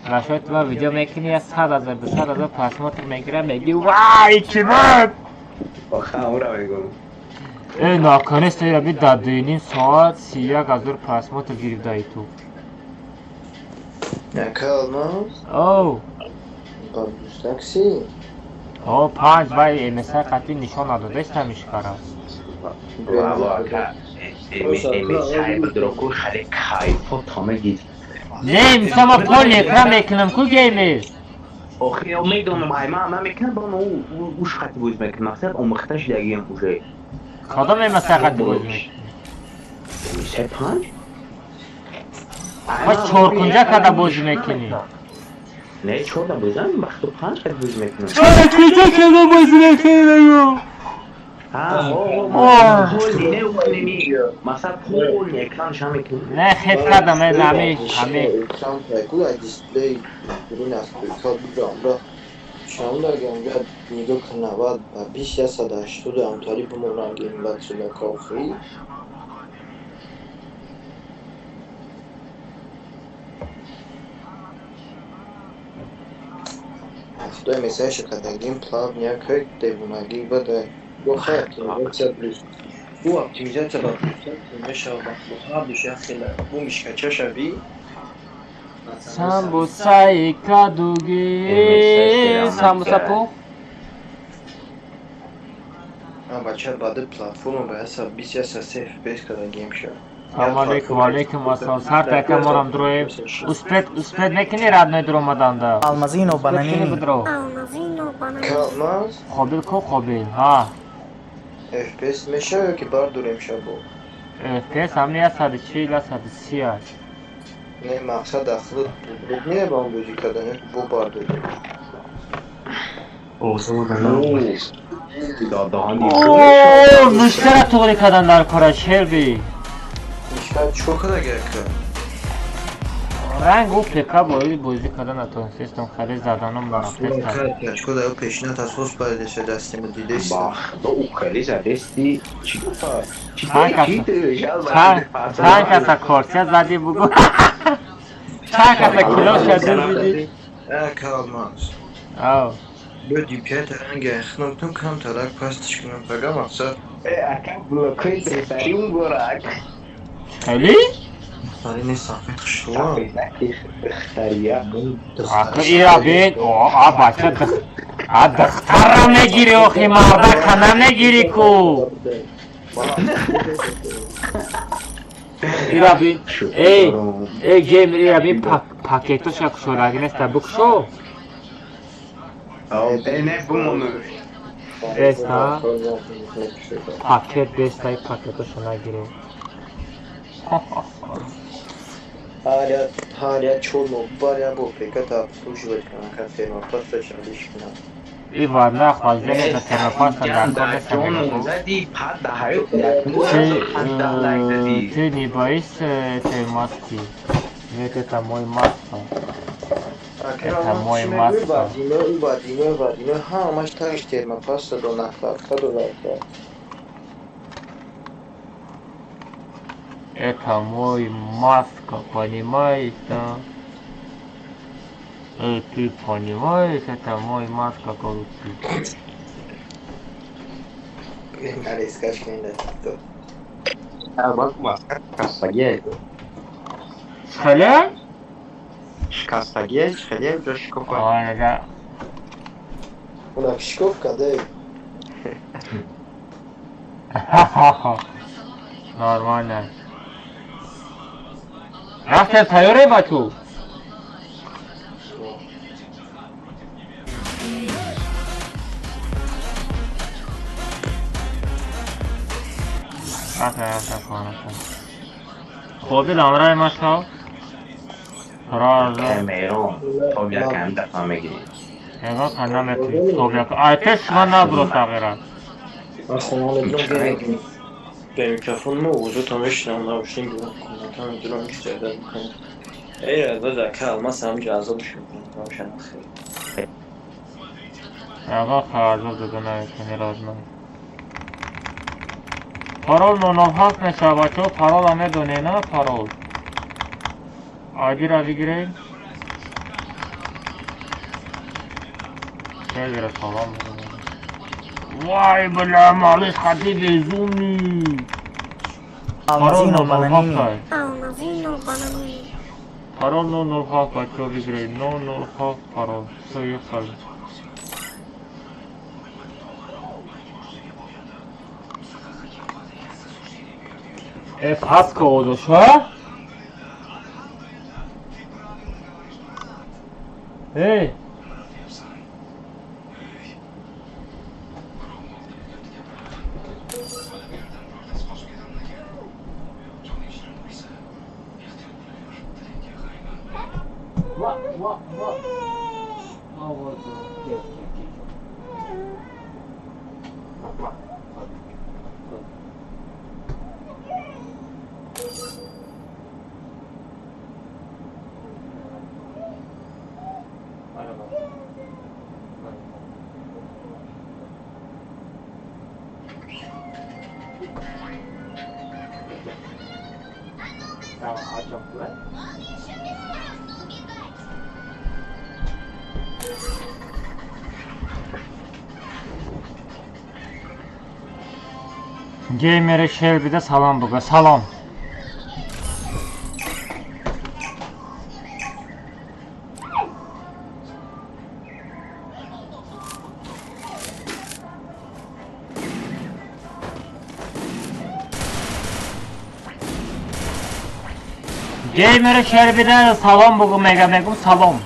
Нашед ту видео мекунӣ, я 100 000, 200 000 просмотр мегирам, мегӣ вай чӣ буд? Оха, ура мегӯм. Э, наконец-то я би дар 2,5 соат 31 000 просмотр гирифта ютуб. Яка Алмаз? Оу. Ба такси? О, панҷ вай МС қатъи нишон надодаст ҳамишкара. Браво, ака. МС бдроку хеле кайфо томе гид. Не, мисол ма полный экран мекунам ку геймер. Охи, я медонам, ай ма ма мекунам, ба мо уш хати боз мекунам. Мақсад омӯхта шудагиам уже. Кадом МС қатъи боз мекунӣ? МС панҷ? Ма чоркунҷа када бозӣ мекунӣ? Не, чорда бозам, вақту панҷ хати боз мекунам. Чоркунҷа када бозӣ мекунӣ? Мақсад полный экран ша мекунам. Не, хет кардам, э, нами, ҳами. Экран пайкул ай дисплей берун аз код бибрам. Шамда ганга нигоҳ кун 90 ба 20 180 амтари бимонам гейм бад шуда кофӣ. Худой месаша кадагим плавняк девонагӣ бада. Бо хай оптимизация плюс. Бу оптимизация ба плюс мешава ба ҳар душа хела. Бу мишкача шави. Самбусаи кадуги, самбуса пу? А бача баъди платформа ба 120 130 FPS кадагим ша. Салом алейкум, алейкум ассалом. Сар така морам дроем. Успеть, успеть мекунӣ родной дуромаданда? Алмазино Успеть кунӣ бананини. бидро. Алмазино бананини. Калмаз Қобил ку қобил, ҳа. FPS мешава ё ки бардорем шабо? FPS ҳамни 140, 130 аст. Не, мақсад ахлот не ба он бозӣ кардан ё ки бо бардорем. Додаҳани О, мушкара туғри кардан дар кора шерби. Мишка чикор кардаги ака? Ранг ӯ ПК боиди бозӣ кардан натонистестам, хеле заданом нарафтестам. Чикор дар пешина тасхос паридеса дастимо дидеста. Бахто ӯ хеле задести. Чӣ гуфта? Чӣ Чанд каса? чӣ Чанд каса корсия задӣ бугу? Чанд каса кило шади дидӣ? Ака Алмаз. Ав. Бо DPI таранги ахнам кам тарак пастиш кунам пага мақсад. Ака блокҳои беҳтарин муборак. Хеле? Сари не сафед хушрӯам. Хтария. Ака ира бин, о, а бача дых. А духтарро мегири охи мардака намегири ку. Ира бин. Эй, эй геймер ира бин пакетоша кушодаги неста букшо. Не бумону. Беста. Пакет беста и пакетоша нагири. Ҳар я чор моҳ бар я бо ПК обслуживать кунам, ка термопаста шалиш кунам. И варна охлаждение за термопаста дар кор неста мегӯ. Зади пад даҳаю Ты, даҳ лайк зади. ты не боишься этой маски? Нет, это мой маска. Это мой маска. Вадино, Вадино, Вадино, ҳамаш тагиш термопаста до накладка дорад. Это мой маска, понимаешь, да? Ты понимаешь, это мой маска, короче. Нарезкаш кунед дар TikTok. Маска шикастагие. Хеле? Шикастагие, хеле ҷо шикофа. Ой, да. Унак шикоф каде. Нормально. Рафтем тайёре бачу? Рафтем, рафтем, рафтем. Қобил ҳамроҳи ма шав. Сразу. Камерон. Тоб якам дафъа мегирӣ. Ягон кан наметавонӣ. Тоб як. Ай пеш шума набуро тағйира. Ман хона медурам бе микрофон мо вуҷудам мешинам наушник комната медурам ки сӯҳбат мекунам. Эй, бада ка Алмаз ҳам ҷазоб шуд. Равшан хеле. Ага, азоб дода наметавонӣ родной. Парол 007 мешавад, бачаҳо, парола медонед, на парол? Айдиро бигиред. Сервера салом. Вай, бля, малыш, хати безумный. Парол Алмазино бананини. 007. Алмазино бананини. Парол 007, бачаҳо, бигиред. 007 парол. Всё, ехали. Паска одоша? Эй! Геймери Шелбиде салом буга, салом. Геймери Шелбиде салом бугу, мега мегум салом.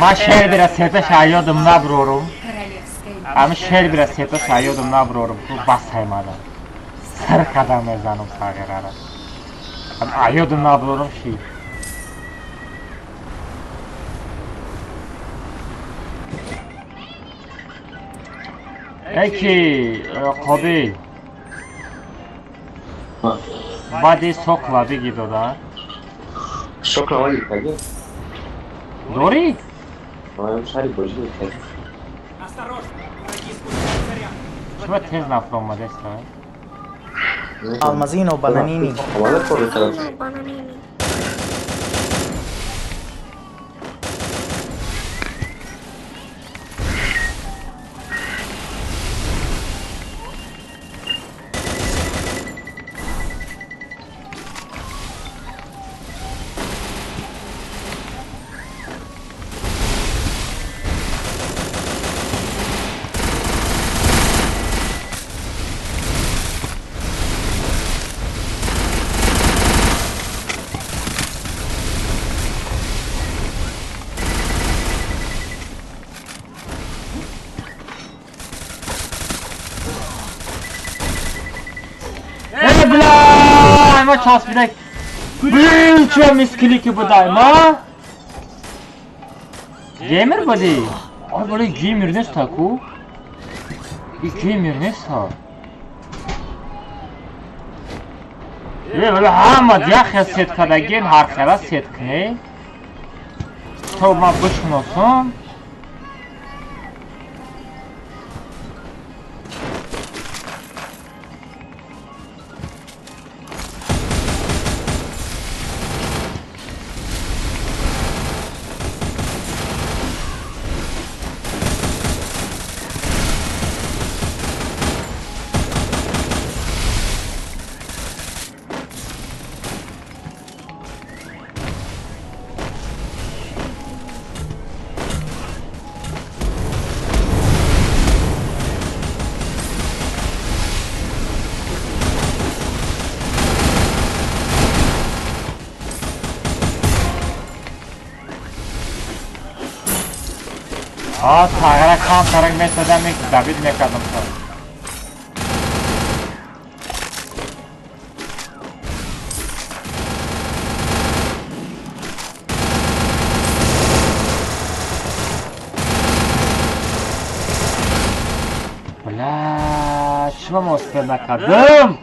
Ман шербира сета шаёдам наброрум. Ами шербира сета шаёдам наброрум. Ту бас аймада. Сар қадам мезанам сағирара. Аёдам наброрум ши. Эки Қобил. Баъди сокла биги дода. Сокла вали таги. Дорӣ? Чува тез нафромадеста? Алмазино бананини. Алмазино бананини. Ма часпидак. Блин, чё мисклики будай, ма? Геймер буди? Ай, блин, геймер нест ку? И геймер нест ха. Э, бля, ҳама яхе сет кадаген, ҳар хела сет кне. То ма бишносам. А, тағира кам тарак месадам, давид мекардам то. Бля, чиба мо успел накардам?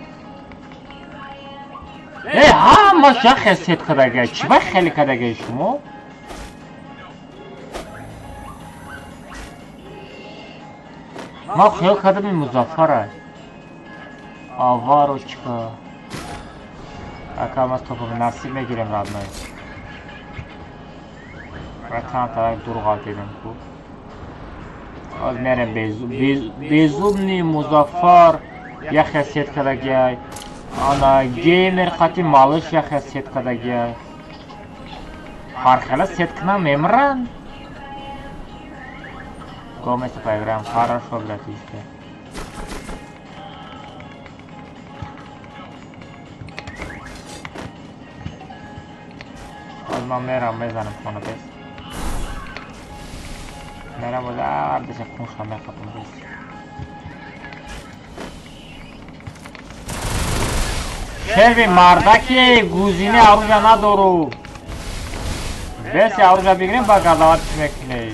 Э, ҳамаш як хел сет кардагай. Чиба хеле кардагай шумо? Ман хиёл кардам ин Музаффара. Аварочка. Ака мас топо насиб мегирем родной. Ва камтарак дур ғалтидем ку. Ҳоз мерем безумный Музаффар як хел сет кардагай. Ана геймер қати малыш як хел сет кардагай. Ҳар хела сет кунам мемиранд. Гомеса поиграем. Хорошо, братишка. Ҳоз ман мерам мезанам хона бес. Мерам боз ардеша хунша мехапам бес. Шерви мардаки гузини оружия надору. Беси оружия бигирем ба газават мекунӣ.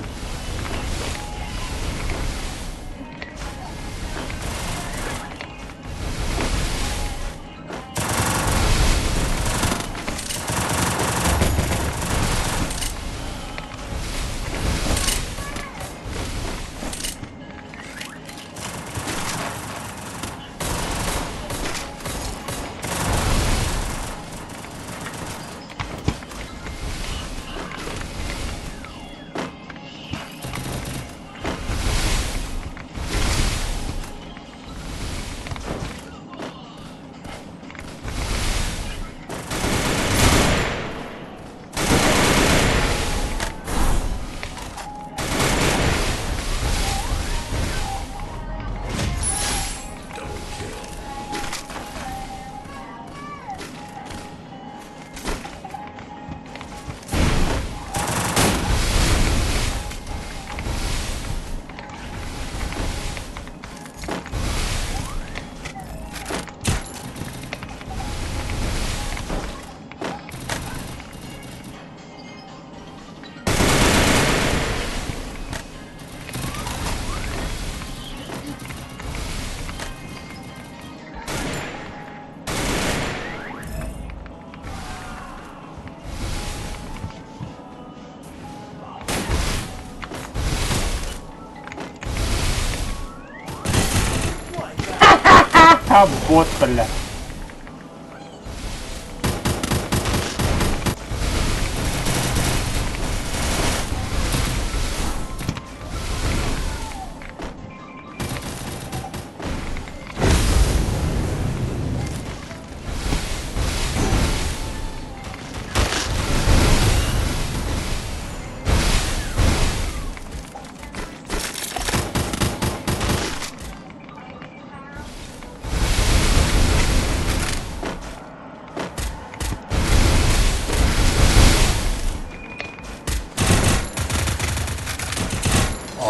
Бот, бля.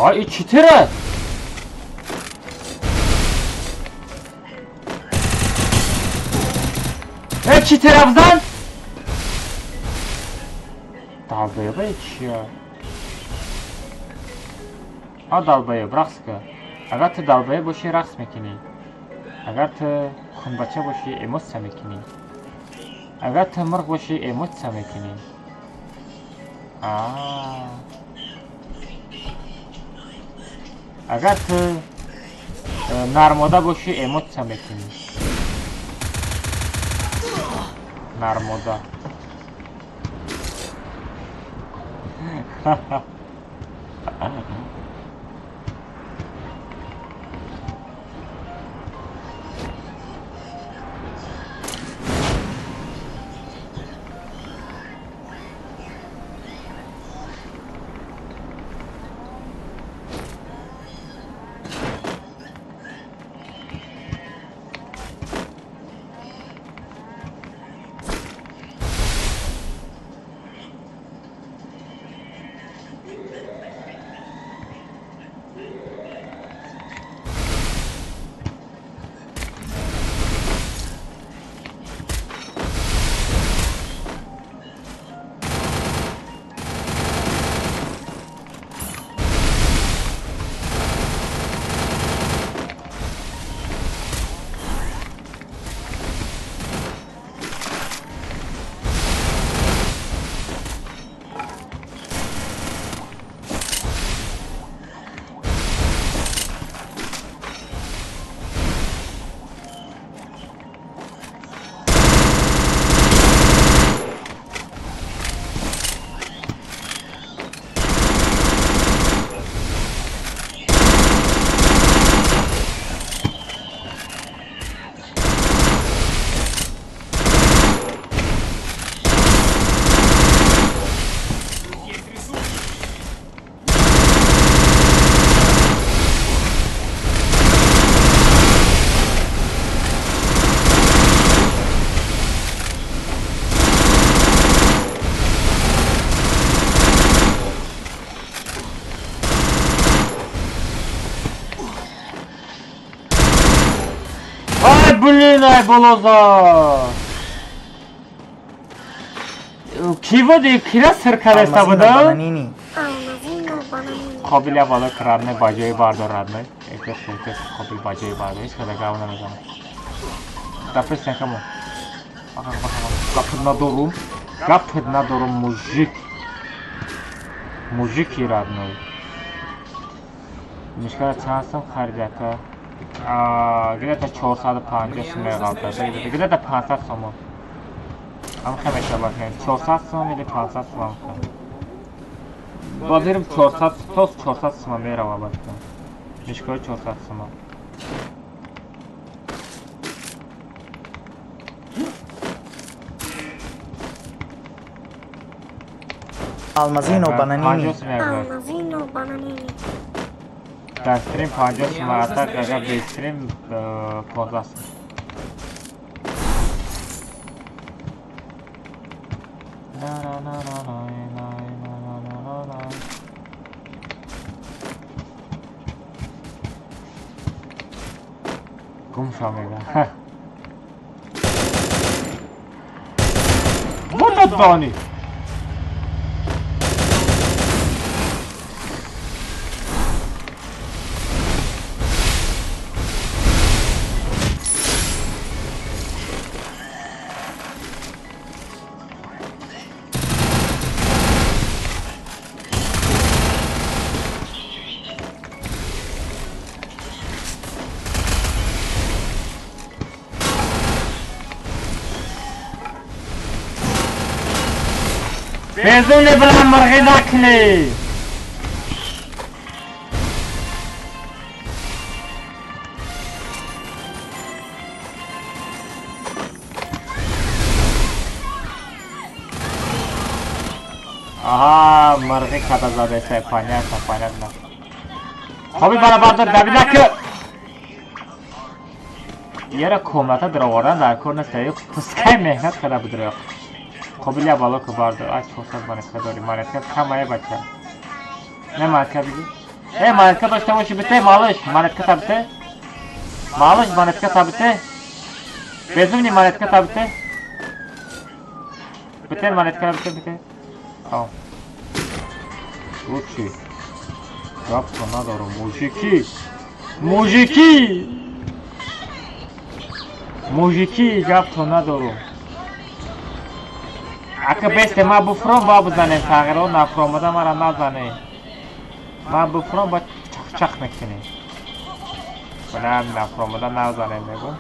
А, и читера! Э, читера вздан! Долбоеба чия? А, долбоеб, рақс ка. Агар ту долбоеб бошӣ, рақс мекунӣ. Агар ту хунбача бошӣ, эмоция мекунӣ. Агар ту мурғ бошӣ, эмоция мекунӣ. А. Агар ту нармода бошӣ, эмоция мекунӣ. Нармода. Ки боло зад? Ки буди? Кира сир кадаста Алмазино буда? Бананини. Алмазино Бананини. Қобил я боло крадне ба ҷои бардор радне. Эфес эфес қобил ба ҷои бардор. Ҳеч када гап намезанам. Дафес камо. Гап надорум. Гап надорум мужик. Мужики родной. Мишкара чанд сом хариди ака? Где-то 450 сом меғалтад. Где-то 500 сомон. Ам хе мешавад. 400 сом или 500 сом хе. Базирим 400 то 400 сом мерава бача. Мишкара 400 сом. Алмазино Бананини. 50 сом меғалтад. Алмазино Бананини. Дар стрим 50 сом атак, агар без стрим 15 сом. Гум шо мега. Вот дани. Безумный блин мурғӣ накунӣ. Аҳа, мурғӣ када задеса, понятно, понятно. Хоби бара бардор, давида ки. Яра комната даровардан дар кор нест, пускай меҳнат када будро. Қобил я боло ки бардор. Ай 400 монетка дорӣ. Монетка камая бача. Не монетка биги. Э, монетка дошта боши бите, малыш, монетка табите. Малыш, монетка табите. Безумный монетка табите. Бите монетка бите бите. Ау. Лучший. Гапто надору, мужики. Мужики! Мужики, гапто надору. Ака бесте ма буфром ба бизанем тағйиро нафромада мара назане. Ма буфром ба чахчах мекунем. Бана нафромада назанем мегум.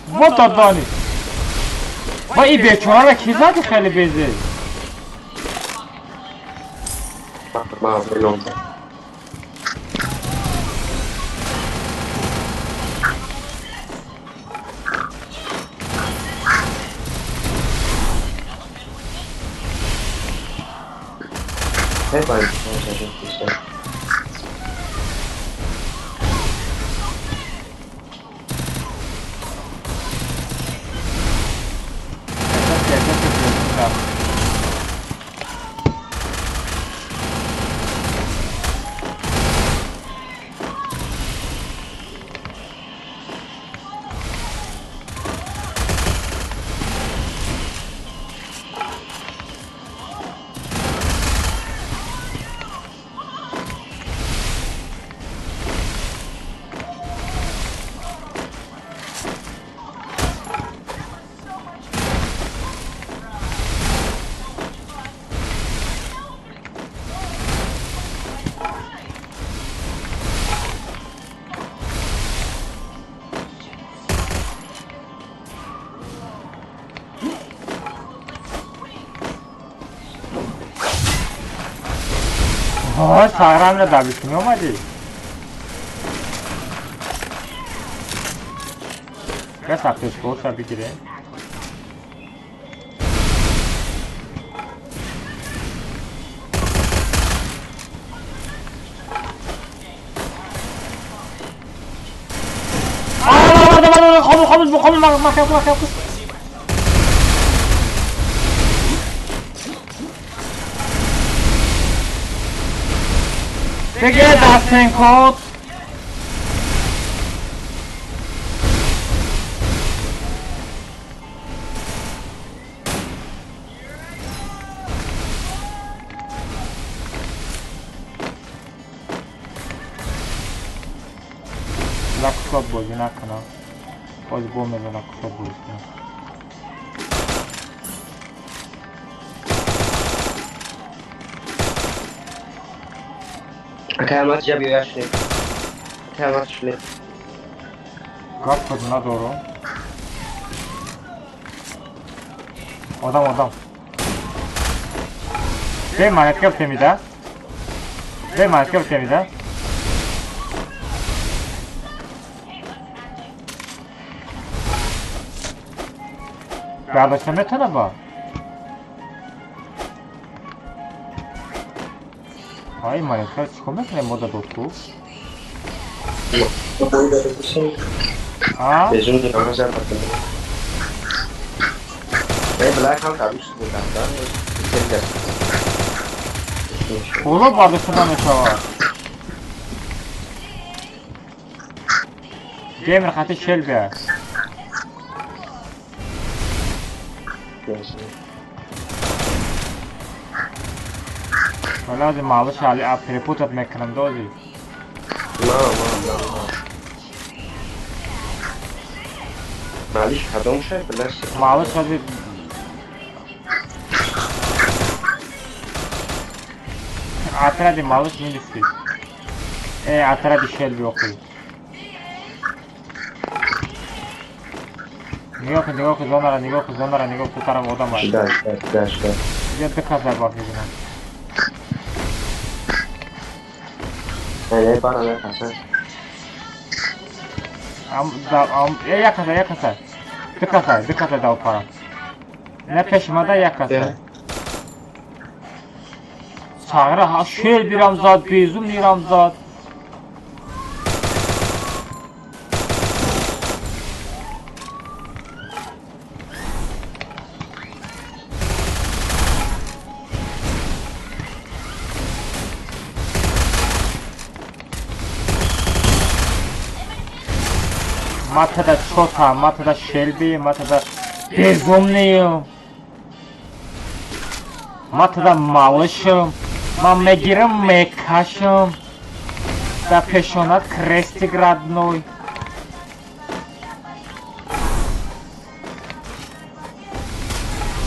Вот додани. Ва и бечора ки зади хеле безе. Ма велом. Hey, Сағрамра дабис меомадӣ? Кас аптечкаоша бигирем. Хомӯш, хомӯш, хомӯш, маҳкам, маҳкам. Бигир дастенкот. Лакшот бозӣ накунам. Боз бо мезана кушод бозӣ кунам. Акай алмаз ҷа биёя шунед. Акай алмаз шунед. Гап шуд надорам. Одам одам. Бе монетка битемида. Бе монетка битемида. Бардошта метавонад ба? Ай монетка чикор мекунем мо да додку? А? Бежум динама жар бардем. Э, блак ҳам қабул шуд будам, да? Боло бардошта намешавад. Геймер хати шел бия. Вале ози малыш али а перепутать мекунам дози. Ма, ма, ма, ма. Малиш кадом шай, блаш? Малыш ози Атради малыш милиси. Э, атради шел биохи. Нигоҳ кун, нигоҳ кун, зонара нигоҳ кун, зонара нигоҳ кун, тараф одам аст. Жда, жда, жда, жда. Я ду каса баф мезанам. Не, бара не каса. Ам, да, ам, э, як каса, як каса. Ду каса, ду каса дав пара. Не пешмада як каса. Сағра, ха, шел бирам зад, безум нирам зад. Матада чота, матада шелби, матада безумный. Матада малышым. Ман мегирам, мекашам. Да пешонат крестик родной.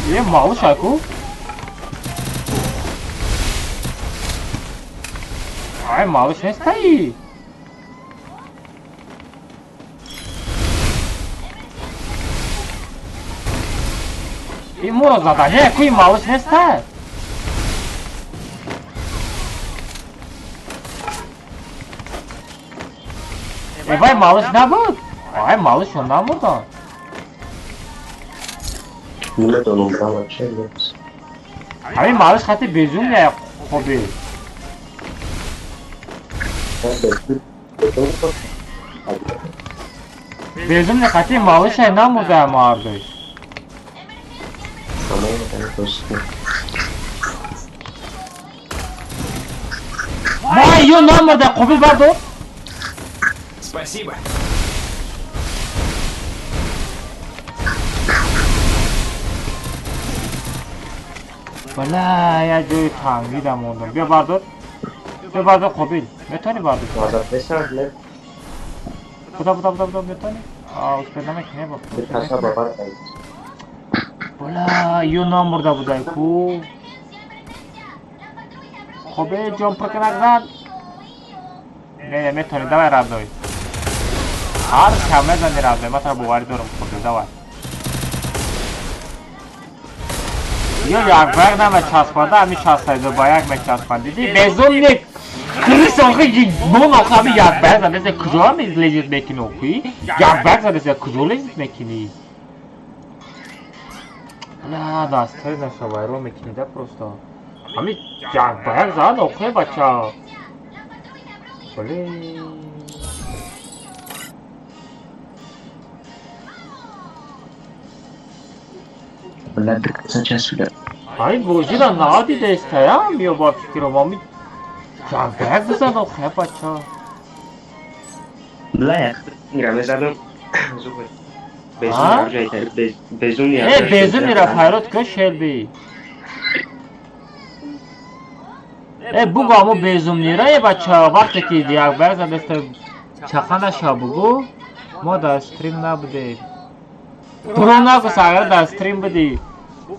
Е, малыш аку? Ай, малыш нестаи. И моро задание, куи малыш нестай. Э, вай малыш набуд? Ай, малыш он намурда. Намедонам, брама, че нест. Ҳамин малыш хати безум не хоби. Безум не хати малыш ай намурда мардуш. Ма ё намурда қобил бардор. Спасибо. Бала, я ҷои тангида мондам. Биё бардор. Биё бардор қобил. Метавонӣ бардор? Буда, буда, буда, буда, метавонӣ? А, успел намекунӣ ба. Бала, ё намурда будай ку. Хобе ҷон пур кунак зад. Не, не, метавонӣ, давай родной. Ҳар кам мезани родной, ман тара боварӣ дорам қобил, давай. Ё як ба як намечаспада, ҳами шастайду ба як мечаспад. Диди, безумник! Крыс охи, мон охи, ҳами як ба як задеса, куҷо ҳами лезит мекунӣ охи? Як ба як задеса, куҷо лезит мекунӣ? Ла, дастҳои наша вайрон мекунӣ да просто. Ҳами як ба як зад охи, бача. Блин. Бля, ду каса часпида. Ай, бозира надидестаям, ё ба фикрам, ҳами Як бизан охе бача. Бля, ира мезадам. Безум Э, безум ира файрод ка Шелби. Э, бугу амо безум нира э бача, вақте ки як бар задаста чаха наша бугу, мо дар стрим набудем. Дурӯғ нагӯ, сагра дар стрим будӣ.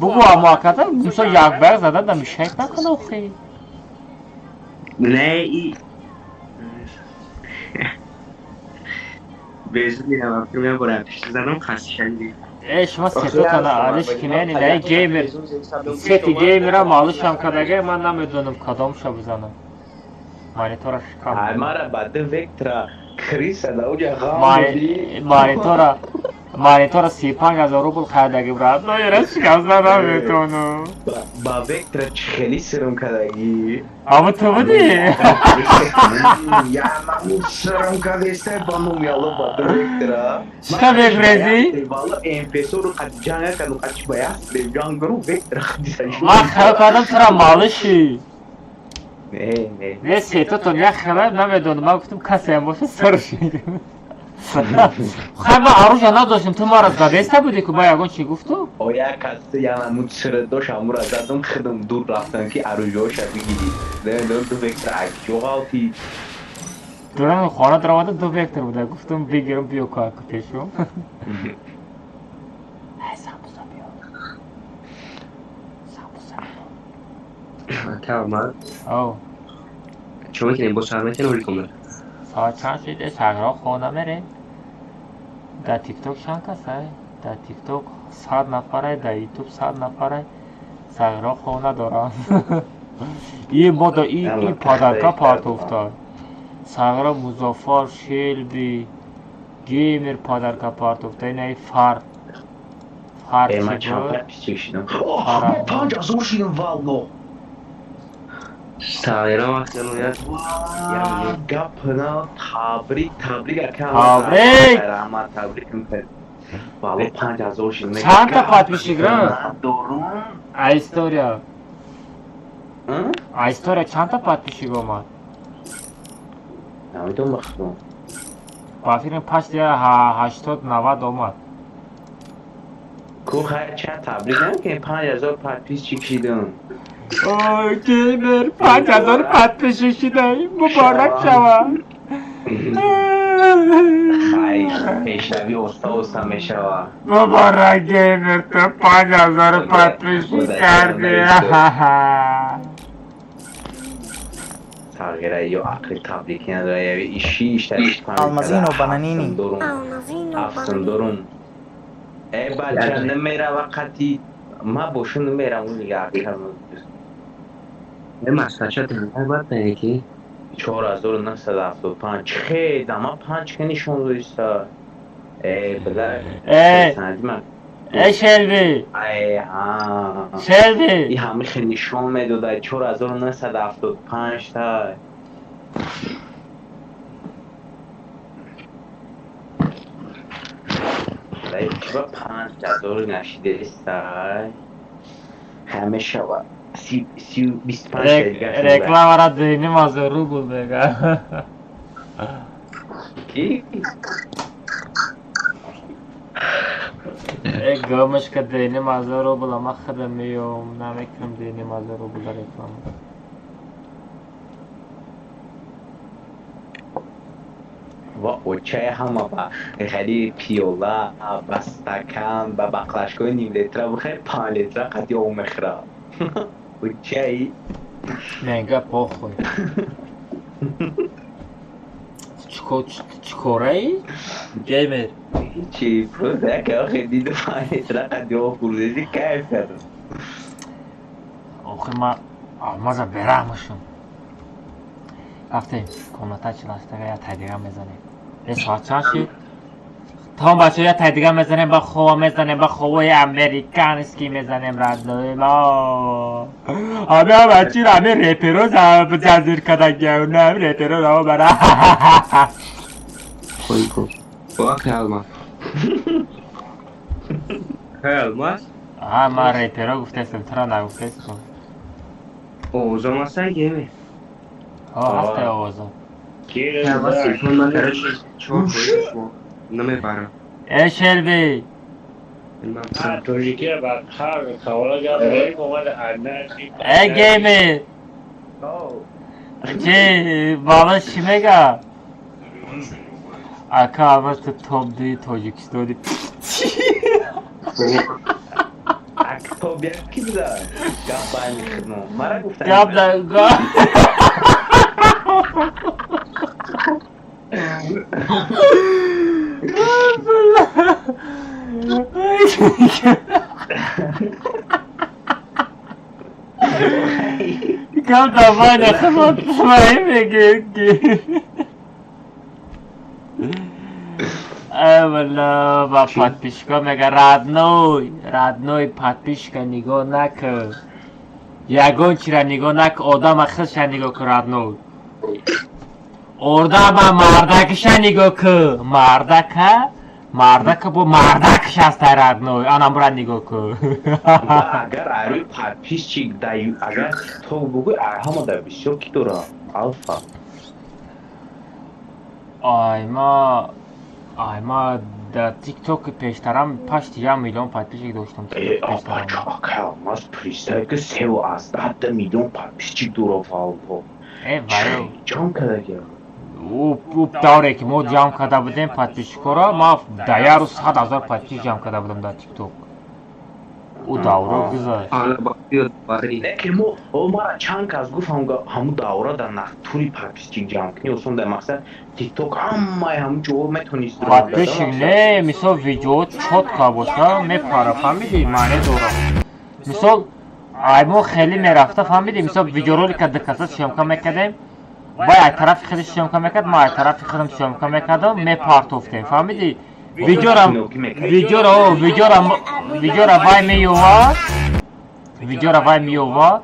Бугу амо аката, мисол як бар зада да мишайк накун охи. Не, и безум ира вақте мебарам пеш задам хасишанди. Э, шумо сетотана алиш кинени, не геймер. Сети геймера малышам кадаге, ман намедонам кадомша бизанам. Монитора шикам. Ай, мара ба ду вектора криса да уҷа ғам. Монитора 35 000 рубл харидаги брат. Ноира шикам зада метонам. Ба вектора чӣ хели сирм кардагӣ? Ама ту будӣ? Я намуд сирм кардеста ба номи Алло ба ду вектора. Чӣ мегрезӣ? Валло МПС-ро қад ҷанг кардам, қад чӣ ба як ҷанг кардам, вектора хадиса. Ман хаёл кардам тура малыши. Не, не. Не, сетотон як хела намедонам. Ман гуфтам касеам боша сарш. Хай, ман оружие надоштем, ту маро задеста будӣ ку, ман ягон чӣ гуфту? О, як кас я намуд сир дошт, ҳамура задам, худам дур рафтам ки оружие-ша бигирӣ. Намедонам ду вектор акҷо ғалтӣ. Дурам хона даромада ду вектор буда. Гуфтам бигирам биё ку аку пешум. Ай, самбуса биё. Самбуса биё. Та ма. Ау. Чӣ мекунем, бо сар метен ҳоли комната? Соат чанд шид? Э, сагро хона мерем. Дар тикток чанд касай? Дар тикток 100 нафарай, дар ютуб 100 нафарай. Сагро хона доранд. И мо да и подарка партофта. Сагро, Музаффар, Шелби, Геймер подарка партофта. Ина и фар. Фар Э, ман чӣ чанд буд? подписчик шидам? 5000 шидам, валло. Тағйира вақт як Гап на, табрик, табрик ака. Табрик! Раҳмат, табрик. Валло 5000 шидам. Чандта подписчик ра? Надорум. А история. А история чандта подписчик омад? Намедонам ба худом. Ба фикрам пашти 80-90 омад. Ку хайр, чанд табрик намекунем, 5000 подписчик шидам. Ой, геймер, 5000 подписчик шидаи, муборак шава. Хай, пешравӣ оста оста мешава. Муборак, геймер, ту 5000 подписчик кардӣ. Тағйира ё ақли табрикӣ надора, я иши иштариш. Алмазино бананини. Дорум. Алмазино Ҳафтум бананини. дорум. Э, бача, намерава қати ма бошу намерам дига акам. Э, масача бад ки. 4975 хе дама панҷ ка нишон доиста. Э, била. Э. Санадима. Э, Шелби, Э, ҳа. И Шелби. ҳами хел нишон медода 4975 та. Чиба 5000 нашидеста? Ҳамешава. 25 Рекламара 2,5 ҳазор рубл мега. Ки? Э, гамашка 2,5 ҳазор рубл, ама худам меём, намекунам 2,5 ҳазор рубл дар реклама. Ва очаи ҳама ба хели пиёла, ба стакан, ба баклажкаи нимлитра бихӯр, 5 литра қати об мехӯра. Очаи. Мега похуй. Чикораи? Геймер. Ҳичи, просто яке охи диду 5 литра қати об хӯрдеси, кайф кардам. Охи ма алмаза бераҳмашум. Рафтем, комната чилаштага я тай дига мезанем. Э, соат чанд шид? Тамом бачаҳо, я тай дига мезанем, ба хова мезанем, ба ховои американский мезанем, родной мо. Ҳами ҳама чи ҳами реперо зазир кардагиам, на реперо рао бара. Койко. Бо алмаз. Хай, алмаз. Ҳа, ман реперо гуфтаистам, тура нагуфтаистам. Овозам ҳастай геме. Ҳастай овоза. Намебарам. Э Шелби. Э геймер. Чи бала чӣ мега? Ака аввал ту топ дуи Тоҷикистони. Топ як ки буда? Гап байни хидмо. Мара гуфтан. Гап да гап. Гап да байни хидмо твои меги. Эвала ба подписчика мега родной, родной подписчика нигоҳ накун. Ягон чира нигоҳ накун, одама худша нигоҳ кун родной. Одама мардакиша нигоҳ кун. Мардака, мардака бо мардакиш ҳастай родной. Ана бура нигоҳ кун. Агар ари подписчик дай, агар то бугӯй ҳама дар бисёр ки дора? Алфа. Ай ма Ай ма дар тиктоки пештарам пашти 1 миллион подписчик доштам. Э, апа, мас представь ки 3,8 миллион подписчик дора Алфа. Э, ваё. Ҷамъ кардаги. Ӯ давре ки мо ҷамъ карда будем подписчикҳоро, ма дар як рӯз 100 000 подписчик ҷамъ карда будам дар тикток. Ӯ давра гузашт. Лекин мо мара чанд кас гуфт ҳамун давра дар нахтури подписчик ҷамъ кунӣ осон дар мақсад тикток ҳамаи ҳамун ҷо метонист. Подписчик не, мисол видео чётко боша, мепара, фаҳмидӣ? Маъне дора. Мисол ай мо хеле мерафта, фаҳмидӣ? Мисол видеоролика ду каса съёмка мекардем, вай ай тарафи худаш съёмка мекард, ман ай тарафи худам съёмка мекардам, мепартофтем, фаҳмидӣ? Видеора видеора видеора видеора вай меёвад, видеора вай меёвад,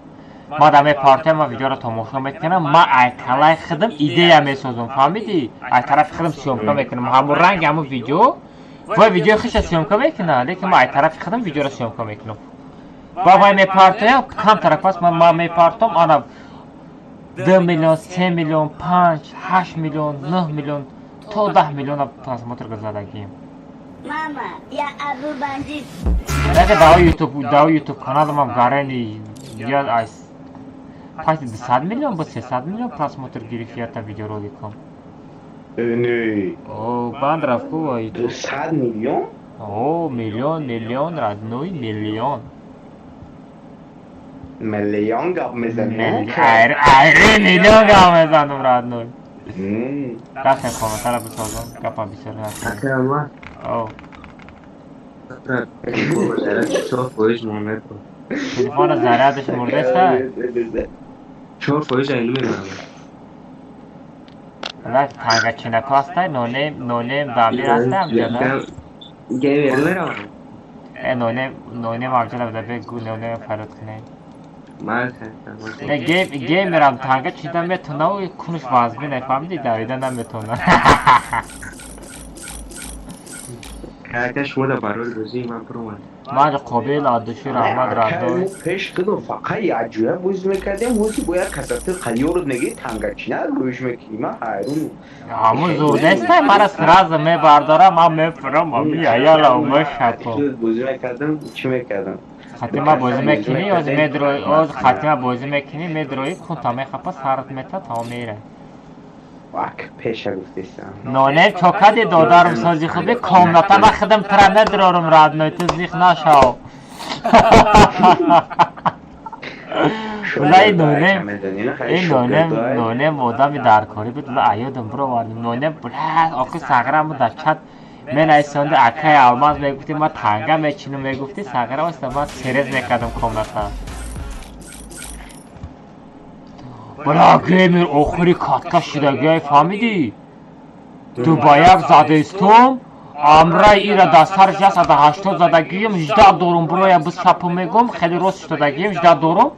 ма дар мепартоям, ма видеоро тамошо мекунам, ма ай калаи худам идея месозам, фаҳмидӣ? Ай тарафи худам съёмка мекунам, ҳамун ранги ҳамун видео, вай видеои худша съёмка мекунад, лекин ма ай тарафи худам видеоро съёмка мекунам. Ва вай мепартоям, камтарак пас ма мепартом, ана 2 миллион, 3 миллион, 5, 8 миллион, 9 миллион, то 10 миллиона просмотр задагием. Мама, я Абу Бандит. Лекин дар YouTube, дар YouTube каналам гарени я аз пас 200 миллион бо 300 миллион просмотр гирифт ята видеороликом. Не. О, банд рафт ку YouTube. 200 миллион? О, миллион, миллион, родной, миллион. Миллион гап мезанӣ? Айре миллион гап мезанам родной. Рафтем комментара бисозам, гапа бисёр накунем. О. Телефона зарядаш мурдаста? 4% айну мебарам. Ла танга чинако ҳастай, нонем, нонем дамир ҳастай ҳамҷода? Геймер меравам. Э, нонем, нонем ҳамҷода буда, бегу нонем фарёд кунем. Не, геймерам танга чида метона, ӯ кунуш вазмин, фаҳмидӣ? Давида наметона. Ака шумо дар барои рӯзии ман пур Ман қобил аддуши раҳмат радой. Пеш худо фақат як ҷоя бозӣ мекардем, ҳозир бояд касати қалёрот мегӣ тангачина рӯш мекунӣ, ман ҳайрон. Ҳамун зур нестай, мара сразу мебардорам, ман мефурам, ами аяла мешапам. Бозӣ мекардам, чӣ мекардам? Хатима бозӣ мекунӣ, оз медрои, оз хатима бозӣ мекунӣ, медрои, кунта мехапа, сарат мета, то мерай. Вак, пеша гуфтесам. Нонем чокади додарум сози хуби, комната ма худам тра медрорум родной, ту зих нашав. Ла ин нонем, ин нонем, нонем одами даркорӣ буд, ла аёдам бировардим. Нонем бла, охи сағрам буд дар чат. Мен айсонда акай алмаз мегуфти, ма танга мечинум мегуфти, сағрам аста ма серез мекардам комната. Бла геймер охири катка шидагиай фаҳмидӣ? Ду ба як задаистум, амраи ира дар сараш 180 задагием, 18 дорум буроя бисапу мегум, хеле рост шудагием, 18 дорум.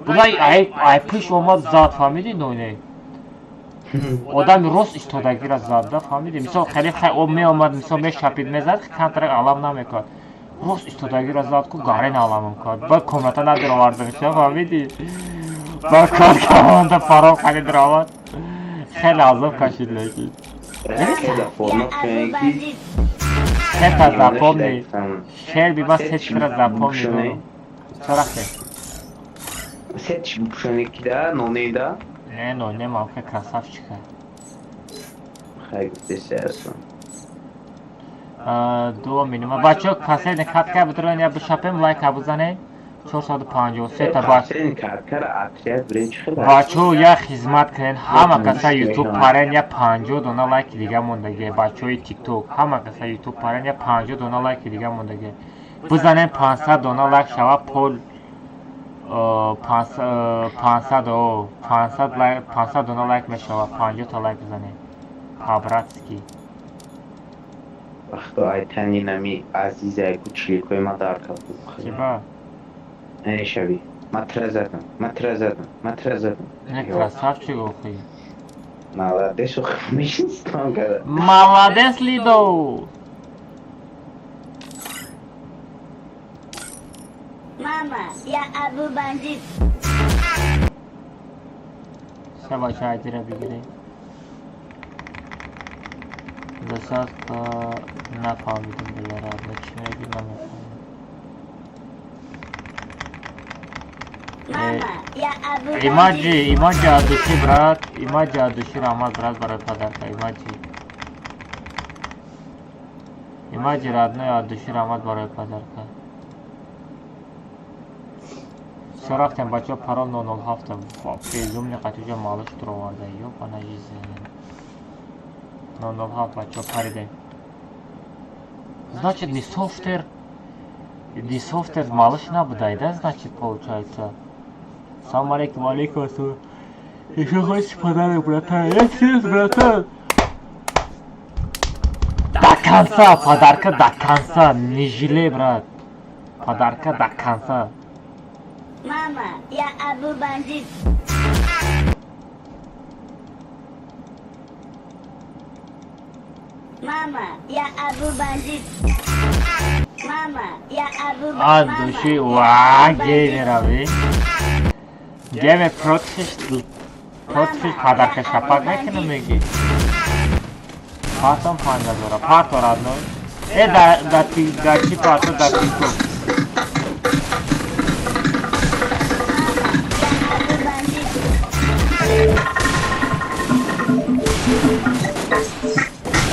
Булай ай пиш омад зад, фаҳмидӣ ноне? Одами рост истодагира зад, фаҳмидӣ? Мисол хеле хай об меомад, мисол мешапид мезад, камтарак алам намекард. Рост истодагира зад ку гарен аламам кард. Баъд комната надировардам, фаҳмидӣ? Ба кор команда парол харид равад. Хеле азоб кашид лекин. Сета запомни. Шерби ма се чира запомни дорам. Чора хе? Се чи бупшоне кида, нонеда? Не, ноне мамка красавчика. Хай гуфтеси асон. Ду минума. Бачо, последний катка бутурен я бишапем, лайк бизанед. 453 та бач. Бачо, я хизмат кунен, ҳама каса ютуб парен, я 50 дона лайки дига мондаге. Бачои тикток, ҳама каса ютуб парен, я 50 дона лайки дига мондаге. Бизанем 500 дона лайк шава пол 500 о 500 лайк 500 дона лайк мешава 50 та лайк бизанем. По-братски. Вақто айтани нами азиза кучиликои ма дар кард. Чиба? Шави. Ма тра задам, ма тра задам, ма тра задам. Не красавчик охи. Молодец, охи, мешинстам када. Молодец, Лидо! Мама, я Абу Бандит. Се бача айдира бигирем. Десятка нафаҳмидим билара, чӣ мегӣ намефаҳмам. Имаджи, имаджи от души, брат. Имаджи от души, Рамаз, брат, барои подарка. Имаджи. Имаджи, родной, от души, Рамаз, барои подарка. Всё рафтем, бачо, парол 007. Безумный қатуҷа малыш туроварда. Ёбана жизнь. 007, бачо, паридем. Значит, не софтер. Не софтер малыш набудай, да, значит, получается? Салам алейкум, алейкум ассалам. Еще хочешь подарок, братан? Yes, братан. До конца, подарка до конца. Не жалей, брат. Подарка до конца. Мама, я Абу Бандит. Мама, я Абу Бандит. Мама, я Абу От души, ва, геймерави. Геймер против против подарка шапак мекунам меги. Партом 5000 парто родной. Э да да ти да чи парто да ти ко.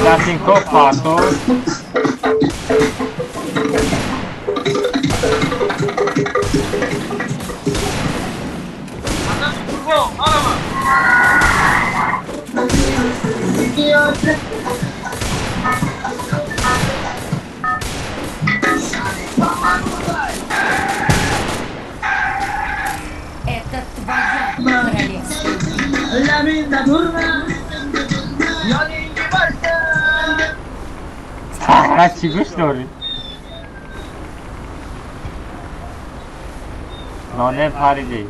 Да тинко парто. Это твоя королевская битва. Сахра чӣ гӯш дорӣ? Ноне паридӣ.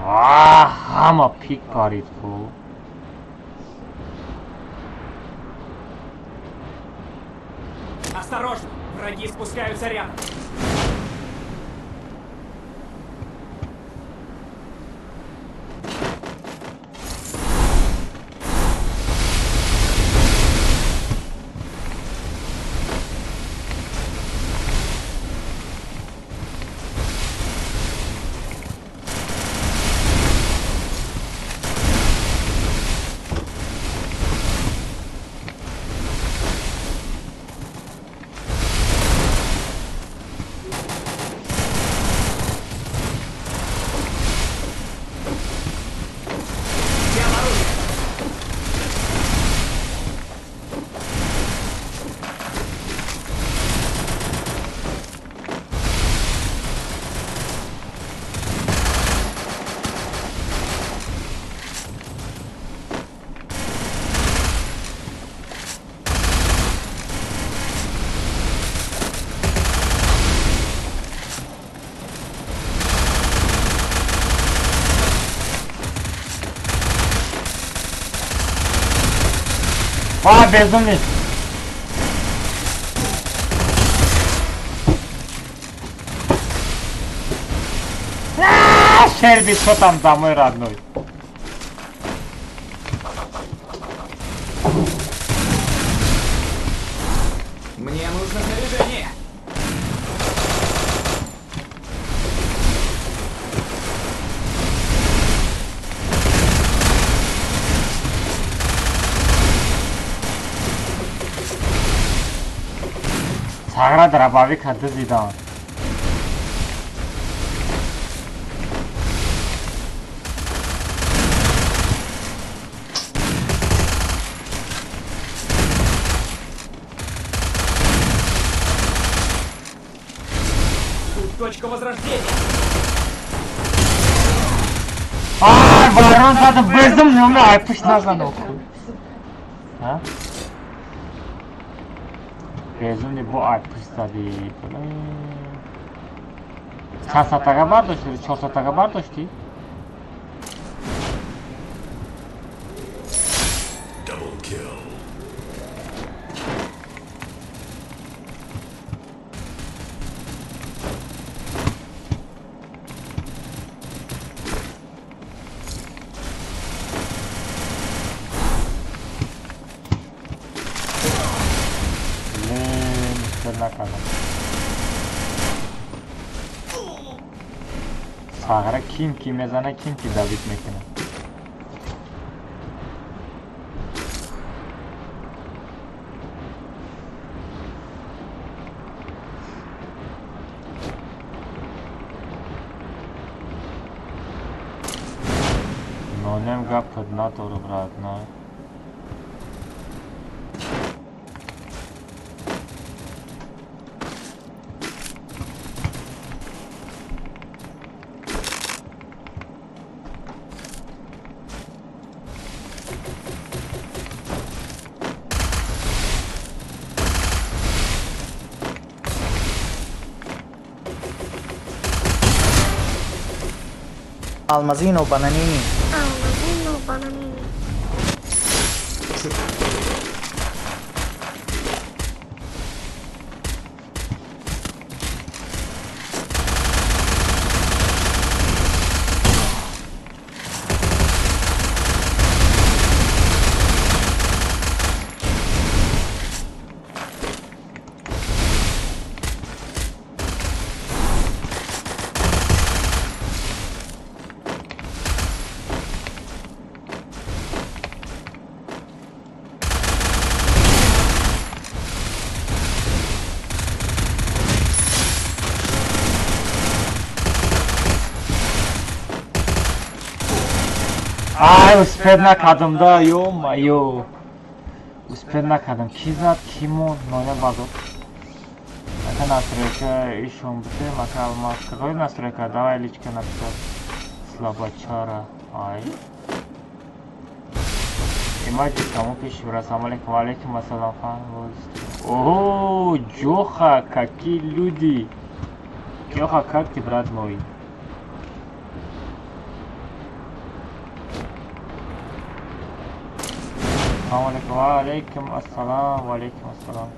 Ва, ҳама пик парид ку. Осторожно, враги спускаются рядом. А, безумный! А, Шерби, что там за мой родной? Мне нужно снаряжение. Сагра дробовик дызидан. Тут точка возрождения. Ай, ворон задам безумный, у меня ай, пусть назад. А? Безумный бо ай пусть зади. Чанд сатага бардошти? Чор сатага бардошти? Сағра ким ки мезана, ким ки давид мекунад. Нонем гап надору, родной. Алмазино бананини. Алмазино бананини. Ай, успел накардам да, ё-моё. Успел накардам. Ки зад, ки монд, ноня базо. Ака настройка ишон бите, мака алмаз. Какой настройка? Давай личка написать. Слабачара. Ай. Имаджи кому пишем? Ассаламу алейкум, алейкум ассалам. О, Джоха, какие люди. Джоха, как ты, брат мой? Алейкум ассалам, алейкум ассалам.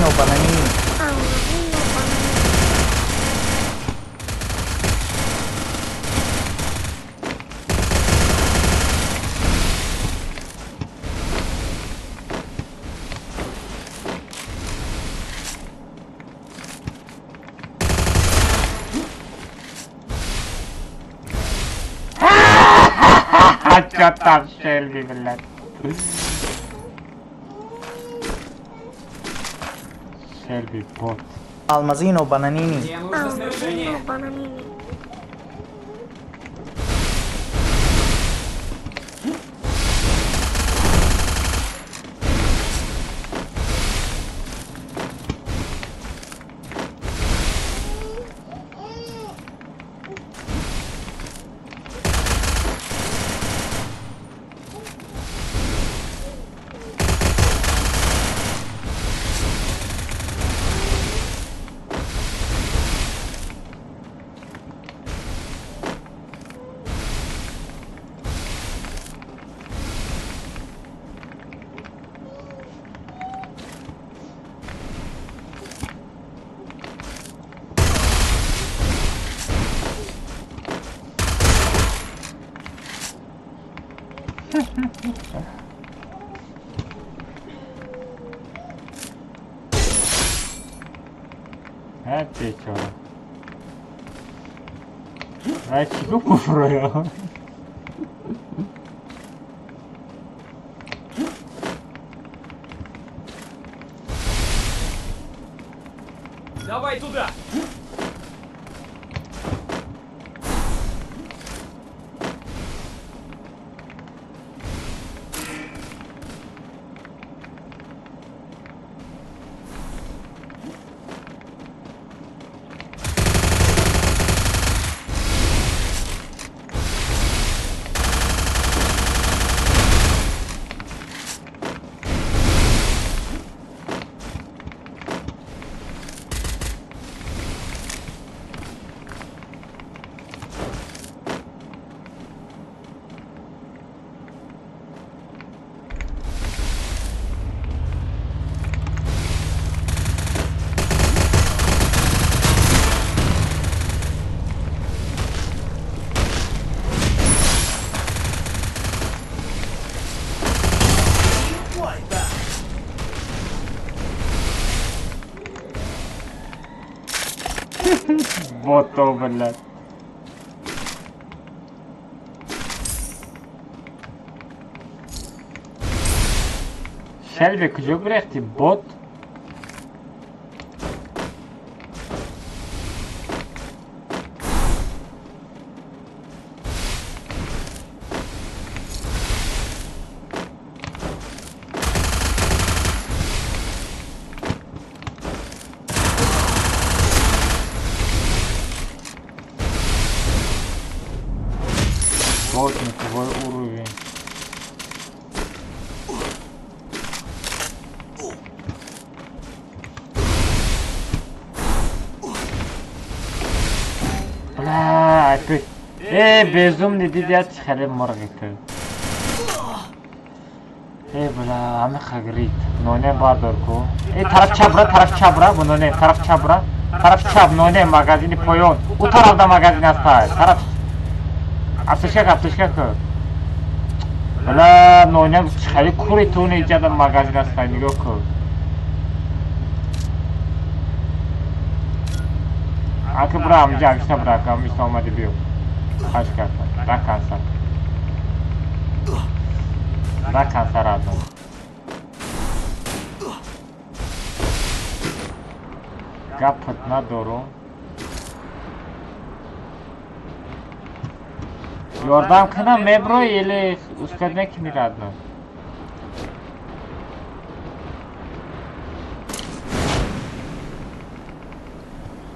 Алмазино бананини. Алмазино бананини. А чё там Шельби, блядь? Шельби бот. Алмазино бананини. Мне нужно снаряжение. Алмазино бананини. Бечора. Вай чӣ гуфт буфроё? Давай туда! Бото, блядь. Шельби, куҷо гурехти, бот? Вот на твой уровень. Бля, опять. Безумный дидят, хали морги ты. Бля, ами хагрит. Ноне бардорку. Тараф чабра, ноне, тараф чабра. Тараф чаб, ноне, магазини поён. У тараф да магазин аста. Тараф. Аптечка ку. Бля, ноне, хали кури туни иҷада магазин аста, нигоҳ ку. Аки бра, амҷа, акиша бра, ка миса омади биё. Хаш карта, раканса. Раканса радом. Гапат надорум. Ёрдам кунам меброи или устад мекунӣ радно?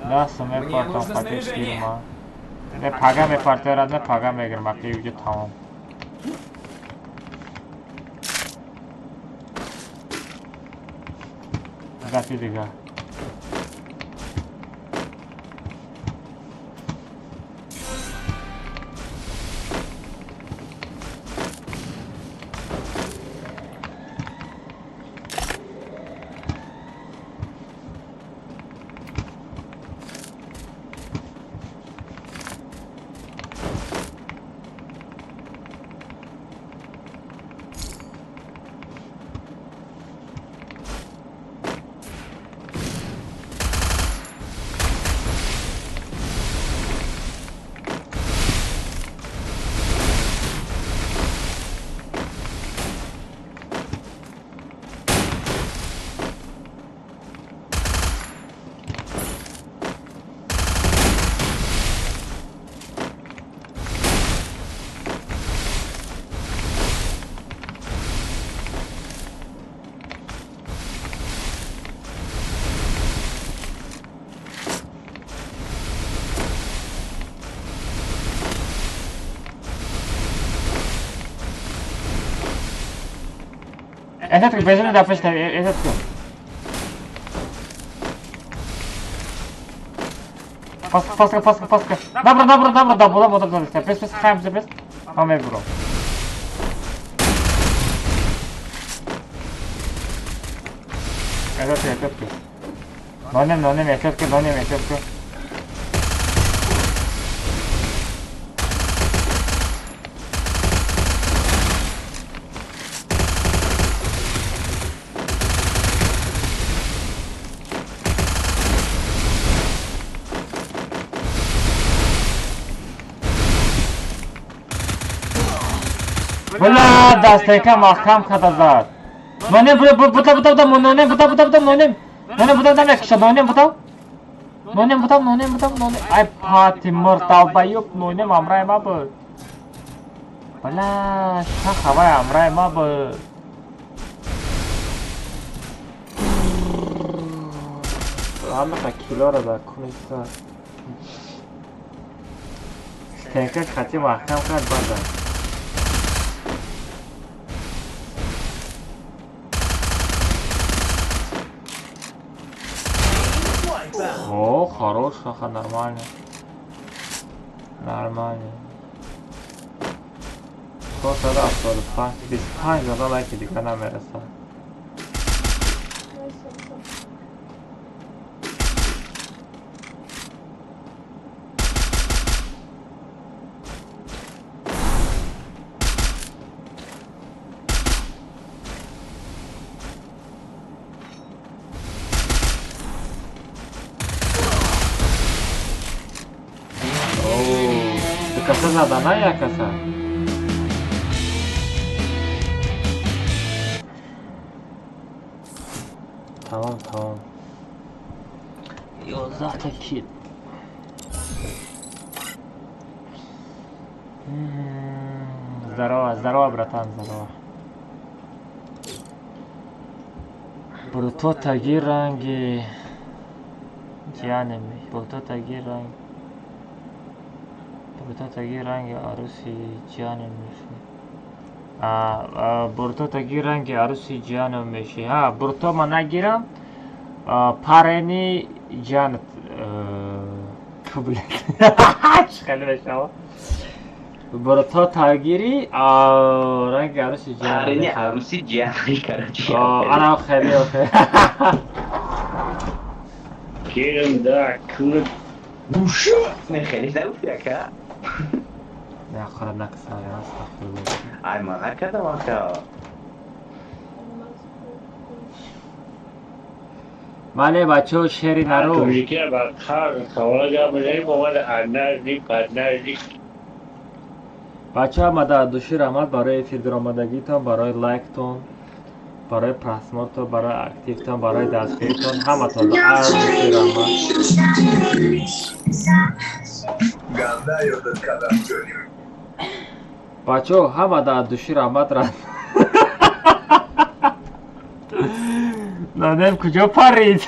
Дасту мепартам қати фирма. Не пага мепарте радно, пага мегирам, аки уҷа тамом. Дафи дига. Эҳтиёт кун, безуни дар пешта, эҳтиёт кун. Паска, паска, паска, паска. Набро, набро, набро, да, бола, бола, бола. Пес, пес, хаем, пес. Ман мебурам. Эҳтиёт кун, эҳтиёт кун. Нонем, нонем, эҳтиёт кун, нонем, эҳтиёт кун. Бля, дастека маҳкам када зад. Нонем, буда, буда, буда, буда, нонем, буда, буда, буда, нонем. Нонем, буда, намекиша, нонем, буда. Нонем, буда, нонем, буда, нонем. Ай, пати, мурд, долбоёб, нонем, амрай ма буд. Бля, шахавай амрай ма буд. Ҳамақа килоро дар куниста. Стенка хати маҳкам кард базан. О, хорош, аха, нормально. Нормально. 475, 25 зада лайки дига намерасад. Каса зада, на як каса. Тамом, тамом. 11 та кил. Здорово, здорово, братан, здорово. Бруто таги ранги ҷиянеми. Бруто таги ранг. Бурто таги ранги аруси ҷиянем меши. Бурто таги ранги аруси ҷиянем меши. Ҳа, бурто ма нагирам. Парени ҷиянат. Блядь. Чӣ хеле мешава? Бурто тагири ранги аруси ҷиянем. Парени аруси ҷиянем, короче. Ана хеле охе. Кирм да кунад. Не хеле нагуфти ака? Не, хараб накасам, астағфируллоҳ. Ай, ман накардам ака. Бале, бачаҳо, шери наро. Тоҷикия ба қар савола гап мезанем, омада аднажник, паднажник. Бачаҳо, омада души раҳмат барои эфир даромадагитон, барои лайктон, барои просмотртон, барои активтон, барои дастгиритон, ҳаматон аз души раҳмат. Бачаҳо, ҳама дар души раҳмат. Нонем куҷо парид?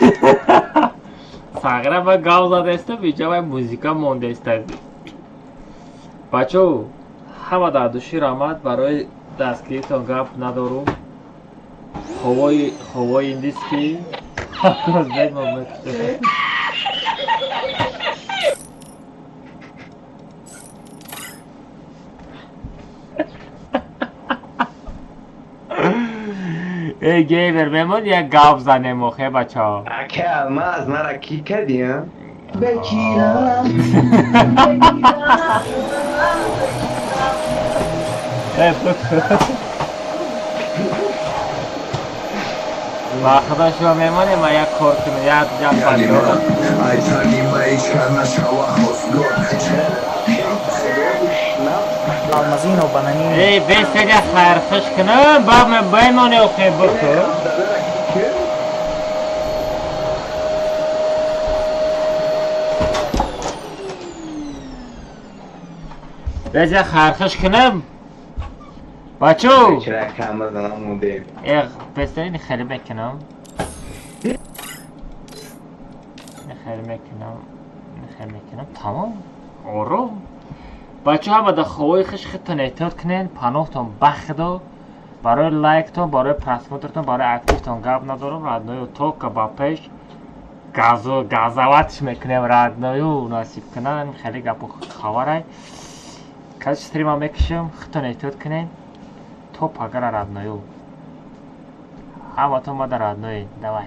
Сағира ба гав задаеста, биҷа вай музика мондаеста. Бачаҳо, ҳама дар души раҳмат барои дастгиритон гап надорум. Ховои индиски. Эй, геймер, мемон як гап занем охе, бачаҳо. Ака, алмаз, мара ки кардӣ, а? Э, ба худо шумо мемонем, ма як кор кунем, як ҷам бандорам. Алмазино бананини. Эй, бесега хайрхуш кунам, ба бемоне охе буку. Беса хайрхуш кунам. Бачо! Чара камаз намудем. Эх, бесерини хеле мекунам. Хеле мекунам. Хеле мекунам. Тамом. Ором. Бачо, ҳама дар ховои хиш худтон эҳтиёт кунен, паноҳтон ба худо. Барои лайктон, барои просмотртон, барои активтон гап надорам, родною. Только ба пеш газу газаватш мекунем, родною, насиб кунан. Хеле гапу хабарай. Каси стрима мекушам, худтон эҳтиёт кунем. То пагара, родною. Ҳаматон мада родной. Давай.